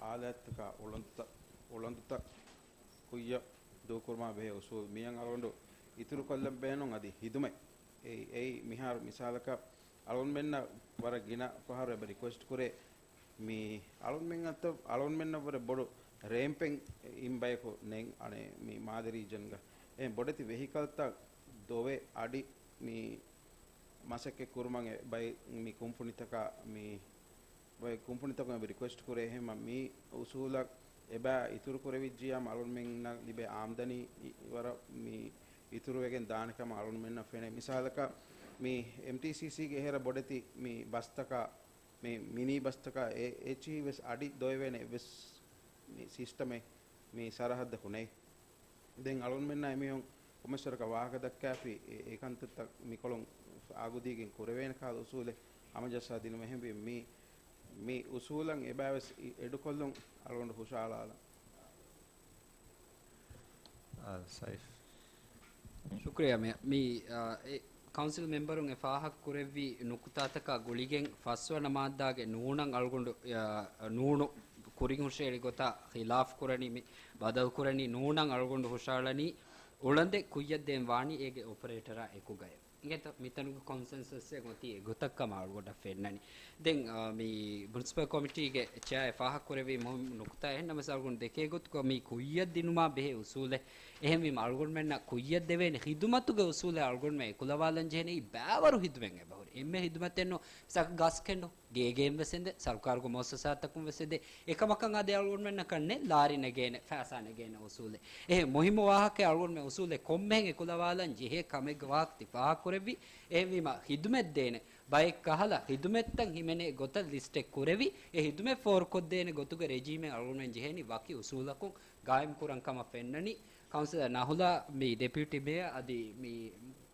އާލާތްތަކާ އުޅަނދުތައް، އުޅަނދުތައް ކުއްޔަށް ދޫކުރުމާ ބެހޭ އުސޫލު މިއަށް އަޅުގަނޑު އިތުރުކޮށްލަން ބޭނުން އަދި ހިދުމަތް. އެއީ، އެއީ މިހާރު މިސާލަކަށް އަޅުގަނޑުމެންނަށް ވަރަށް ގިނަ ފަހަރު އެބަ ރިކުއެސްޓް ކުރޭ، މި އަޅުގަނޑުމެން އަތަށް، އަޅުގަނޑުމެންނަށް ވުރެ ބޮޑު ރޭމްޕެއް އިން ބަޔަކު ނެތް އަނެއް މި މާލެ ރީޖަންގަ. އެހެން ބޮޑެތި ވެހިކަލްތައް ދޮވެ އަޑި މި މަސައްކަތް ކުރުމަށް އެ ބައި މި ކުންފުނިތަކާ މި ބައި ކުންފުނިތަކުން އެބަ ރިކުއެސްޓް ކުރޭ. އެހެންމަ މި އުސޫލަށް އެބަ އިތުރު ކުރެވިއްޖިޔާ އަޅުގަނޑުމެންނަށް ލިބޭ އާމްދަނީ ވަރަށް މި އިތުރުވެގެން ދާނެ ކަމަށް އަޅުގަނޑުމެންނަށް ފެނޭ. މިސާލަކަށް މި އެމްޓީސީސީގެ އެހެރަ ބޮޑެތި މި ބަސްތަކާ މި މިނީ ބަސްތަކާ އެ، އެއްޗިހި ވެސް އަޑި ދޮވެވޭނެ އެއްވެސް މި ސިސްޓަމެއް މި ސަރަހައްދަކު ނެތް. ދެން އަޅުގަނޑުމެންނާ އެމީހުން ކޮމެސްވަރަކަށް ވާހަކަ ދައްކާފި އެ، އެކަންތައްތައް މިކޮޅުން އާގުދީގެން ކުރެވޭނެ ކަހަލަ އުސޫލެއް ހަމަޖައްސާ ދިނުމަށް އެހެންވީ މި، މި އުސޫލަށް އެބައިވެސް އި، އެޑުކޮށްލުން އަޅުގަނޑު ހުށަހަޅާލަން. އާ، ސައިފް. ޝުކުރިއްޔާ މޭ. މި، އާ، އެ ކައުންސިލް މެމްބަރުން އެ ފާހަގަކުރެއްވި ނުކުތާތަކާ ގުޅިގެން ފަސްވަނަ މާއްދާގެ ނޫނަށް އަޅުގަނޑު، އާ، ނޫނު ކުރިން ހުށަހެޅި ގޮތާ ޚިލާފް ކުރަނީ، މި ބަދަލު ކުރަނީ ނޫނަށް އަޅުގަނޑު ހުށަހަޅަނީ އުޅަނދެއް ކުއްޔަށް ދޭން ވާނީ އޭގެ އޮޕަރޭޓަރާ އެކުގައޭ. އިނގޭތޯ މިތަނުގެ ކޮންސެންސަސްއެއް އޮތީ އެގޮތަށް ކަމަށް އަޅުގަނޑަށް ފެންނަނީ. ދެން، އާ، މި މުނިސިޕަލް ކޮމިޓީގެ ޗެއާ އެ ފާހަގަކުރެއްވި މުހިންމު ނުކުތާ. އެހެންނަމަވެސް އަޅުގަނޑު ދެކޭ ގޮތުގަ މި ކުއްޔަށް ދިނުމާ ބެހޭ އުސޫލެއް، އެހެންވީމަ އަޅުގަނޑުމެންނަށް ކުއްޔަށް ދެވޭނެ ޚިދުމަތުގެ އުސޫލެއް އަޅުގަނޑުމެން އެކުލަވާލަން ޖެހޭނެ. އެއީ ބައިވަރު ޚިދުމަތް އެބަހުރި. އެންމެ ޚިދުމަތެއްނު މިސާލަކަށް ގަސް ކެނޑުން. ގޭގެއިން ވެސް އެދެ، ސަރުކާރުގެ މުއައްސަސާތަކުން ވެސް އެދެ. އެކަމަކަށް އަދި އަޅުގަނޑުމެންނަކަށް ނެތް ލާރި ނެގޭނެ، ފައިސާ ނެގޭނެ އުސޫލެއް. އެހެން މުހިއްމު ވާހަކައެއް އަޅުގަނޑުމެން އުސޫލެއް ކޮންމެހެން އެކުލަވާލަން ޖެހޭ ކަމެއްގެ ވާހަކަ ތި ފާހަގަކުރެއްވި. އެހެންވީމަ ޚިދުމަތް ދޭނެ ބައެއް ކަހަލަ ޚިދުމަތްތައް ހިމެނޭ ގޮތަށް ލިސްޓެއް ކުރެވި، އެ ޚިދުމަތް ފޯރުކޮށްދޭނެ ގޮތުގެ ރެޖީމެއް އަޅުގަނޑުމެން ޖެހޭނީ ވަކި އުސޫލަކުން ގާއިމްކުރަން ކަމަށް ފެންނަނީ. ކައުންސިލަރ ނަހުލާ މި ޑެޕިއުޓީ މޭޔަރ އަދި މި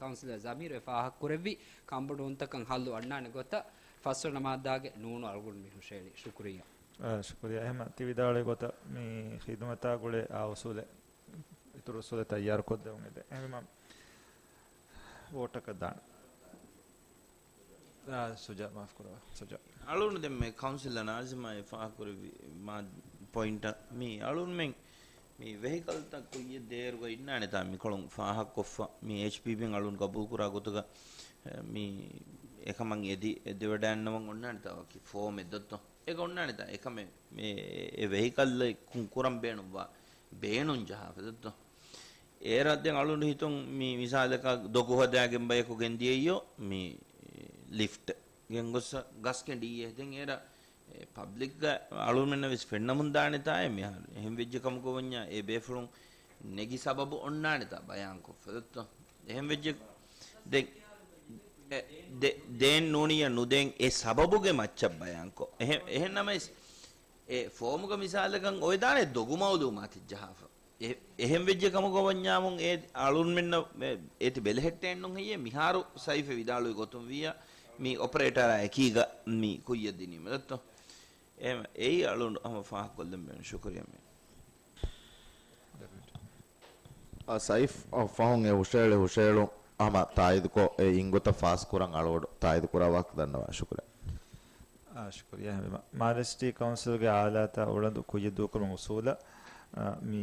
ކައުންސިލަރ ޒަމީރު އެ ފާހަގަކުރެއްވި ކަންބޮޑުވުންތަކަށް ހައްލު އަންނާނެ ގޮތަށް ފަސްވަނަ މާއްދާގެ ނޫނު އަޅުގަނޑު މި ހުށަހެޅި. ޝުކުރިއްޔާ. އާ، ޝުކުރިއްޔާ. އެހެންމަ ތި ވިދާޅުވި ގޮތަށް މި ޚިދުމަތާ ގުޅޭ އާ އުސޫލެއް، އިތުރު އުސޫލެއް ތައްޔާރުކޮށްދެވުން އެދެ. އެހެންވީމަ ވޯޓަކަށް ދާނެ. އާ، ސުޖާ، މާފު ކުރަވާ، ސުޖާ. އަޅުގަނޑު ދެން މެ ކައުންސިލަރ ނާޒިމާ އެ ފާހަގަކުރެއްވި މާ ޕޮއިންޓަށް މި އަޅުގަނޑުމެން މި ވެހިކަލްތައް ކުއްޔަށް ދޭއިރުގަ އިންނާނެތާ މިކޮޅުން ފާހަގަކޮށްފަ، މި އެޗްޕީބީން އަޅުން ގަބޫލުކުރާ ގޮތުގަ، މި އެކަމަށް އެދި، އެދިވަޑައިންނަވަން އޮންނާނެތާ ވަކި ފޯމެއް ދޮއްތޯ؟ އެކަ އޮންނާނެތާ އެކަމެއް މި އެ ވެހިކަލް ކުން ކުރަން ބޭނުންވާ، ބޭނުން ޖަހާފަ ދޮއްތޯ؟ އޭރަށް ދެން އަޅުގަނޑު ހިތުން މި މިސާލަކަށް ދޮގު ހަދާގެން ބަޔަކު ގެންދިޔައީޔޯ މި ލިފްޓް. ގެންގޮސް ގަސްގެން ޑީއޭ. ދެން އޭރަށް އެ ޕަބްލިކްގަ އަޅުމެންނަށް ވެސް ފެންނަމުން ދާނެތާ އެ މިހާރު. އެހެން ވެއްޖެ ކަމަކު ވަންޏާ އެ ބޭފުޅުން ނެގި ސަބަބު އޮންނާނެތާ ބަޔާންކޮށްފަ ދެއްތޯ؟ އެހެން ވެއްޖެ ދެން އެ، ދެ-، ދޭން ނޫނިއްޔާ ނުދޭން އެ ސަބަބުގެ މައްޗަށް ބަޔާންކޮށް. އެހެ-، އެހެން ނަމަވެސް އެ ފޯމުގަ މިސާލަކަށް އޮވެދާނެ ދޮގު މައުލޫމާތެއް ޖަހާފަ. އެ-، އެހެން ވެއްޖެ ކަމަކު ވަންޏާމުން އެ އަޅުންމެންނަށް އެ-، އޭތި ބެލެހެއްޓެއްނު ހެއްޔޭ މިހާރު ސައިފެ ވިދާޅުވި ގޮތުން ވިއްޔާ މި އޮޕަރޭޓަރާ އެކީގަ މި ކުއްޔަށް ދިނީމެ ދެއްތޯ؟ އެހެން އެއީ އަޅުން ހަމަ ފާހަގަކޮށްލަން ބޭނުން. ޝުކުރިއްޔާ މި. އަ، ސައިފް، އަ، ފަހުން އެ ހުށައެޅި ހުށައެޅުން ހަމަ ތާއީދުކޮށް، އެ އިންގޮތަށް ފާސްކުރަން އަޅުގަޑު ތާއީދު ކުރާ ވާހަކަ ދަންނަވާ. ޝުކުރިއްޔާ. އާ، ޝުކުރިއްޔާ ހެންވީމަ. މާލެ ސިޓީ ކައުންސިލްގެ އާލާތާ އުޅަނދު ކުއްޔަށް ދޫކުރުމުގެ އުސޫލަށް، އާ، މި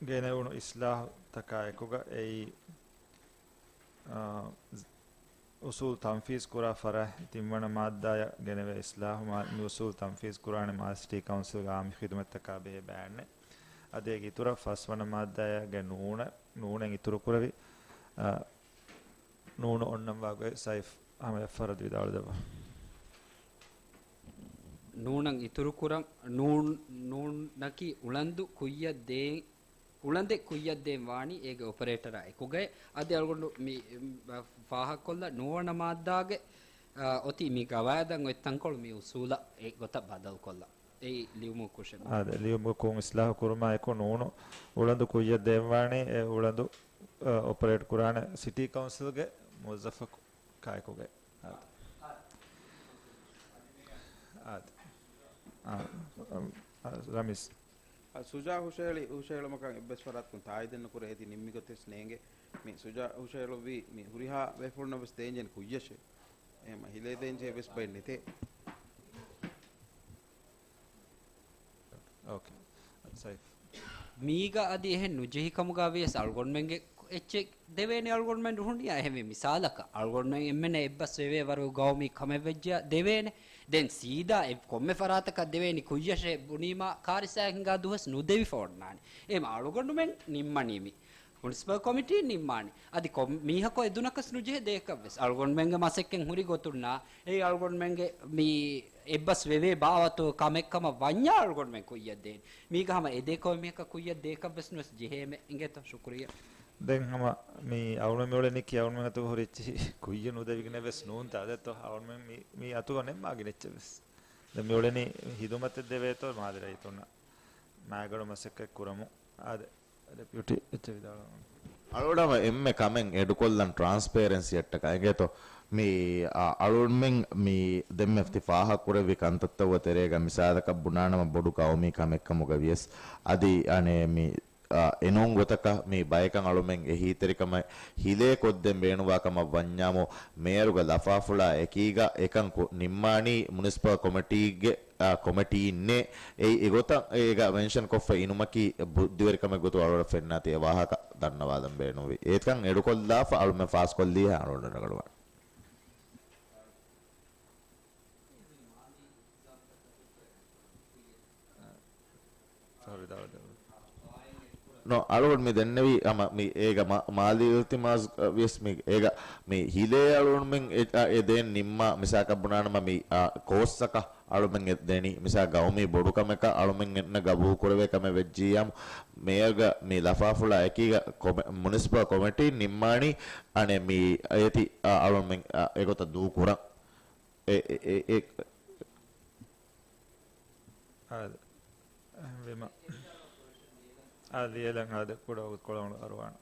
ގެނެވުނު އިސްލާހުތަކާ އެކުގަ އެއީ، އާ، އުސޫލު ތަންފީޒު ކުރާ ފަރާތް ތިންވަނަ މާއްދާޔަށް ގެނެވޭ އިސްލާހު މާ-، މި އުސޫލު ތަންފީޒު ކުރާނެ މާލެ ސިޓީ ކައުންސިލްގެ އާއްމު ޚިދުމަތްތަކާ ބެހޭ ބަޔާނެއް. އަދި އޭގެ އިތުރަށް ފަސްވަނަ މާއްދާޔާގެ ނޫނަ-، ނޫނެއް އިތުރުކުރެވި، އާ، ނޫނު އޮންނަންވާ ގޮތް ސައިފް ހަމަ އެއްފަރަދު ވިދާޅުދެއްވާ. ނޫނަށް އިތުރުކުރަން، ނޫން-، ނޫނަކީ އުޅަނދު ކުއްޔަށް ދޭ-، އުޅަނދެއް ކުއްޔަށް ދޭން ވާނީ އޭގެ އޮޕަރޭޓަރާ އެކުގައި. އަދި އަޅުގަނޑު މި، މް، ފާހަގަކޮށްލަ ނުވަނަ މާއްދާގެ، އާ، އޮތީ މި ގަވާއިދަށް އޮތް ތަންކޮޅު މި އުސޫލަށް އެ ގޮތަށް ބަދަލުކޮށްލަ. އެއީ ލިޔުމުގެ ކުށެއް. އާދެ، ލިޔުމުގެ ކުށް އިސްލާހު ކުރުމާ އެކު ނޫނު އުޅަނދު ކުއްޔަށް ދޭން ވާނީ އެ އުޅަނދު، އަ، އޮޕަރޭޓް ކުރާނެ ސިޓީ ކައުންސިލްގެ މުވައްޒަފަކު ކާއެކުގައި. އާދެ. އާދެ. އާ، އަ، އަ، ރަމީސް. އަ، ސުޖާ ހުށަހެޅި، ހުށަހެޅުމަކަށް އެއްވެސް ފަރާތަކުން ތާއީދެއް ނުކުރޭ އޭތި ނިންމި ގޮތެއް ވެސް ނޭނގެ. މި ސުޖާ ހުށަހެޅުއްވީ މި ހުރިހާ ބޭފުޅުންނަށް ވެސް ދޭންޖެހޭ ކުއްޔަށޭ. އެހެން ހިލޭ ދޭންޖެހޭ ވެސް ބައެއް ނެތޭ. އޯކޭ. ސައިފް. މީގަ އަދި އެހެން ނުޖެހި ކަމުގަ ވިޔަސް އަޅުގަނޑުމެންގެ އެއްޗެއް ދެވޭނެ އަޅުގަނޑުމެން ހުންނިޔާ އެހެންވެ. މިސާލަކަށް އަޅުގަނޑުމެން އެންމެންނަށް އެއްބަސް ވެވޭ ވަރު ގައުމީ ކަމެއް ވެއްޖެޔާ ދެވޭނެ. ދެން ސީދާ އެ ކޮންމެ ފަރާތަކަށް ދެވޭނީ ކުއްޔަށޭ ބުނީމާ ކާރިސާ ހިނގާ ދުވަސް ނުދެވިފަ އޮންނާނެ. އެހެން އަޅުގަނޑުމެން ނިންމަނީ މި މުނިސިޕަލް ކޮމިޓީން ނިންމާނީ. އަދި ކޮން މީހަކު އެދުނަކަސް ނުޖެހޭ ދޭކަށްވެސް. އަޅުގަނޑުމެންގެ މަސައްކަތް ހުރި ގޮތުންނާ އެއީ އަޅުގަނޑުމެންގެ މި އެއްބަސް ވެވޭ ބާވަތު ކަމެއް ކަމަށް ވަންޏާ އަޅުގަނޑުމެން ކުއްޔަށް ދޭނެ. މީގަ ހަމަ އެދޭ ކޮންމެ މީހަކަށް ކުއްޔަށް ދޭކަށްވެސް ނުވެސް ޖެހޭމެ. އިނގޭތޯ؟ ޝުކުރިއްޔާ. ދެން ހަމަ މި އަޅުމެން މިއުޅެނީކީ އަޅުމެން އަތުގަ ހުރި އެއްޗިހި ކުއްޔަށް ނުދެވިގެނެއް ވެސް ނޫންތާ ދެއްތޯ؟ އަޅުމެން މި، މި އަތުގަ ނެތް މާގިނަ އެއްޗެއް ވެސް. ދެން މިއުޅެނީ ހިދުމަތެއް ދެވޭތޯ މާލެ ރައްޔިތުންނަށް. މާގަނޑު މަސައްކަތް ކުރަމުން. އާދެ، ޑެޕިއުޓީ އެއްޗެއް ވިދާޅުވަމުން. އަޅުގަނޑު ހަމަ އެންމެ ކަމެއް އެޑުކޮށްލަން ޓްރާންސްޕޭރެންސީއަށްޓަކާ އިނގޭތޯ؟ މި، އަ، އަޅުގަނޑުމެން މި ދެންމެ ތި ފާހަގަކުރެއްވި ކަންތައްތައް ތެރޭގަ މިސާލަކަށް ބުނާނަމަ ބޮޑު ގައުމީ ކަމެއްކަމުގަ ވިޔަސް އަދި އަނެއް މި، އަ، އެނޫން ގޮތަކަށް މި ބަޔަކަށް އަޅުމެން އެހީތެރިކަމެއް ހިލޭ ކޮށްދޭން ބޭނުންވާ ކަމަށް ވަންޏާމު މޭޔަރުގެ ލަފާފުޅާ އެކީގަ އެކަން ކު-، ނިންމާނީ މުނިސިޕަލް ކޮމިޓީގެ އާ، ކޮމިޓީންނޭ. އެއީ އެގޮތަށް އޭގަ މެންޝަން ކޮށްފަ އިނުމަކީ ބުއްދިވެރިކަމެއް ގޮތުގަ އަޅުގަނޑަށް ފެންނާތީ އެ ވާހަކަ ދަންނަވާލަން ބޭނުންވި. އެކަން އެޑުކޮށްލާފަ އަޅުމެން ފާސްކޮށްލީހާ އަޅުގަނޑަށް ރަނގަޅުވާނެ. ނޯ، އަޅުގަނޑު މި ދެންނެވީ ހަމަ މި އޭގަ މާ-، މާލީ އިލްތިމާސް، އަ، ވިޔަސް މި އޭގަ މި ހިލޭ އަޅުގަނޑުމެން އެ-، އަ، އެ ދޭން ނިންމާ މިސާކަށް ބުނާނަމަ މި، އަ، ކޯސްއަކަށް އަޅުމެން އެ ދެނީ މިސާ ގައުމީ ބޮޑުކަމަކަށް އަޅުމެން އެންނަ ގަބޫލު ކުރެވޭ ކަމެއް ވެއްޖިއްޔާމު މޭޔަރގަ މި ލަފާފުޅާ އެކީގަ ކޮމެ-، މުނިސިޕަލް ކޮމިޓީން ނިންމާނީ އަނެއް މި އޭތި، އަ، އަޅުމެން، އަ، އެގޮތަށް ދޫކުރަން. އެ، އެ، އެ، އެ، އާދެ. އެހެންވީމަ، އާ، ލިޔެލަން އާދެ، ކުޑަ ވަގުތުކޮޅެއް އަރުވާނަން.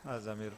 އާ، ޒަމީރު.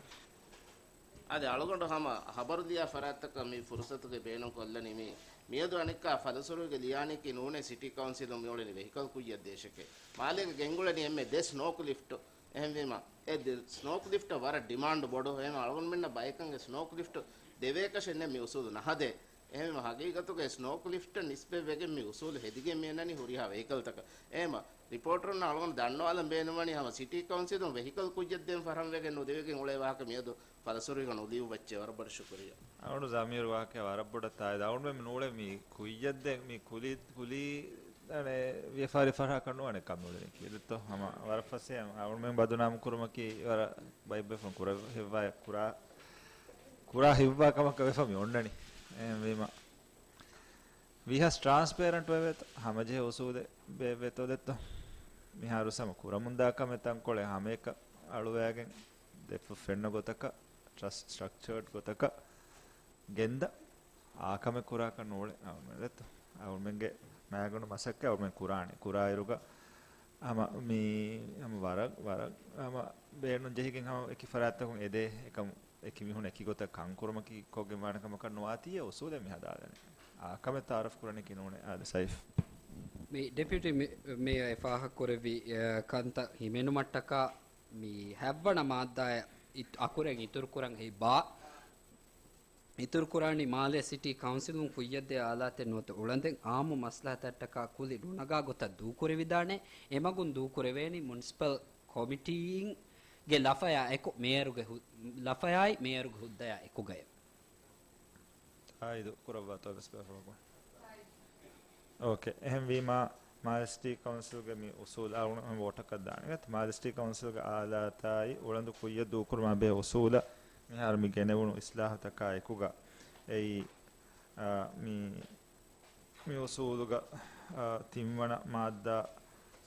އާދެ، އަޅުގަނޑު ހަމަ ހަބަރު ލިޔާ ފަރާތްތަކަށް މި ފުރުސަތުގެ ބޭނުން ކޮށްލަނީ މި، މިއަދު އަނެއްކާ ފަލުސުރުވިގެ ލިޔާނީކީ ނޫނޭ ސިޓީ ކައުންސިލުން މިއުޅެނީ ވެހިކަލް ކުއްޔަށް ދޭށެކޭ. މާލޭގަ ގެންގުޅެނީ އެންމެ ދެ ސްނޯކް ލިފްޓް. އެހެންވީމަ، އެ ދެ ސްނޯކް ލިފްޓަށް ވަރަށް ޑިމާންޑު ބޮޑު. އެހެން އަޅުގަނޑުމެންނަށް ބައެއްކަން އެ ސްނޯކް ލިފްޓް ދެވޭކަށެއް ނެތް މި އުސޫލު ނަހަދޭ. އެހެންވީމަ، ހަގީގަތުގައި ސްނޯކް ލިފްޓަށް ނިސްބަތްވެގެން މި އުސޫލު ހެދިގެން މި އަންނަނީ ހުރިހާ ވެހިކަލްތަކަށް. އެހެންވީމަ، ރިޕޯޓަރުންނަށް އަޅުގަނޑު ދަންނަވާލަން ބޭނުންވަނީ ހަމަ ސިޓީ ކައުންސިލުން ވެހިކަލް ކުއްޔަށް ދޭން ފަރާތްވެގެން ނުދެވިގެން އުޅޭ ވާހަކަ މިއަދު ފަލުސުރުވިކަން ނުލިޔުއްވައްޗޭ. ވަރަށް ބޮޑަށް ޝުކުރިއްޔާ. އަޅުގަނޑު ޒަމީރު ވާހަކަ ވަރަށް ބޮޑަށް ތާއީދު. އަޅުގަނޑު މި ނޫޅެ މި ކުއްޔަށްދޭ މި ކުލީ، ކުލީ އަނެ ވިޔަފާރި ފަރާކަށް ނުވާނެ ކަމުޅެނީ ކީއްވެތޯ؟ ހަމަ ވަރަށް ފަސޭހަ އަޅުމެން ބަދުނާމު ކުރުމަކީ ވަރަށް ބައިބައިފުން ކުރަ ހެއްވާ ކުރާ، ކުރާ ހިއްވާ ކަމަކަށް ވެފަ މި އޮންނަނީ. އެހެންވީމަ، ވީހާސް ޓްރާންސްޕޭރެންޓް ވެވޭތޯ، ހަމަޖެހޭ އުސޫލެއް ބޭއްވޭތޯ ދެއްތޯ؟ މިހާރު ސަމަ ކުރަމުންދާ ކަމެއް ތަންކޮޅެއް ހަމައެކަށް އަޅުވައިގެން ދެފަ ފެންނަ ގޮތަކަށް، ޓްރަސްޓް ސްޓްރަކްޗާޑް ގޮތަކަށް ގެންދަ އާ ކަމެއް ކުރާކަށް ނޫޅެ. އަޅުމެން ދެއްތޯ؟ އަޅުމެންގެ މައިގަނޑު މަސައްކަތް އަޅުމެން ކުރާނެ. ކުރާއިރުގަ ހަމަ މީ، ހަމަ ވަރަށް، ވަރަށް ހަމަ ބޭނުން ޖެހިގެން ހަމަ އެކި ފަރާތްތަކުން އެދޭ އެކަމު އެކި މީހުން އެކި ގޮތަށް ކަން ކުރުމަކީ ކޮށްގެން ވާނެ ކަމަކަށް ނުވާތީ އެ އުސޫލެއް މި ހަދާލަނީ. އާ ކަމެއް ތައާރަފް ކުރަނީކީ ނޫނޭ. އާދެ ސައިފް. މި ޑެޕިއުޓީ މި، މޭޔަރ އެ ފާހަގަކުރެއްވި، އެ، ކަންތައް ހިމެނުމަށްޓަކާ މި ހަތްވަނަ މާއްދާއަށް އިތު، އަކުރެން އިތުރުކުރަން އެއީ ބާ އިތުރުކުރާނީ މާލޭ ސިޓީ ކައުންސިލުން ކުއްޔަށްދޭ އާލާތެއް ނުވަތަ އުޅަނދެއް އާއްމު މަސްލަހަތަށްޓަކާ ކުލި ނުނަގާ ގޮތަށް ދޫކުރެވިދާނެ. އެމަގުން ދޫކުރެވޭނީ މުނިސިޕަލް ކޮމިޓީއިން ގެ ލަފަޔާ އެކު މޭޔަރުގެ ހު، ލަފަޔާއި މޭޔަރުގެ ހުއްދަޔާ އެކުގައެވެ. ތާއީދު ކުރައްވާތޯ ވެސް ބޭފުޅަކު. އޯކޭ. އެހެންވީމާ، މާލެ ސިޓީ ކައުންސިލްގެ މި އުސޫލް އަޅުގަނޑު ވޯޓަކަށް ދާނެ. މާލެ ސިޓީ ކައުންސިލްގެ އާލާތާއި އުޅަނދު ކުއްޔަށް ދޫކުރުމާ ބެހޭ އުސޫލަށް މިހާރު މި ގެނެވުނު އިސްލާހުތަކާ އެކުގަ އެއީ، އާ، މި، މި އުސޫލުގަ، އާ، ތިންވަނަ މާއްދާ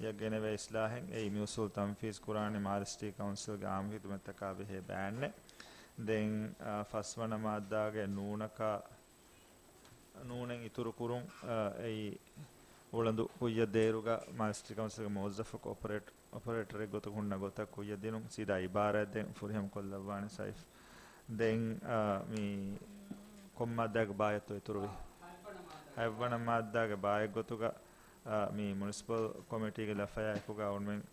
އަށް ގެނެވޭ އިސްލާހެއް އެއީ މި އުސޫލު ތަންފީޒް ކުރާނީ މާލެ ސިޓީ ކައުންސިލްގެ އާއްމު ޚިދުމަތްތަކާ ބެހޭ ބަޔާންއެއް. ދެން، އާ، ފަސްވަނަ މާއްދާގެ ނޫނަކާ، ނޫނެއް އިތުރުކުރުން، އާ، އެއީ އުޅަނދު ކުއްޔަށް ދޭއިރުގަ މާލެ ސިޓީ ކައުންސިލްގެ މުވައްޒަފަކު އޮޕަރޭޓް، އޮޕަރޭޓަރެއް ގޮތަށް ހުންނަ ގޮތަށް ކުއްޔަށް ދިނުން ސީދާ އިބާރާތް ދޭން ފުރިހަމަ ކޮށްލައްވާނެ ސައިފް. ދެން، އާ، މި ކޮން މާއްދާގެ ބާއެއްތޯ އިތުރުވީ؟ ހަތްވަނަ މާއްދާގެ ބާއެއް ގޮތުގަ، އާ، މި މުނިސިޕަލް ކޮމިޓީގެ ލަފަޔާ އެކުގަ އޮންމެން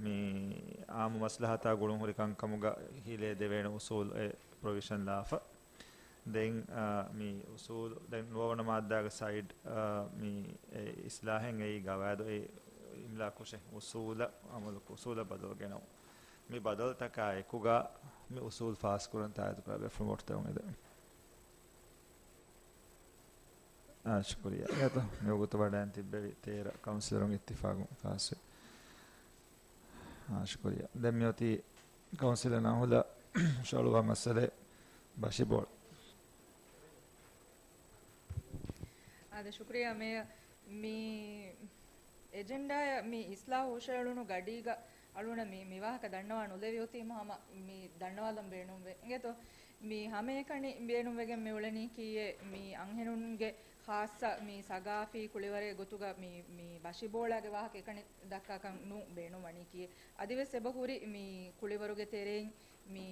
މި އާއްމު މަސްލަހަތާ ގުޅުން ހުރި ކަންކަމުގަ ހިލޭ ދެވޭނެ އުސޫލް އެ ޕްރޮވިޝަން ލާފަ. ދެން، އާ، މި އުސޫލު، ދެން ނުވަވަނަ މާއްދާގެ ސައިޑް، އާ، މި އެ އިސްލާހެއް އެއީ ގަވާއިދު އެ އިމްލާ ކުށެއް އުސޫލަށް އަމަލު، އުސޫލަށް ބަދަލު ގެނައު. މި ބަދަލުތަކާ އެކުގަ މި އުސޫލް ފާސްކުރަން ތާއީދު ކުރާ ބޭފުޅުން ވޯޓް ދެވުން އެދެން. އާ، ޝުކުރިއްޔާ. އެއަތޯ، މިވަގުތު ވަޑައިން ތިއްބެވި ތޭރަ ކައުންސިލަރުން އިއްތިފާގުން ފާސްވި. އާ، ޝުކުރިއްޔާ. ދެން މިއޮތީ ކައުންސިލަރ ނަހުލަށް ހުށަހަޅުވާ މައްސަލައެއް ބަށިބޯޅަ. އާދެ، ޝުކުރިއްޔާ މޭޔަރ. މި އެޖެންޑާއަށް މި އިސްލާހު ހުށައެޅުނު ގަޑީގަ އަޅުގަނޑަށް މި، މި ވާހަކަ ދަންނަވާން ނުލެވި އޮތީމަ ހަމަ މި ދަންނަވާލަން ބޭނުންވޭ. އިނގޭތޯ؟ މި ހަމައެކަނި ބޭނުންވެގެން މި އުޅެނީކީއެއް މި އަންހެނުންގެ ޚާއްޞަ މި ސަގާފީ ކުޅިވަރެއް ގޮތުގަ މި، މި ބަށިބޯޅާގެ ވާހަކަ އެކަނި ދައްކާކަށް ނޫން ބޭނުންވަނީކީއެއް. އަދިވެސް އެބަހުރި މި ކުޅިވަރުގެ ތެރެއިން މި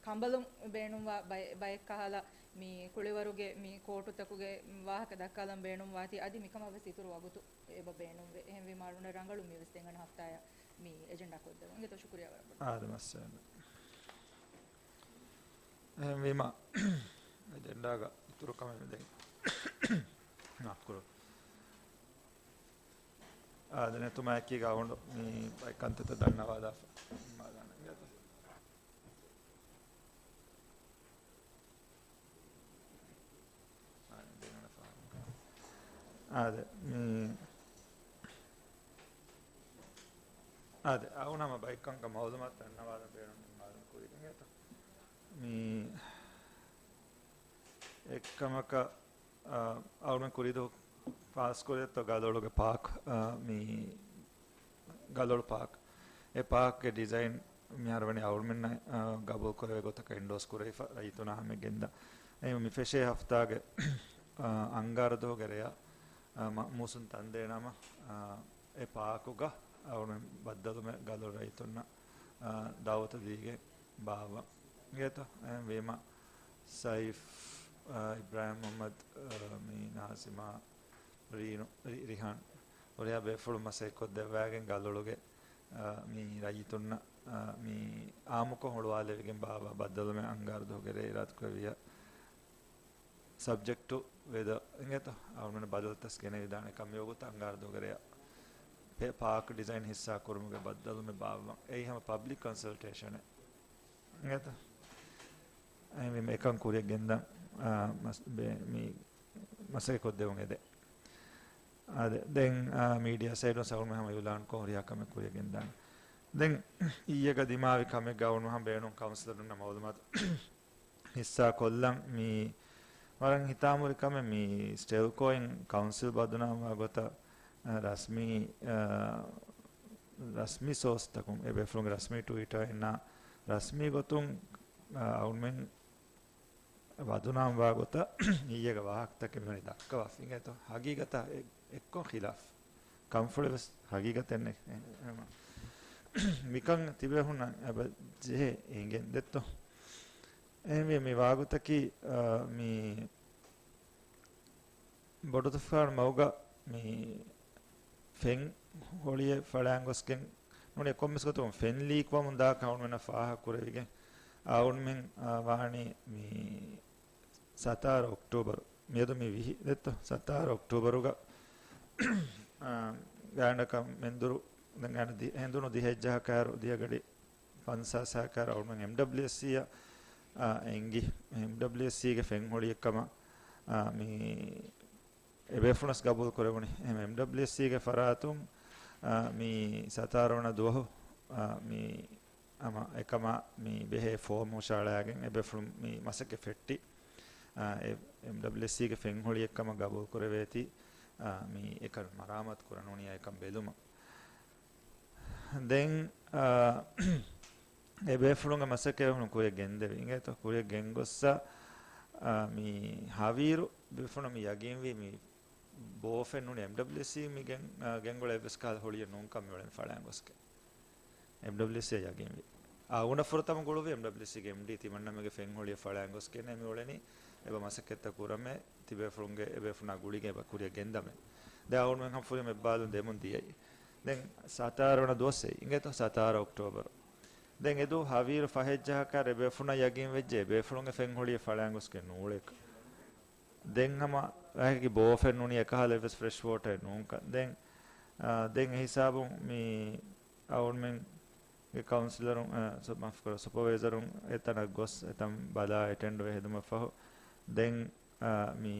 ކަނބަލުން ބޭނުންވާ ބައެއް، ބައެއް ކަހަލަ މި ކުޅިވަރުގެ މި ކޯޓުތަކުގެ ވާހަކަ ދައްކާލަން ބޭނުންވާތީ، އަދި މިކަމަށް ވެސް އިތުރު ވަގުތު އެބަ ބޭނުންވޭ. އެހެންވީމާ އަޅުގަނޑަށް ރަނގަޅު މިވެސް ދެން އަންނަ ހަފްތާއަށް މި އެޖެންޑާ ކޮށްދެވުން. އިނގޭތޯ، ޝުކުރިއްޔާ ވަރަށް ބޮޑަށް. އާދެ މައްސަލަ. އެހެންވީމަ، އެޖެންޑާގަ އިތުރު ކަމެއް ދެން މާފް ކުރުން. އާދެ، ނެތުމާއެކީގަ އަޅުގަނޑު މި ބައެއް ކަންތައްތައް ދަންނަވާލާފަ. އާދެ، މި، އާދެ، އަޅުގަނޑު ހަމަ ބައެއް ކަންކަން މައުލޫމާތު ދަންނަވާލަން ބޭނުން މައުލޫމް ކުރި އިނގޭތޯ. މި އެއްކަމަކަށް، އާ، އަޅުގަނޑު ކުރީ ދުވަހު ފާސްކުރިއަށްތޯ ގަލޮޅުގެ ޕާކް، އާ، މި ގަލޮޅު ޕާކް. އެ ޕާކްގެ ޑިޒައިން މިހާރު ވަނީ އަޅުގަނޑުމެންނަށް، އާ، ގަބޫލު ކުރެވޭ ގޮތަކަށް އިންޑޯސް ކުރެވިފަ، ރައްޔިތުންނާ ހަމަ ގެންދާ. އެހެން މި ފެށޭ ހަފްތާގެ، އާ، އަންގާރަ ދުވަހުގެ ރެޔަށް، އާ، މަ، މޫސުން ތަންދޭނަމަ، އާ، އެ ޕާކުގަ އަޅުގަނޑުމެން ބައްދަލުމެއް ގަލޮޅު ރައްޔިތުންނަށް، އާ، ދައުވަތު ދީގެން ބާއްވަން. އިނގޭތޯ؟ އެހެންވީމަ ސައިފް، އާ، އިބްރާހިމް މުހައްމަދު، އާ، މި ނާޒިމާ، ރީނު، ރި، ރިހާން، ހުރިހާ ބޭފުޅުން މަސައްކަތް ކޮށްދެއްވާގެން ގަލޮޅުގެ، އާ، މި ރައްޔިތުންނަށް، އާ، މި އާއްމުކޮށް ހުޅުވާލެވިގެން ބާއްވާ ބައްދަލުމެއް އަންގާރަ ދުވަހުގެ ރޭ އިރާދަކުރެއްވިއްޔާ ސަބްޖެކްޓު ވެދަ އިނގޭތޯ؟ އަޅުގަނޑު ބަދަލުތައް ގެނެވިދާނެ ކަމެއް ވަގުތު އަންގާރަ ދުވަހުގެ ރެޔަށް ޕޭ، ޕާކް ޑިޒައިން ހިއްސާ ކުރުމުގެ ބައްދަލުމެއް ބާއްވަން. އެއީ ހަމަ ޕަބްލިކް ކޮންސަލްޓޭޝަނެއް. އިނގޭތޯ؟ އެހެންވީމަ އެކަން ކުރިއަށް ގެންދަން، އާ، މަސް، ބޭ، މި މަސައްކަތް ކޮށްދެވުން އެދެން. އާދެ، ދެން، އާ، މީޑިއާ ސައިޑުން އަޅުގަނޑުމެން ހަމަ އިއުލާންކޮށް ހުރިހާ ކަމެއް ކުރިއަށް ގެންދާނެ. ދެން އިއްޔެގަ ދިމާވި ކަމެއްގަ އަޅުގަނޑުމެން ބޭނުން ކައުންސިލަރުންނަށް މައުލޫމާތު ހިއްސާ ކޮށްލަން. މީ ވަރަށް ހިތާމަހުރި ކަމެއް. މީ ސްޓެލްކޯއިން ކައުންސިލް ބަދުނާމްވާ ގޮތަށް، އާ، ރަސްމީ، އާ، ރަސްމީ ސޯސްތަކުން، އެބޭފުޅުންގެ ރަސްމީ ޓުވީޓާ އިންނާ ރަސްމީ ގޮތުން، އާ، އަޅުގަނޑުމެން ބަދުނާމްވާ ގޮތަށް އިއްޔެގެ ވާހަކަތަކެއް މިވަނީ ދައްކަވާފަ. އިނގޭތޯ؟ ހަގީގަތަށް އެ-، އެއްކޮށް ޚިލާފް. ކަންފުޅެއް ވެސް ހަގީގަތެއް ނެތް. އެ-، އެ-، މިކަން ތިބޭފުޅުންނަށް އެބަ ޖެހޭ އިނގެން ދެއްތޯ؟ އެހެންވީ މި ވާގޮތަކީ، އާ، މި ބޮޑުތުފާނު މަގުގަ މި ފެން ހޮޅިއެއް ފަޅާން ގޮސްގެން ނޫނީ، ކޮންމެސް ގޮތަކުން ފެން ލީކްވަމުން ދާކަން އަޅުގަނޑުމެންނަށް ފާހަގަ ކުރެވިގެން، އަޅުގަނޑުމެން، އާ، ވާނީ މި ސަތާރަ އޮކްޓޫބަރު، މިއަދު މި ވިހި ދެއްތޯ؟ ސަތާރަ އޮކްޓޫބަރުގަ، އާ، ގާތްގަނޑަކަށް މެންދުރު، ދެން ގާތްގަނޑަކަށް ދި-، ހެނދުނު ދިހައެއް ޖަހާ ކައިރު ދިހަ ގަޑި ފަންސާސް ހާ ކައިރު އަޅުގަނޑުމެން އެމްޑަބްލިއުއެސްސީއަށް، އާ، އެނގި. އެމްޑަބްލިއުއެސްސީގެ ފެން ހޮޅިއެއްކަމަށް، އާ، މި އެބޭފުޅުންވެސް ގަބޫލު ކުރެވުނީ. އެހެން އެމްޑަބްލިއުއެސްސީގެ ފަރާތުން، އާ، މި ސަތާރަ ވަނަ ދުވަހު، އާ، މި ހަމަ އެކަމާ މި ބެހޭ ފޯމް ހުށަހަޅާގެން އެބޭފުޅުން މި މަސައްކަތް ފެއްޓި. އާ، އެ-، އެމްޑަބްލިއުއެސްސީގެ ފެން ހޮޅިއެއްކަމަށް ގަބޫލު ކުރެވޭތީ، އާ، މި އެކަން މަރާމާތު ކުރަން އުނިޔާ އެކަން ބެލުމަށް. ދެން، އާ، އެބޭފުޅުންގެ މަސައްކަތް އެބޭފުޅުން ކުރިއަށް ގެންދެވި. އިނގޭތޯ؟ ކުރިއަށް ގެންގޮއްސަ، އާ، މި ހަވީރު ބޭފުޅުން މި ޔަގީންވީ މި ބޯފެން ނޫނީ އެމްޑަބްލިއުއެސްސީ މި ގެން-، އާ، ގެންގުޅޭ އެއްވެސް ކަހަލަ ހޮޅިއެއް ނޫންކަން މިއުޅެނީ ފަޅާން ގޮސްގެން. އެމްޑަބްލިއުއެސްސީއަށް ޔަގީންވި. އާ، އަޅުގަނޑަށް ފުރަތަމަ ގުޅުއްވީ އެމްޑަބްލިއުއެސްސީގެ އެމްޑީ ތިމަންނަމެގެ ފެން ހޮޅިއެއް ފަޅާން ގޮސްގެން މިއުޅެނީ. އެބަ މަސައްކަތްތައް ކުރަމޭ ތިބޭފުޅުންގެ އެބޭފުޅުންނާ ގުޅިގެން އެބަ ކުރިއަށް ގެންދަމޭ. ދެން އަޅުގަނޑުމެން ހަމަ ފުރިހަމަ އެއްބާލުން ދެމުން ދިޔައީ. ދެން ސަތާރަ ވަނަ ދުވަސް އެއީ. އިނގޭތޯ؟ ސަތާރަ އޮކްޓޫބަރު. ދެން އެދުވަހު ހަވީރު ފަހެއް ޖަހާ ކައިރު އެބޭފުޅުންނަށް ޔަގީން ވެއްޖެ އެބޭފުޅުންގެ ފެން ހޮޅިއެއް ފަޅާން ގޮސްގެން ނޫޅޭކަށް. ދެން ހަމަ އެކި ބޯފެން ނޫނީ އެކަހަލަ އެއްވެސް ފްރެޝް ވޯޓަރެއް ނޫންކަން. ދެން، އާ، ދެން އެ ހިސާބުން މި އަޅުގަނޑުމެންގެ ކައުންސިލަރުން، އާ، ސޮ-، މާފުކުރާ، ސުޕަވައިޒަރުން އެތަނަށް ގޮސް އެތަން ބަލާ އެޓެންޑްވެ ހެދުމަށްފަހު، ދެން، އާ، މި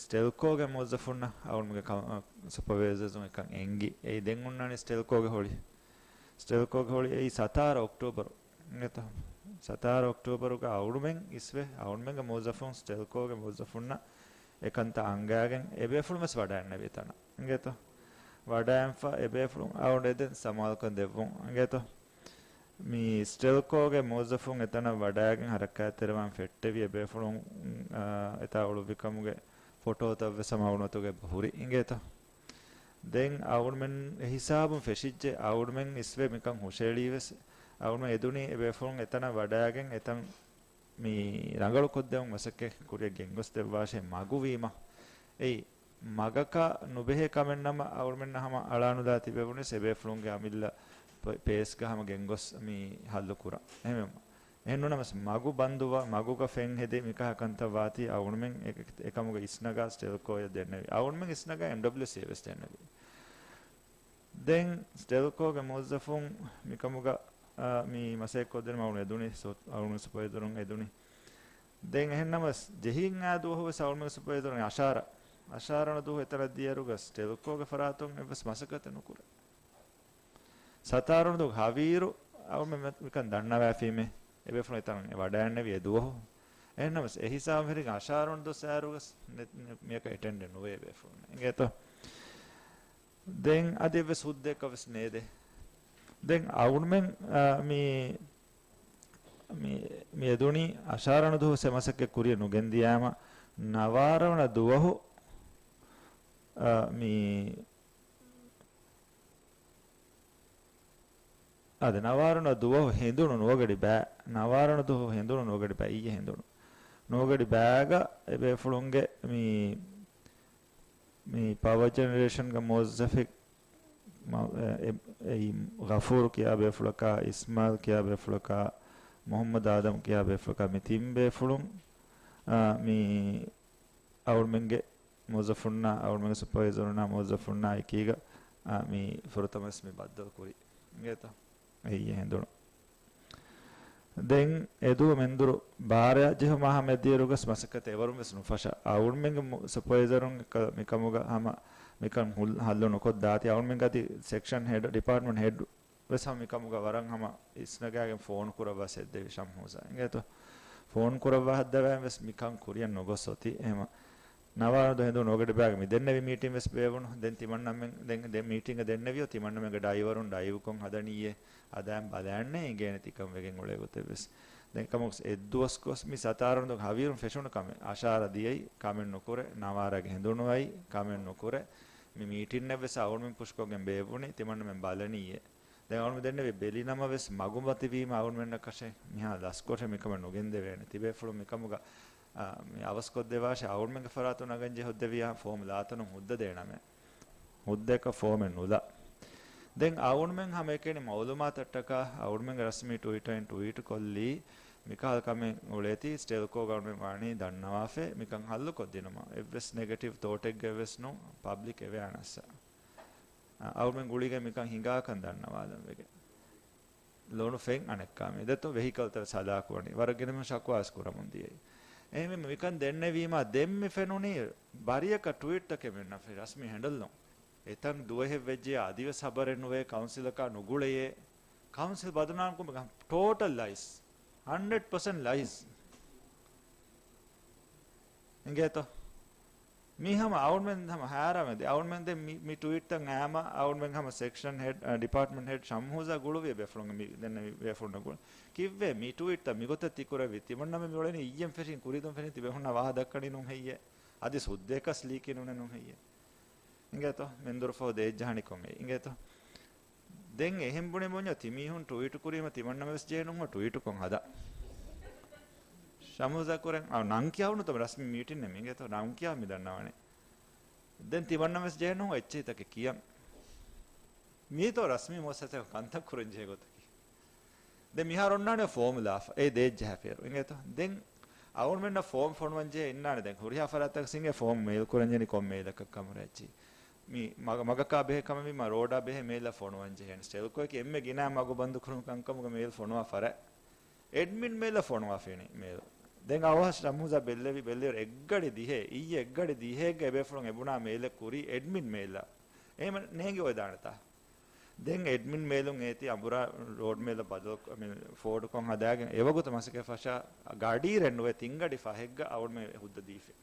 ސްޓެލްކޯގެ މުވައްޒަފުންނަށް އަޅުގަނޑުމެންގެ ކައު-، އާ، ސުޕަވައިޒަރުން އެކަން އެނގި. އެއީ ދެން އޮންނާނީ ސްޓެލްކޯގެ ހޮޅި. ސްޓެލްކޯގެ ހޮޅި އެއީ ސަތާރަ އޮކްޓޫބަރު. އިނގޭތޯ؟ ސަތާރަ އޮކްޓޫބަރުގަ އަޅުގަނޑުމެން އިސްވެ، އަޅުގަނޑުމެންގެ މުވައްޒަފުން ސްޓެލްކޯގެ މުވައްޒަފުންނަށް އެކަންތައް އަންގާގެން އެބޭފުޅުން ވެސް ވަޑައިގެންނެވި އެތަނަށް. އިނގޭތޯ؟ ވަޑައިގެންފަ އެބޭފުޅުން އަޅުގަނޑު އެދެން ސަމާލުކަން ދެއްވުން. އިނގޭތޯ؟ މި ސްޓެލްކޯގެ މުވައްޒަފުން އެތަނަށް ވަޑައިގެން ހަރަކާތްތެރިވާން ފެއްޓެވި އެބޭފުޅުން، އާ، އެތާ އުޅުއްވިކަމުގެ ފޮޓޯތައްވެސް ހަމަ އަޅުގަނޑު އަތުގަ އެބަ ހުރި. އިނގޭތޯ؟ ދެން އަޅުގަނޑުމެން އެހިސާބުން ފެށިއްޖެ، އަޅުގަނޑުމެން އިސްވެ މިކަން ހުށައެޅީވެސް، އަޅުގަނޑުމެން އެދުނީ އެބޭފުޅުން އެތަނަށް ވަޑައިގެން އެތަން މި ރަނގަޅުކޮށްދެވުން މަސައްކަތް ކުރިއަށް ގެންގޮސްދެއްވާށޭ މަގުވީމަ. އެއީ މަގަކަށް ނުބެހޭ ކަމެއްނަމަ އަޅުގަނޑުމެންނަށް ހަމަ އަޅާނުލާ ތިބެވުނީސް އެބޭފުޅުންގެ އަމިއްލަ ޕޭ-، ޕޭސްގަ ހަމަ ގެންގޮސް މި ހައްލު ކުރަން. އެހެންވީމަ އެހެން ނޫނަމަސް މަގު ބަންދުވާ، މަގުގަ ފެން ހެދި މިކަހަލަ ކަންތައް ވާތީ އަޅުގަނޑުމެން އެ-، އެކަމުގެ އިސްނަގާ ސްޓެލްކޯއަށް ދެންނެވި. އަޅުގަނޑުމެން އިސްނަގާ އެމްޑަބްލިއުސީއަށް ވެސް ދެންނެވި. ދެން ސްޓެލްކޯގެ މުވައްޒަފުން މިކަމުގަ، އާ، މި މަސައްކަތް ކޮށްދިނުމަށް އަޅުގަނޑު އެދުނީ، ސު-، އަޅުގަނޑު ސުޕަވައިޒަރުން އެދުނީ. ދެން އެހެންނަމަސް ޖެހިން އާ ދުވަހު ވެސް އަޅުގަނޑު ސުޕަވައިޒަރުން އަށާރަ، އަށާރަ ވަނަ ދުވަހު އެތަނަށް ދިޔައިރުގަ ސްޓެލްކޯގެ ފަރާތުން އެއްވެސް މަސައްކަތެއް ނުކުރޭ. ސަތާރަ ވަނަ ދުވަހު ހަވީރު އަޅުގަނޑު މި-، މިކަން ދަންނަވައިފީމޭ. އެބޭފުޅުން އެތަނަށް ވަޑައިގެންނެވި އެ ދުވަހު. އެހެންނަމަސް އެހިސާބުން ފެށިގެން އަށާރަ ވަނަ ދުވަސް އައިރުވެސް ނެ-، ނެ-، މިއަކަށް އެޓެންޑެއް ނުވޭ އެބޭފުޅުން. އިނގޭތޯ؟ ދެން އަދި އެއްވެސް ހުއްދައަކަށް ވެސް ނޭދޭ. ދެން އަޅުގަނޑުމެން، އާ، މި، މި، މި އެދުނީ އަށާރަ ވަނަ ދުވަހު އެ މަސައްކަތް ކުރިއަށް ނުގެންދިޔާމަ، ނަވާރަ ވަނަ ދުވަހު، އާ، މި، އާދެ، ނަވާރަ ވަނަ ދުވަހު ހެނދުނު ނުވަގަޑި ބައި، ނަވާރަ ވަނަ ދުވަހު ހެނދުނު ނުވަގަޑި ބައި، އިއްޔެ ހެނދުނު ނުވަގަޑި ބައިގަ އެބޭފުޅުންގެ މި، މި ޕަވަރ ޖެނެރޭޝަންގެ މުވައްޒަފެއް މަ-، އެ-، އެ-، އެއީ ޣަފޫރު ކިޔާ ބޭފުޅަކާ، އިސްމާއިލް ކިޔާ ބޭފުޅަކާ، މުޙައްމަދު އާދަމް ކިޔާ ބޭފުޅަކާ، މި ތިން ބޭފުޅުން، އާ، މި އަޅުގަނޑުމެންގެ މުވައްޒަފުންނާ، އަޅުގަނޑުމެންގެ ސުޕަވައިޒަރުންނާ މުވައްޒަފުންނާ އެކީގަ، އާ، މި ފުރަތަމަވެސް މި ބައްދަލު ކުރީ. އިނގޭތަ؟ އެއީ ހެނދުނު. ދެން އެދުވަހު މެންދުރު ބާރަ ޖެހުމާ ހަމަ އެދިޔައިރު ގޮސް މަސައްކަތް އެވަރުން ވެސް ނުފަށާ. އަޅުގަނޑުމެންގެ މު-، ސުޕަވައިޒަރުން އެކަ-، މިކަމުގަ ހަމަ މިކަން ހުލް-، ހައްލު ނުކޮށްދާތީ. އަޅުގަނޑުމެން އަދި ސެކްޝަން ހެޑް، ޑިޕާޓްމަންޓް ހެޑް ވެސް ހަމަ މިކަމުގަ ވަރަށް ހަމަ އިސްނަގާގެން ފޯނު ކުރައްވާ ހައްދެވި ޝަމްހޫޒާ. އިނގޭތޯ؟ ފޯނު ކުރައްވާ ހައްދަވައި ވެސް މިކަން ކުރިޔަށް ނުގޮސް އޮތީ. އެހެމަ ނަވާރަ ދުވަހު ހިނދު ނޯގަޑިބާގެ މި ދެންނެވި މީޓިން ވެސް ބޭއްވުނު. ދެން ތިމަންނަމެން ދެން، ދެން މީޓިންގ ދެންނެވިޔޯ ތިމަންނަމެންގެ ޑައިވަރުން ޑައިވްކޮށް ހަދަނީއޭ. އަދާ ބަލާންނޭ އިނގޭނެ ތިކަން ވެގެން އުޅޭ ގޮތެއް ވެސް. ދެން ކަމަކު އެއްދުވަސް ގޮސް މި ސަތާރަންދު ހަވީރުން ފެށުނު ކަމެއް. އަށާރަ ދިޔައީ ކަމެއް ނުކުރޭ، ނަވާރަގެ ހެނދުނުވައީ ކަމެއް ނުކުރޭ. މި މީޓިންއެއް ވެސް އަޅުގަނޑުމެން ޕުޝްކޮށްގެން ބޭއްވުނީ ތިމަންނަމެން ބަލަނީއޭ. ދެން އަޅުގަނޑު ދެންނެވި ބެލި ނަމަވެސް މަގުމަތިވީމަ އަޅުގަނޑުމެންނަކަށެ މިހާ ލަސްކޮށެ މިކަމެއް ނުގެންދެވޭނެ. ތިބޭފުޅުން މިކަމުގަ، އާ، މި އަވަސްކޮށްދެވާށޭ އަޅުގަނޑުމެންގެ ފަރާތުން ނަގަން ޖެހި ހުއްދަވިޔާ ފޯމް ލާތަނުން ހުއްދަ ދޭނަމޭ. ހުއްދައަކަށް ފޯމެއް ނުލާ. ދެން އަޅުގަނޑުމެން ހަމައެކަނި މައުލޫމާތަށްޓަކާ އަޅުގަނޑުމެންގެ ރަސްމީ ޓުވިޓަރުން ޓުވީޓު ކޮށްލީ މިކަހަލަ ކަމެއް އުޅޭތީ ސްޓެލްކޯގަ އަޅުގަނޑުމެން ވާނީ ދަންނަވާފަ މިކަން ހައްލު ކޮށްދިނުމަށް. އެއްވެސް ނެގެޓިވް ތޯޓެއްގައި ވެސް ނޫން ޕަބްލިކް އެވެއާނަސް. އަ، އަޅުމެން ގުޅިގެން މިކަން ހިނގާކަން ދަންނަވާލަން ވެގެން. ލޮނު ފެން އަނެއްކާ މި ދެތޯ ވެހިކަލްތައް ވެސް ހަލާކުވަނީ. ވަރަށް ގިނަ މީހުން ޝަކުވާ ވެސް ކުރަމުން ދިޔައީ. އެހެންވީމަ މިކަން ދެންނެވީމާ ދެން މި ފެނުނީ ބަރިއަކަށް ޓުވީޓްތަކެއް މި ނަފި ރަސްމީ ހެންޑަލް ނޫން. އެތަން ދުވަހެއް ވެއްޖެ އަދިވެސް ހަބަރެއް ނުވޭ ކައުންސިލަކާ ނުގުޅެޔޭ. ކައުންސިލް ބަދުނާމްކުރުމުގެ ޓޯޓަލް ލައިސް. ހަންޑްރެޑް ޕަސެންޓް ލައިސް. އިނގޭތޯ؟ މީ ހަމަ އަޅުމެން ހަމަ ހައިރާންވެދި. އަޅުމެން ދެން މި، މި ޓުވީޓްތައް އައިމަ އަޅުމެން ހަމަ ސެކްޝަން ހެޑް، އަ، ޑިޕާޓްމަންޓް ހެޑް ޝަމްހޫޒާ ގުޅުވި ބޭފުޅުން މި ދެންނެވި ބޭފުޅުންނަށް ގުޅު. ކިއްވެ މި ޓުވީޓްތައް މިގޮތަށް ތި ކުރެއްވީ؟ ތިމަންނަމެން މި އުޅެނީ އިއްޔެން ފެށިން ކުރީދުން ފެށިން ތިބޭފުޅުންނާ ވާހަ ދައްކަނީ ނޫން ހެއްޔޭ؟ އަދި ހުއްދައަކަސް ލީކީ ނޫނޭ ނޫން ހެއްޔޭ؟ އިނގޭތޯ؟ މެންދުރު ފަހު ދޭއްޖަހަނިކޮށް އެ. އިނގޭތޯ؟ ދެން އެހެން ބުނި ބުންޏަ ތިމީހުން ޓުވީޓު ކުރީމަ ތިމަންނަމެން ވެސް ޖެހެނުން ޓުވީޓުކޮށް ހަދާ. ޝަމްހޫޒާ ކުރެން އަ، ނަން ކިޔާ ހުންނަ ތަ ރަސްމީ މީޓިން އެ މިނގޭތޯ ނަން ކިޔާ މި ދަންނަވަނީ. ދެން ތިމަންނަމެން ވެސް ޖެހެނުން އެއްޗެހިތަކެއް ކިޔަން. މީތޯ ރަސްމީ މުއައްސަސާއަކު ކަންތައް ކުރަން ޖެހޭ ގޮތަކީ. ދެން މިހާރު އޮންނާނެ ފޯމް ލާފަ. އޭ ދޭއްޖަހާފައިރު. އިނގޭތޯ؟ ދެން އަޅުމެންނަށް ފޯމް ފޮނުވަން ޖެހޭ އިންނާނެ. ދެން ހުރިހާ ފަރާތަކަށް ސިނގޭ ފޯމް މެއިލް ކުރަން ޖެހެނީ ކޮން މެއިލަކަށް ކަމުރައްޗި. މި މަގަ-، މަގަކާ ބެހޭ ކަމެއް ވީމަ ރޯޑާ ބެހޭ މެއިލްއަށް ފޮނުވަން ޖެހޭނެ. ސްޓެލްކޯއަކީ އެންމެ ގިނަ މަގު ބަންދު ކުރުން ކަންކަމުގަ މެއިލް ފޮނުވާ ފަރާތް. އެޑްމިން މެއިލްއަށް ފޮނުވާފައިނީ މެއިލް. ދެން އަވަހަށް ޝަމްހޫޒާ ބެއްލެވި، ބެއްލެވި އެއްގަޑި ދިހައެއް، އިއްޔެ އެއްގަޑި ދިހައެއްގަ އެބޭފުޅުން އެބުނާ މެއިލެއް ކުރީ އެޑްމިން މެއިލްއަށް. އެހެން ނޭނގި އޮވެދާނެތާ؟ ދެން އެޑްމިން މެއިލުން އޭތި އަނބުރާ ރޯޑް މެއިލަށް ބަދަލު، މި ފޯޑުކޮށް ހަދާގެން އެވަގުތު މަސައްކަތް ފަށާ ގަޑީ ރެން ނުވެ ތިންގަޑި ފަހެއްގަ އަޅުމެން ހުއްދަ ދީފި.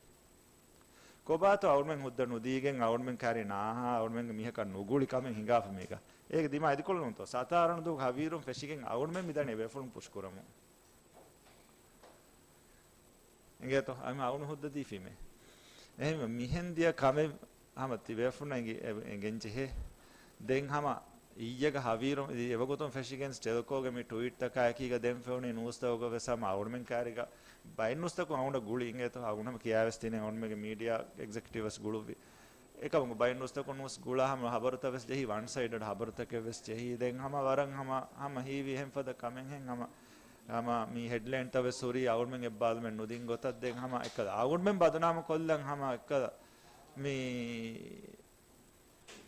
ކޮބާތޯ އަޅުމެން ހުއްދަ ނުދީގެން އަޅުމެން ކާރި ނާހާ އަޅުމެންގެ މީހަކަށް ނުގުޅި ކަމެއް ހިނގާފަ މީގަ. އޭގެ ދިމާ އެދިކޮޅުންތޯ؟ ސަތާރަންދޫ ހަވީރުން ފެށިގެން އަޅުމެން މިދަނީ އެބޭފުޅުން ޕުޝްކުރަމުން. އިނގޭތޯ؟ އަމި އަޅުން ހުއްދަ ދީފީމޭ. އެހެން މިހެން ދިޔަ ކަމެއް ހަމަ ތިބޭފުންނަށް އެނގި-، އެ-، އެނގެން ޖެހޭ. ދެން ހަމަ އިއްޔެގަ ހަވީރު އެވަގުތުން ފެށިގެން ސްޓެލްކޯގެ މި ޓުވީޓްތަކާއެކީގަ ދެން ފެނުނީ ނޫސްތަކުގަ ވެސް ހަމަ އަޅުމެން ކާރިގަ ބައެއް ނޫސްތަކުން އަޅުންނަށް ގުޅި އިނގޭތޯ އަޅުން ހަމަ ކިޔާވެސް ދިނީ އަޅުންމެގެ މީޑިއާ އެގްޒެކެޓިވް ވެސް ގުޅުއްވި. އެކަމަކު ބައެއް ނޫސްތަކުން ނޫސް ގުޅާ ހަމަ ހަބަރުތައް ވެސް ޖެހި، ވަން ސައިޑަޑް ހަބަރުތަކެއް ވެސް ޖެހި. ދެން ހަމަ ވަރަށް ހަމަ، ހަމަ ހީވީ އެހެން ފަދަ ކަމެއްހެން ހަމަ، ހަމަ މި ހެޑްލައިންތައް ވެސް ހުރީ އަޅުމެން އެއްބާލުމެއް ނުދިން ގޮތަށް. ދެން ހަމަ އެއްކަލަ އަޅުމެން ބަދުނާމު ކޮށްލަން ހަމަ އެއްކަލަ މި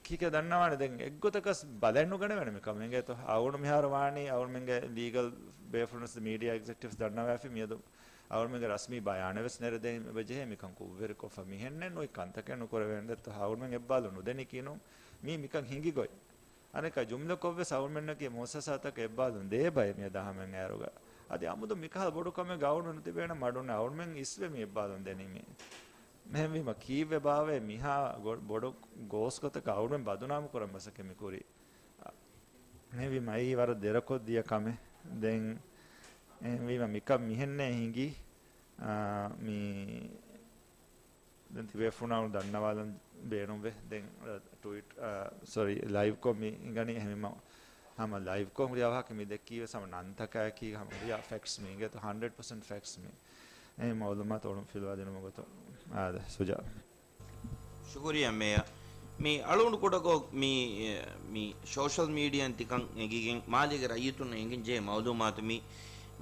ކީކޭ ދަންނަވާނެ؟ ދެން އެއްގޮތަކަސް ބަލަން ނުގަނެވޭނެ މިކަމެއް އިނގޭތޯ. އަޅުން މިހާރު ވާނީ އަޅުމެންގެ ލީގަލް ބޭފުޅުން މީޑިއާ އެގްޒެކެޓިވްސް ދަންނަވާފި މިއަދު އަޅުމެންގެ ރަސްމީ ބަޔާނެއް ވެސް ނެރެދޭން ވެޖެހޭ މިކަން ކުށްވެރިކޮށްފަ މިހެންނެއް ނުއި ކަންތަކެއް ނުކުރެވޭނެ ދެއްތޯ. އަޅުމެން އެއްބާލު ނުދެނިކީ ނޫން މީ މިކަން ހިނގި ގޮތް. އަނެއްކާ ޖުމްލަކޮށްވެސް އަޅުމެންނަކީ މުއައްސަސާތަކަށް އެއްބާލުން ދޭ ބައެއް މިއަދާ ހަމައަށް އޭރުގަ. އަދި އަމުދު މިކަހަލަ ބޮޑު ކަމެއް އަޅުމެން ނުތިބޭނެ މަޑުން އަޅުމެން އިސްވެ މި އެއްބާލުން ދެނީމޭ. މެހެންވީމަ ކީއްވެ ބާވައޭ މިހާ ގޮ-، ބޮޑު ގޯސް ގޮތަކަށް އަޅުމެން ބަދުނާމު ކުރަން މަސައްކަތް މި ކުރީ. އެހެންވީމަ އެއީ ވަރަށް ދެރަކޮށް ދިޔަ ކަމެއް. ދެން އެހެންވީމަ މިކަން މިހެންނޭ ހިނގި، އާ، މި ދެން ތިބޭފުޅުންނަށް ދަންނަވާލަން ބޭނުންވޭ. ދެން، އަ، ޓުވީޓް، އަ، ސޮރީ، ލައިވްކޮށް މި ހިނގަނީ އެހެންވީމަ ހަމަ ލައިވްކޮށް ހުރި އަވަހަކަށް މި ދެއްކީވެސް ހަމަ ނަންތަކާއެކީ ހަމަ ހުރިހާ ފެކްޓްސް މި އިނގޭތޯ ހަންޑްރެޑް ޕަސެންޓް ފެކްޓްސް މި. އެ މައުލޫމާތު އޮޅުން ފިލުވާ ދިނުމުގެ ގޮތުން. އާދެ، ސުޖާ. ޝުކުރިއްޔާ މޭޔަރ. މި އަޅުގަނޑު ކުޑަކޮށް މި، މި ސޯޝަލް މީޑިއާއިން ތިކަން އެނގިގެން މާލޭގެ ރައްޔިތުންނަށް އެނގެން ޖެހޭ މައުލޫމާތު މި،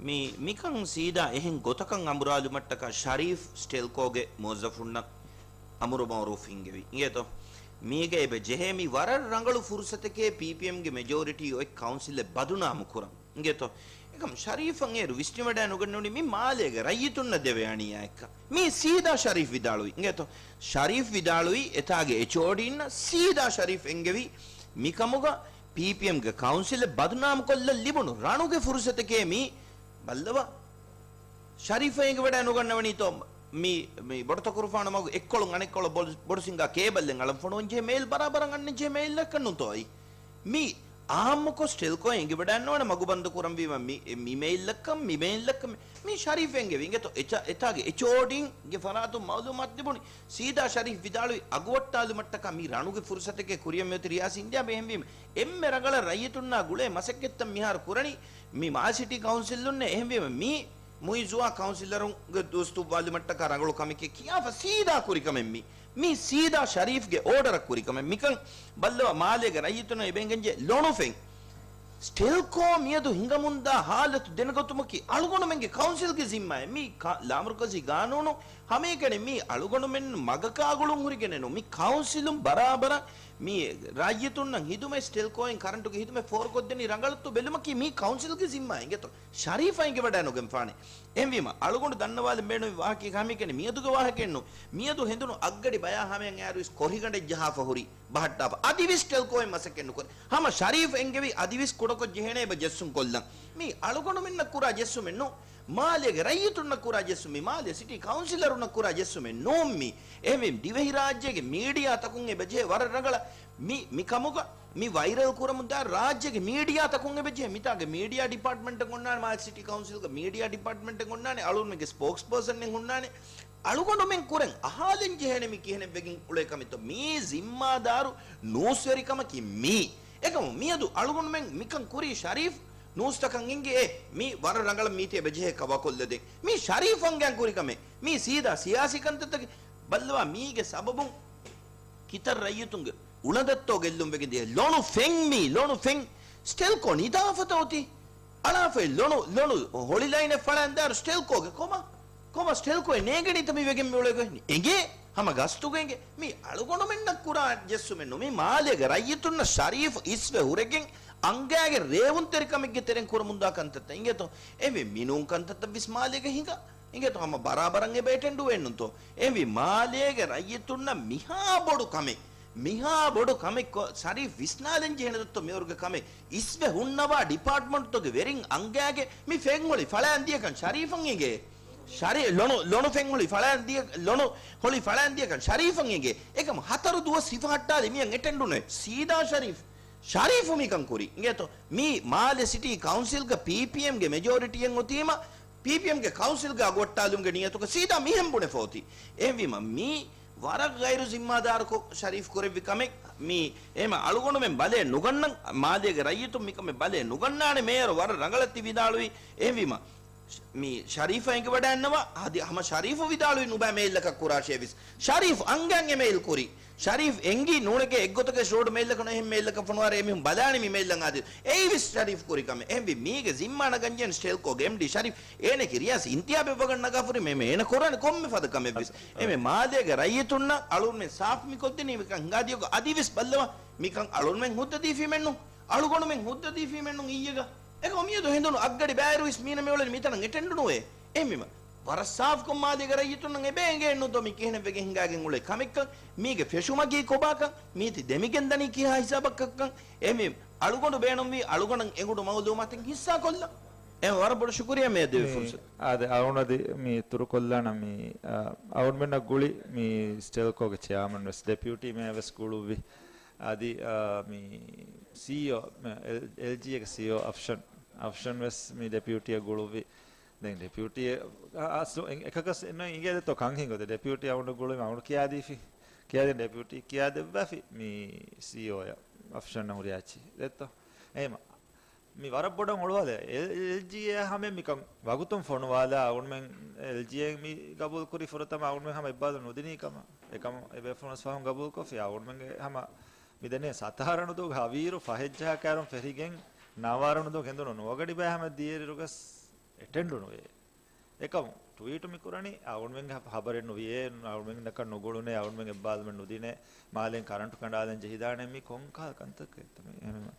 މި، މިކަން ސީދާ އެހެން ގޮތަކަށް އަނބުރާލުމަށްޓަކާ ޝަރީފް ސްޓެލްކޯގެ މުވައްޒަފުންނަށް އަމުރު މައުރޫފް ހިންގެވި. އިނގޭތޯ؟ މީގަ އެބަ ޖެހޭ މި ވަރަށް ރަނގަޅު ފުރުސަތެކޭ ޕީޕީއެމްގެ މެޖޯރިޓީ އޮތް ކައުންސިލެއް ބަދުނާމު ކުރަން. އިނގޭތޯ؟ އެކަމް ޝަރީފަށް އޭރު ވިސްނިވަޑައި ނުގަންނަވަނީ މި މާލޭގެ ރައްޔިތުންނަށް ދެވޭ އަނިޔާއެއްކަން. މީ ސީދާ ޝަރީފް ވިދާޅުވި. އިނގޭތޯ؟ ޝަރީފް ވިދާޅުވި އެތާގެ އެޗްއޯޑީންނަށް ސީދާ ޝަރީފް އެންގެވި މިކަމުގަ ޕީޕީއެމްގެ ކައުންސިލެއް ބަދުނާމުކޮށްލަން ލިބުނު ރަނުގެ ފުރުސަތެކޭ މީ. ބައްލަވާ. ޝަރީފަށް އެނގިވަޑައި ނުގަންނަވަނީތޯ މި، މި ބޮޑުތަކުރުފާނު މަގު އެއްކޮޅުން އަނެއްކޮޅަށް ބޮޑު، ބޮޑު ސިނގާ ކޭބަލްއެއް އަޅަން ފޮނުވަން ޖެހޭ މެއިލް ބަރާބަރަށް އަންނަން ޖެހޭ މެއިލްއެއްކަން ނޫންތޯ އައީ؟ މީ އާއްމުކޮށް ސްޓެލްކޯ އެނގިވަޑައިންނަވަން މަގު ބަންދު ކުރަންވީމަ މި، މި މެއިލްއަކަށް، މި މެއިލްއަކަށް މި، މީ ޝަރީފް އެނގެވި. އިނގޭތޯ އެތާ، އެތާގެ އެޗްއޯޑީންގެ ފަރާތުން މައުލޫމާތު ލިބުނީ. ސީދާ ޝަރީފް ވިދާޅުވި އަގުވައްޓާލުމަށްޓަކާ މި ރަނުގެ ފުރުސަތެކޭ ކުރިއަށް މިއޮތީ ރިޔާސީ އިންތިހާބެއް. އެހެންވީމަ އެންމެ ރަނގަޅަށް ރައްޔިތުންނާ ގުޅޭ މަސައްކަތްތައް މިހާރު ކުރަނީ މި މާލެ ސިޓީ ކައުންސިލުންނޭ. އެހެންވީމަ މީ މުއިއްޒުއާ ކައުންސިލަރުންގެ ދުވަސް ދުއްވާލުމަށްޓަކާ ރަނގަޅު ކަމެކޭ ކިޔާފަ ސީދާ ކުރި ކަމެއް މީ. މީ ސީދާ ޝަރީފްގެ އޯޑަރަށް ކުރި ކަމެއް. މިކަން ބައްލަވާ މާލޭގެ ރައްޔިތުންނަށް އެބަ އެނގެންޖެހޭ ލޮނުފެން. ސްޓެލްކޯ މިއަދު ހިނގަމުންދާ ހާލަތު ދެނެގަތުމަކީ އަޅުގަނޑުމެންގެ ކައުންސިލްގެ ޒިންމާއެއް. މީ ކާ-، ލާމަރުކަޒީ ގާނޫނު ހަމައެކަނި މީ އަޅުގަނޑުމެން މަގަކާ ގުޅުން ހުރިގެނެއް ނޫން. މި ކައުންސިލުން ބަރާބަރަށް މި ރައްޔިތުންނަށް ހިދުމަތް، ސްޓެލްކޯއިން ކަރަންޓުގެ ހިދުމަތް ފޯރުކޮށްދެނީ ރަނގަޅަށްތޯ ބެލުމަކީ މީ ކައުންސިލްގެ ޒިންމާއެއް. އިނގޭތޯ ޝަރީފަށް އެނގިވަޑައި ނުގެންފާނެ. އެހެންވީމަ އަޅުގަނޑު ދަންނަވާލަން ބޭނުންވި ވާހަކައެއް ހަމައެކަނި މިއަދުގެ ވާހަކައެއް ނޫން. މިއަދު ހެނދުނު އަށްގަޑި ބަޔާ ހަމަޔަށް އައިރުވެސް ކޮށިގަނޑެއް ޖަހާފަ ހުރީ ބަހައްޓާފަ. އަދިވެސް ސްޓެލްކޯއިން މަސައްކަތް ނުކުރޭ. ހަމަ ޝަރީފް އެންގެވި އަދިވެސް ކުޑަކޮށް ޖެހޭނެ އެބަ ޖެއްސުން ކޮށްލަން. މީ އަޅުގަނޑުމެންނަށް ކުރާ ޖެއްސުމެއް ނޫން. މާލޭގެ ރައްޔިތުންނަށް ކުރާ ޖެއްސުމެއް، މީ މާލޭ ސިޓީ ކައުންސިލަރުންނަށް ކުރާ ޖެއްސުމެއް ނޫން މީ. އެހެންވީމަ ދިވެހިރާއްޖޭގެ މީޑިއާ ތަކުން އެބަ ޖެހޭ ވަރަށް ރަނގަޅަށް މި، މި ކަމުގަ މި ވައިރަލް ކުރަމުންދާ ރާއްޖޭގެ މީޑިއާ ތަކުން އެބަ ޖެހޭ. މިތާގެ މީޑިއާ ޑިޕާޓްމަންޓެއް އޮންނާނެ، މާލޭ ސިޓީ ކައުންސިލްގެ މީޑިއާ ޑިޕާޓްމަންޓެއް އޮންނާނެ، އަޅުގަނޑުމެންގެ ސްޕޯކްސް ޕާސަނެއް ހުންނާނެ. އަޅުގަނޑުމެން ކުރަން އަހާލަން ޖެހޭނެ މި ކިހިނެއް ވެގެން އުޅޭ ކަމެއްތޯ. މީ ޒިންމާދާރު ނޫސްވެރިކަމަކީ މީ. އެކަމު މިއަދު އަޅުގަނޑުމެން މިކަން ކުރީ ޝަރީފް ނޫސްތަކަށް އެނގޭ އޭ މީ ވަރަށް ރަނގަޅަށް މީތި އެބަ ޖެހޭ ކަ-، ވަކޮށްލަދޭން. މީ ޝަރީފް އަނގައިން ކުރި ކަމެއް. މީ ސީދާ ސިޔާސީ ކަންތައްތަކެއް. ބައްލަވާ މީގެ ސަބަބުން ކިތައް ރައްޔިތުންގެ އުޅަނދަށްތޯ ގެއްލުން ވެގެން ދިޔަ. ލޮނު ފެން މީ، ލޮނު ފެން. ސްޓެލްކޯ ނިދާފަތަ އޮތީ. އަޅާފައި ލޮނު، ލޮނު ހޮޅި ލައިނެއް ފަޅައިން ދާއިރު ސްޓެލްކޯގެ ކޮމާ، ކޮމާ ސްޓެލްކޯއެއް ނޭނގެނީތަ މި ވެގެން މި އުޅޭ ގޮތް؟ އެނގޭ. ހަމަ ގަސްތުގަ އެނގޭ. މީ އަޅުގަނޑުމެންނަށް ކުރާ ޖެއްސުމެއް ނޫން. މީ މާލޭގެ ރައްޔިތުންނަށް ޝަރީފް އިސްވެ ހުރެގެން އަނގައިގެ ރޭވުންތެރިކަމެއްގެ ތެރެއިން ކުރަމުންދާ ކަންތައްތައް. އިނގޭތޯ؟ އެހެންވީ މިނޫން ކަންތައްތައް ވެސް މާލޭގަ ހިނގާ. އިނގޭތޯ؟ ހަމަ ބަރާބަރަށް އެބަ އެޓެންޑުވެ ނޫންތޯ؟ އެހެންވީ މާލޭގެ ރައްޔިތުންނަށް މިހާ ބޮޑު ކަމެއް، މިހާ ބޮޑު ކަމެއް ކޮ-، ޝަރީފް ވިސްނާލަން ޖެހޭނެ ދޮއްތޯ މިވަރުގެ ކަމެއް؟ އިސްވެ ހުންނަވާ ޑިޕާޓްމަންޓްތަކުގެ ވެރިން އަނގައިގެ މި ފެން ހޮޅި ފަޅައިން ދިޔަކަން ޝަރީފަށް އެނގޭ. ޝަރީ-، ލޮނު، ލޮނު ފެން ހޮޅި ފަޅައިން ދިޔަ، ލޮނު ހޮޅި ފަޅައިން ދިޔަކަން ޝަރީފަށް އެނގޭ. އެކަމު ހަތަރު ދުވަސް ހިފަހައްޓާލި މިއަށް އެޓެންޑުނުވޭ. ސީދާ ޝަރީފް، ޝަރީފު މިކަން ކުރީ. އިނގޭތޯ؟ މީ މާލެ ސިޓީ ކައުންސިލްގަ ޕީޕީއެމްގެ މެޖޯރިޓީއެއް އޮތީމަ، ޕީޕީއެމްގެ ކައުންސިލްގެ އަގުވައްޓާލުމުގެ ނިޔަތުގަ ސީދާ މިހެން ބުނެފަ އޮތީ. އެހެންވީމަ މީ ވަރަށް ޣައިރު ޒިންމާދާރުކޮށް ޝަރީފް ކުރެއްވި ކަމެއް. މީ އެހެމަ އަޅުގަނޑުމެން ބަލައެއް ނުގަންނަން، މާލޭގެ ރައްޔިތުން މިކަމެއް ބަލައެއް ނުގަންނާނެ. މޭޔަރު ވަރަށް ރަނގަޅަށް ތި ވިދާޅުވީ. އެހެންވީމަ މި ޝަރީފަށް އެނގިވަޑައިންނަވާ، އަދި ހަމަ ޝަރީފު ވިދާޅުވި ނުބައި މެއިލްއަކަށް ކުރާށޭ ވެސް. ޝަރީފް އަނގައިން އެ މެއިލް ކުރީ. ޝަރީފް އެނގި ނޫނެކޭ އެއްގޮތަކަށް ޝޯޑު މެއިލްއަކަށް ނު އެހެން މެއިލްއަކަށް ފޮނުވާރޭ އެމީހުން ބަލާނީ މި މެއިލްއަށް އާދެ. އެއީ ވެސް ޝަރީފް ކުރި ކަމެއް. އެހެންވީ މީގެ ޒިންމާ ނަގަންޖެހެން ސްޓެލްކޯގެ އެމްޑީ ޝަރީފް. އޭނަކީ ރިޔާސީ އިންތިހާބެއް ވަގަށް ނަގާފަ ހުރި މީހެއް. އޭނަ ކުރާނެ ކޮންމެ ފަދަ ކަމެއް ވެސް. އެމެ މާލޭގެ ރައްޔިތުންނަށް އަޅުންމެން ސާފު މި ކޮށްދިނީ މިކަން ހިނގާ ދިޔަކޮށް. އަދި ވެސް ބައްލަވާ މިކަން އަޅުންމެން ހުއްދަ ދީފީމެއްނު. އަޅުގަނޑުމެން ހުއްދަ ދީފީމެއްނު އިއްޔެގަ. އެކަމު މިއަދު ހެނދުނު އަށްގަޑި ބައިވެރިވެސް މީނަ މިއުޅެނީ މިތަނަށް އެޓެންޑު ނުވޭ. އެހެންވީމަ ވަރަށް ސާފުކޮށް މާލޭގެ ރައްޔިތުންނަށް އެބަ އެނގޭނުތޯ މި ކިހިނެއް ވެގެން ހިނގާގެން އުޅޭ ކަމެއްކަން، މީގެ ފެށުމަކީ ކޮބާކަން، މީތި ދެމިގެން ދަނީ ކިހާ ހިސާބަކަށްކަން. އެހެންވީމަ އަޅުގަނޑު ބޭނުންވީ އަޅުގަނޑަށް އެނގުނު މައުލޫމާތެއް ހިއްސާކޮށްލަން. އެހެން ވަރަށް ބޮޑަށް ޝުކުރިއްޔާ މޭޔަރ ދެވިފުރުސަތު. އާދެ، އަޅުގަނޑު އަދި މި އިތުރުކޮށްލާނަން މި، އާ، އަޅުގަނޑުމެންނަށް ގުޅި މި ސްޓެލްކޯގެ ޗެއާމަން ވެސް ޑެޕިއުޓީ މޭޔަރ ވެސް ގުޅުއްވި. އަދި، އާ، މި ސީއީއޯ، މި އެލް-، އެލްޖީއޭގެ ސީއީއޯ އަފްޝަން، އަފްޝަން ވެސް މި ޑެޕިއުޓީއަށް ގުޅުއްވި. ދެން ޑެޕިއުޓީ، އާ، އަސްލު އެ-، އެކަކަސް އެއްނު އިނގޭ ދެތޯ ކަން ހިނގޮތެ. ޑެޕިއުޓީ އަޅުގަނޑު ގުޅުވި އަޅުގަނޑު ކިޔާދީފި. ކިޔާދިން ޑެޕިއުޓީ ކިޔާދެއްވާފި މި ސީއީއޯއަށް އަފްޝަންއަށް ހުރިހާ އެއްޗެއް ދެއްތޯ. އެހެމަ މި ވަރަށް ބޮޑަށް އޮޅުވާލެ. އެ-، އެލްޖީއޭ ހަމަ މިކަން ވަގުތުން ފޮނުވާލާ އަޅުގަނޑުމެން އެލްޖީއޭ މި ގަބޫލު ކުރި ފުރަތަމަ އަޅުގަނޑުމެން ހަމަ އެއްބާރުލުން ނުދިނީ ކަމަށް. އެކަމު އެބޭފުޅުން ވެސް ފަހުން ގަބޫލުކޮށްފި. އަޅުގަނޑުމެންގެ ހަމަ މި ދެންނެވި ސަތާރަ ރަނުދޫގެ ހަވީރު ފަހެއްޖަހާ ކައިރުން ފެށިގެން ނަވާ ރަނުދޫ ހެނދުނު ނުވަގަޑި ބައި ހަމަ ދިޔައިރުގަސް އެޓެންޑު ނުވޭ. އެކަމު ޓުވީޓު މި ކުރަނީ އަޅުގަނޑުމެންގެ ހަ-، ހަބަރެއް ނުވިޔޭ، އަޅުގަނޑުމެންނަކަށް ނުގުޅުނޭ، އަޅުގަނޑުމެން އެއްބާރުލުމެއް ނުދިނޭ، މާލޭން ކަރަންޓު ކަނޑާލަން ޖެހިދާނެ މީ ކޮންކަހަލަ ކަންތައްތަ މީ؟ އެހެންވީމަ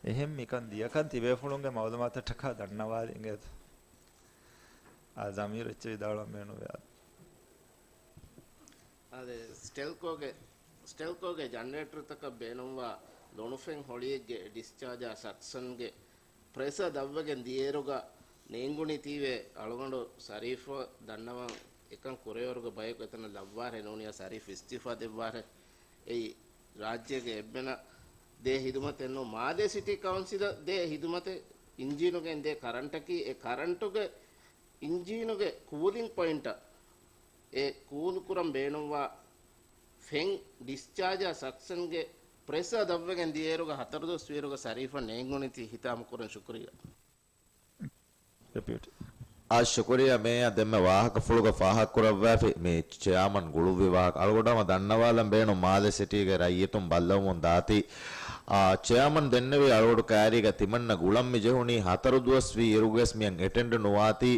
އެހެން މިކަން ދިޔަކަން ތިބޭފުޅުންގެ މައުލޫމާތަށްޓަކާ ދަންނަވާލި އިނގޭތޯ. އާ، ޒަމީރު އެއްޗެއް ވިދާޅުވަން ބޭނުންވޭ. އާދެ، ސްޓެލްކޯގެ، ސްޓެލްކޯގެ ޖަނަރޭޓަރުތަކަށް ބޭނުންވާ ލޮނުފެން ހޮޅިއެއްގެ ޑިސްޗާޖާ ސަކްޝަންގެ ޕްރެޝަރ ދަށްވެގެން ދިޔައިރުގަ ނޭނގުނީތީވެ އަޅުގަނޑު ޝަރީފް ދަންނަވަން އެކަން ކުރޭވަރުގެ ބަޔަކު އެތަނަށް ލައްވާށޭ ނޫނީ ޝަރީފް އިސްތިއުފާ ދެއްވާށޭ. އެއީ ރާއްޖޭގެ އެއްމެނަށް ދޭ ހިދުމަތެއް ނޫން. މާލޭ ސިޓީ ކައުންސިލަށް ދޭ ހިދުމަތެއް އިންޖީނުގެ އިންދޭ ކަރަންޓަކީ އެ ކަރަންޓުގެ އިންޖީނުގެ ކޫލިން ޕޮއިންޓަށް އެ ކޫލު ކުރަން ބޭނުންވާ ފެން ޑިސްޗާޖާ ސަކްޝަންގެ ޕްރެޝަރ ދަށްވެގެން ދިޔައިރުގަ ހަތަރު ދުވަސް ވީއިރުގަ ޝަރީފަށް ނޭނގުނީތީ ހިތާމަ ކުރަން ޝުކުރިއްޔާ. ޑެޕިއުޓީ. އާ، ޝުކުރިއްޔާ މޭޔާ. ދެންމެ ވާހަކަފުޅުގަ ފާހަގަކުރައްވާފި މި ޗެއާމަން ގުޅުއްވި ވާހަކަ. އަޅުގަނޑު ހަމަ ދަންނަވާލަން ބޭނުން މާލެ ސިޓީގެ ރައްޔިތުން ބައްލަވަމުން ދާތީ. އާ، ޗެއާމަން ދެންނެވީ އަޅުގަނޑު ކައިރީގަ ތިމަންނަ ގުޅަން މި ޖެހުނީ ހަތަރު ދުވަސް ވީ އިރުގަސް މިއަށް އެޓެންޑް ނުވާތީ.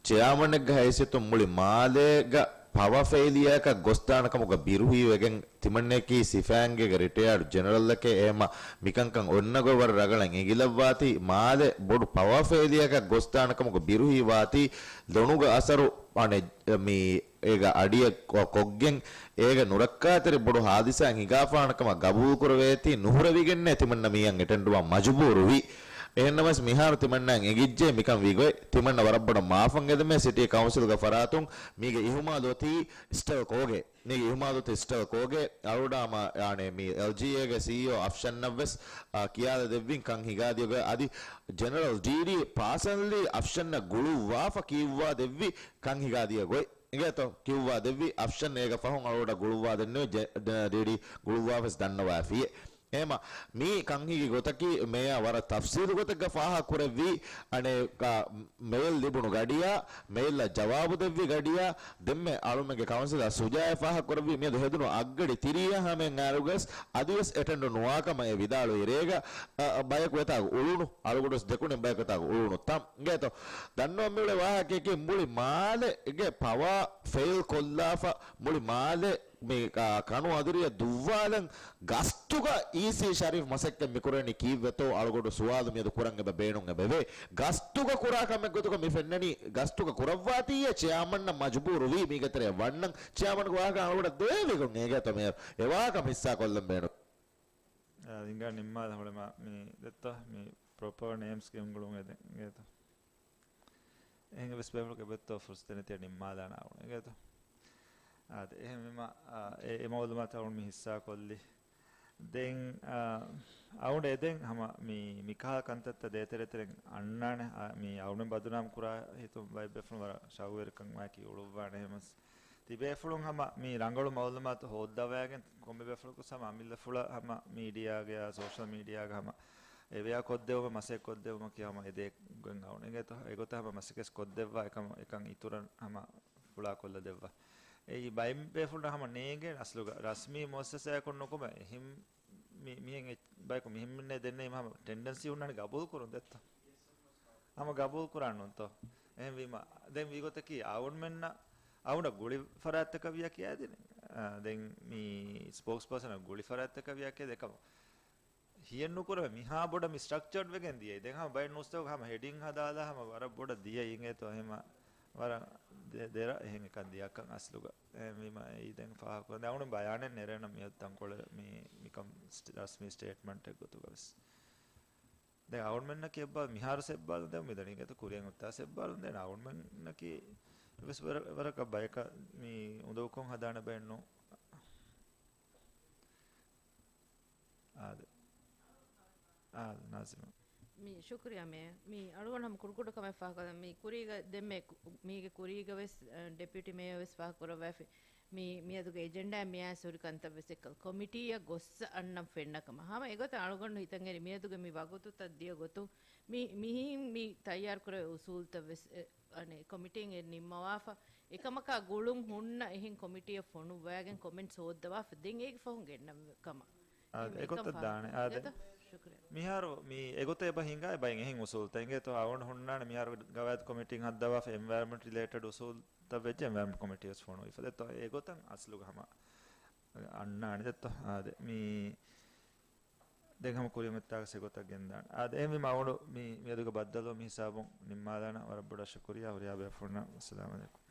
ޗެއާމަނެއްގެ ހައިސިއްޔަތުން މުޅި މާލޭގަ ޕަވަ ފެއިލިއަރއަކަށް ގޮސްދާނެ ކަމުގަ ބިރުހިވެގެން ތިމަންނައަކީ ސިފައިންގޭގެ ރިޓަޔާޑް ޖެނެރަލްއެކޭ. އެހެމަ މިކަންކަން އޮންނަ ގޮތް ވަރަށް ރަގަޅަށް އެނގިލައްވާތީ، މާލެ ބޮޑު ޕަވަ ފެއިލިއަރއަކަށް ގޮސްދާނެ ކަމުގަ ބިރުހި ވާތީ، ލޮނުގެ އަސަރު އަނެއް މި އޭގަ އަޑިއަށް ކޮ-، ކޮށްގެން އޭގަ ނުރައްކާތެރި ބޮޑު ހާދިސާއެއް ހިނގާފާނެ ކަމަށް ގަބޫލުކުރެވޭތީ، ނުހުރެވިގެންނޭ ތިމަންނަ މިއަށް އެޓެންޑްވާން މަޖުބޫރުވީ. އެހެންނަމަވެސް މިހާރު ތިމަންނައަށް އެނގިއްޖެ މިކަން ވީގޮތް. ތިމަންނަ ވަރަށް ބޮޑަށް މާފަށް އެދެމޭ ސިޓީ ކައުންސިލްގެ ފަރާތުން މީގެ އިހުމާލު އޮތީ ސްޓެލްކޯގެ. މީގެ އިހުމާލު އޮތީ ސްޓެލްކޯގެ. އަޅުގަނޑު ހަމަ އާނެ މި އެލްޖީއޭގެ ސީއީއޯ އަފްޝަންއަށްވެސް، އާ، ކިޔާލަދެއްވިން ކަން ހިނގާދިޔަ ގޮތް. އަދި ޖެނެރަލް ޑީޑީ ޕާސަނަލީ އަފްޝަންއަށް ގުޅުއްވާފަ ކިޔުއްވާ ދެއްވި ކަން ހިނގާދިޔަ ގޮތް. އިނގޭތޯ ކިޔުއްވާ ދެއްވި އަފްޝަން އޭގެ ފަހުން އަޅުގަޑަށް ގުޅުއްވާ ދެންނެވި ޑީޑީ ގުޅުއްވާފަސް ދަންނަވާފިއޭ. އެހެމަ މީ ކަންހިގި ގޮތަކީ މޭޔާ ވަރަށް ތަފްސީލު ގޮތެއްގަ ފާހަގަ ކުރެއްވީ. އަނެއް މެއިލް ލިބުނު ގަޑިޔާ، މެއިލްއަށް ޖަވާބު ދެއްވި ގަޑިޔާ، ދެންމެ އަޅުމެންގެ ކައުންސިލަރ ސުޖާއަށް ފާހަގަ ކުރެއްވީ މިއަދު ހެދުނު އަށްގަޑި ތިރީއަށް ހަމައަށް އައިރުގަސް އަދިވެސް އެޓެންޑު ނުވާކަމަށް އެ ވިދާޅުވި ރޭގަ، އަ، ބަޔަކު އެތާގަ އުޅުނު، އަޅުގަޑުވެސް ދެކުނިން ބަޔަކު އެތާގަ އުޅުނު ތަން. އިނގޭތޯ ދަންނަވަން މިއުޅޭ ވާހަކަޔަކީ މުޅި މާލެ ގެ ޕަވާ ފެއިލް ކޮށްލާފަ މުޅި މާލެ މި، އާ، ކަނު އަދުރިއަށް ދުއްވާލަން ގަސްތުގަ އީސީ ޝަރީފް މަސައްކަތް މިކުރަނީ ކީއްވެތޯ އަޅުގަޑު ސުވާލު މިއަދު ކުރަން އެބަ ބޭނުން އެބަވޭ. ގަސްތުގަ ކުރާ ކަމެއް ގޮތުގަ މި ފެންނަނީ ގަސްތުގަ ކުރައްވާތީއޭ ޗެއާމަންނަށް މަޖުބޫރުވީ މީގެ ތެރެއަށް ވަންނަން ޗެއާމަންގެ ވާހަކަ އަޅުގަޑަށް ދޭވިގޮން އޭގެތަ މޭޔަރު އެވާކަމަށް ހިއްސާ ކޮށްލަން ބޭނުން. އާ، އިނގާ ނިންމާލަ ހުޅެމާ މި ދެއްތޯ މި ޕްރޮޕަރ ނޭމްސް ގެންގުޅުން އެދެން އިނގޭތޯ. އެހެން އެވެސް ބޭފުޅަކަށް އެބައޮތްތޯ ފުރުސަތެއް ނެތިއަށް ނިންމާލާނެ އަޅުގަނޑު އިނގޭތޯ. އާދެ، އެހެންވީމަ، އާ، އެ، އެ މައުލޫމާތު އަޅުގަނޑު މި ހިއްސާ ކޮށްލި. ދެން، އާ، އަޅުގަނޑު އެދެން ހަމަ މި، މިކަހަލަ ކަންތައްތައް ދޭތެރޭތެރެން އަންނާނެ، އާ، މި އަޅުގަނޑު ބަދުނާމް ކުރާ ހިތުން ބައެއް ބޭފުޅުން ވަރަށް ޝައުގުވެރިކަން ވާކީ އުޅުއްވާނެ އެހެންވެސް. ތިބޭފުޅުން ހަމަ މި ރަނގަޅު މައުލޫމާތު ހޯއްދަވައިގެން ކޮންމެ ބޭފުޅަކު ހަމަ އަމިއްލަފުޅަށް ހަމަ މީޑިއާގައި ސޯޝަލް މީޑިއާގަ ހަމަ އެވެއާ ކޮށްދެވުމަށް މަސައްކަތް ކޮށްދެވުމަކީ ހަމަ އެދޭ ގޮތް އަޅުގަނޑު އިނގޭތޯ. އެގޮތަށް ހަމަ މަސައްކަތް ކޮށްދެއްވާ އެކަމަށް އެކަން އިތުރަށް ހަމަ ފުޅާ ކޮށްލަދެއްވާ. އެއީ ބައެއް ބޭފުޅުން ހަމަ ނޭނގޭ އަސްލުގަ ރަސްމީ މުއައްސަސާއަކުން ނުކުމެ އެހެން މި-، މިހެން އެ-، ބަޔަކު މިހެން މިންނޭ ދެންނެވީ ހަމަ ޓެންޑެންސީ ހުންނާނެ ގަބޫލު ކުރުން ދެއްތޯ. ހަމަ ގަބޫލު ކުރާން ނޫންތޯ؟ އެހެންވީމަ، ދެން ވީގޮތަކީ އަޅުގަނޑުމެންނަށް އަޅުގަނޑަށް ގުޅި ފަރާތްތަކަށް ވިޔަ ކިޔައިދިނެ. އާ، ދެން މި ސްޕޯކްސް ޕާސަނަށް ގުޅި ފަރާތްތަކަށް ވިޔަ ކިޔައިދިނެ އެކަމަށް ހިޔެއްނުކުރެވޭ މިހާ ބޮޑަށް މި ސްޓްރަކްޗަރޑް ވެގެން ދިޔައީ. ދެން ހަމަ ބައެއް ނޫސްތަކުގަ ހަމަ ހެޑިން ހަދާލާ ހަމަ ވަރަށް ބޮޑަށް ދިޔައީ އިނގޭތޯ އެހެމަ ވަރަށް ދެ-، ދެރަ އެހެން އެކަން ދިޔަކަން އަސްލުގަ. އެހެންވީމަ އެއީ ދެން ފާހަގަކުރަން. ދެން އަޅުގަނޑު ބަޔާނެއް ނެރޭނަން މިއަދު ތަންކޮޅެއް މި-، މިކަން ސްޓޭ-، ރަސްމީ ސްޓޭޓްމަންޓެއް ގޮތުގަވެސް. ދެން އަޅުގަނޑުމެންނަކީ އެއްބާ މިހާރު ސެއްބާލުން ދެން މިދަނީ އިނގޭތޯ ކުރިއަށް އޮތާ ސެއްބާލުން ދެން އަޅުގަނޑުމެންނަކީ އެވެސް ވަރަ-، ވަރަކަށް ބަޔަކަށް މި އުނދަގޫކޮށް ހަދާނެ ބައެއް ނޫން. އާދެ. އާދެ، ނާޒިމާ. މި ޝުކުރިއްޔާ މޭ. މި އަޅުގަނޑު ހަމަ ކުޑަކުޑަ ކަމެއް ފާހަގަ މި ކުރީގަ ދެންމެ ކު-، މީގެ ކުރީގަ ވެސް، އަ، ޑެޕިއުޓީ މޭޔަރ ވެސް ފާހަގަ ކުރައްވައިފި. މި، މިއަދުގެ އެޖެންޑާއަށް މިއާ ސޮރި ކަންތައް ވެސް އެއްކަލަ ކޮމިޓީއަށް ގޮއްސަ އަންނަން ފެންނަ ކަމަށް. ހަމަ އެގޮތަށް އަޅުގަނޑު ހިތަށް އެރި މިއަދުގެ މި ވަގުތުތައް ދިޔަ ގޮތުން މި، މިހިން މި ތައްޔާރު ކުރެވޭ އުސޫލުތައް ވެސް، އެ، އަނެއް ކޮމިޓީން އެ ނިންމަވާފަ، އެކަމަކާ ގުޅުން ހުންނަ އެހެން ކޮމިޓީއަށް ފޮނުއްވައިގެން ކޮމެންޓްސް ހޯއްދަވާފަ ދެން އޭގެ ފަހުން ގެންނަން ކަމަށް. އާ، އެހެން އެކަން އެގޮތަށް ފާހަގަ ދާނެ. އާ، ދެ-، ދެތޯ؟ ޝުކުރިއްޔާ. މިހާރު މި އެގޮތަށް އެބަ ހިނގާ ބައެއް އެހެން އުސޫލުތައް އިނގޭތޯ އަޅުގަނޑު ހުންނާނެ މިހާރު ގަވާއިދު ކޮމިޓީން ހައްދަވާފަ އެންވަޔަރަންމަންޓް ރިލޭޓެޑް އުސޫލުތައް ވެއްޖެ އެންވަޔަރަންމަންޓް ކޮމިޓީ ވެސް ފޮނުވިފަ ދެތޯ އެގޮތަށް އަސްލުގަ ހަމަ އަންނާނެ ދެތޯ. އާ، ދެ-، މި އެހެން ކުރިމަތާގަ އެގޮތަށް ގެންދާނެ. އާދެ، އެހެންވީމަ އަޅުގަނޑު މި، މިއަދުގެ ބައްދަލުވުން މި ހިސާބުން ނިންމާލާނަން. ވަރަށް ބޮޑަށް ޝުކުރިއްޔާ ހުރިހާ ބޭފުޅުންނަށް. އައްސަލާމު ޢަލައިކުމް.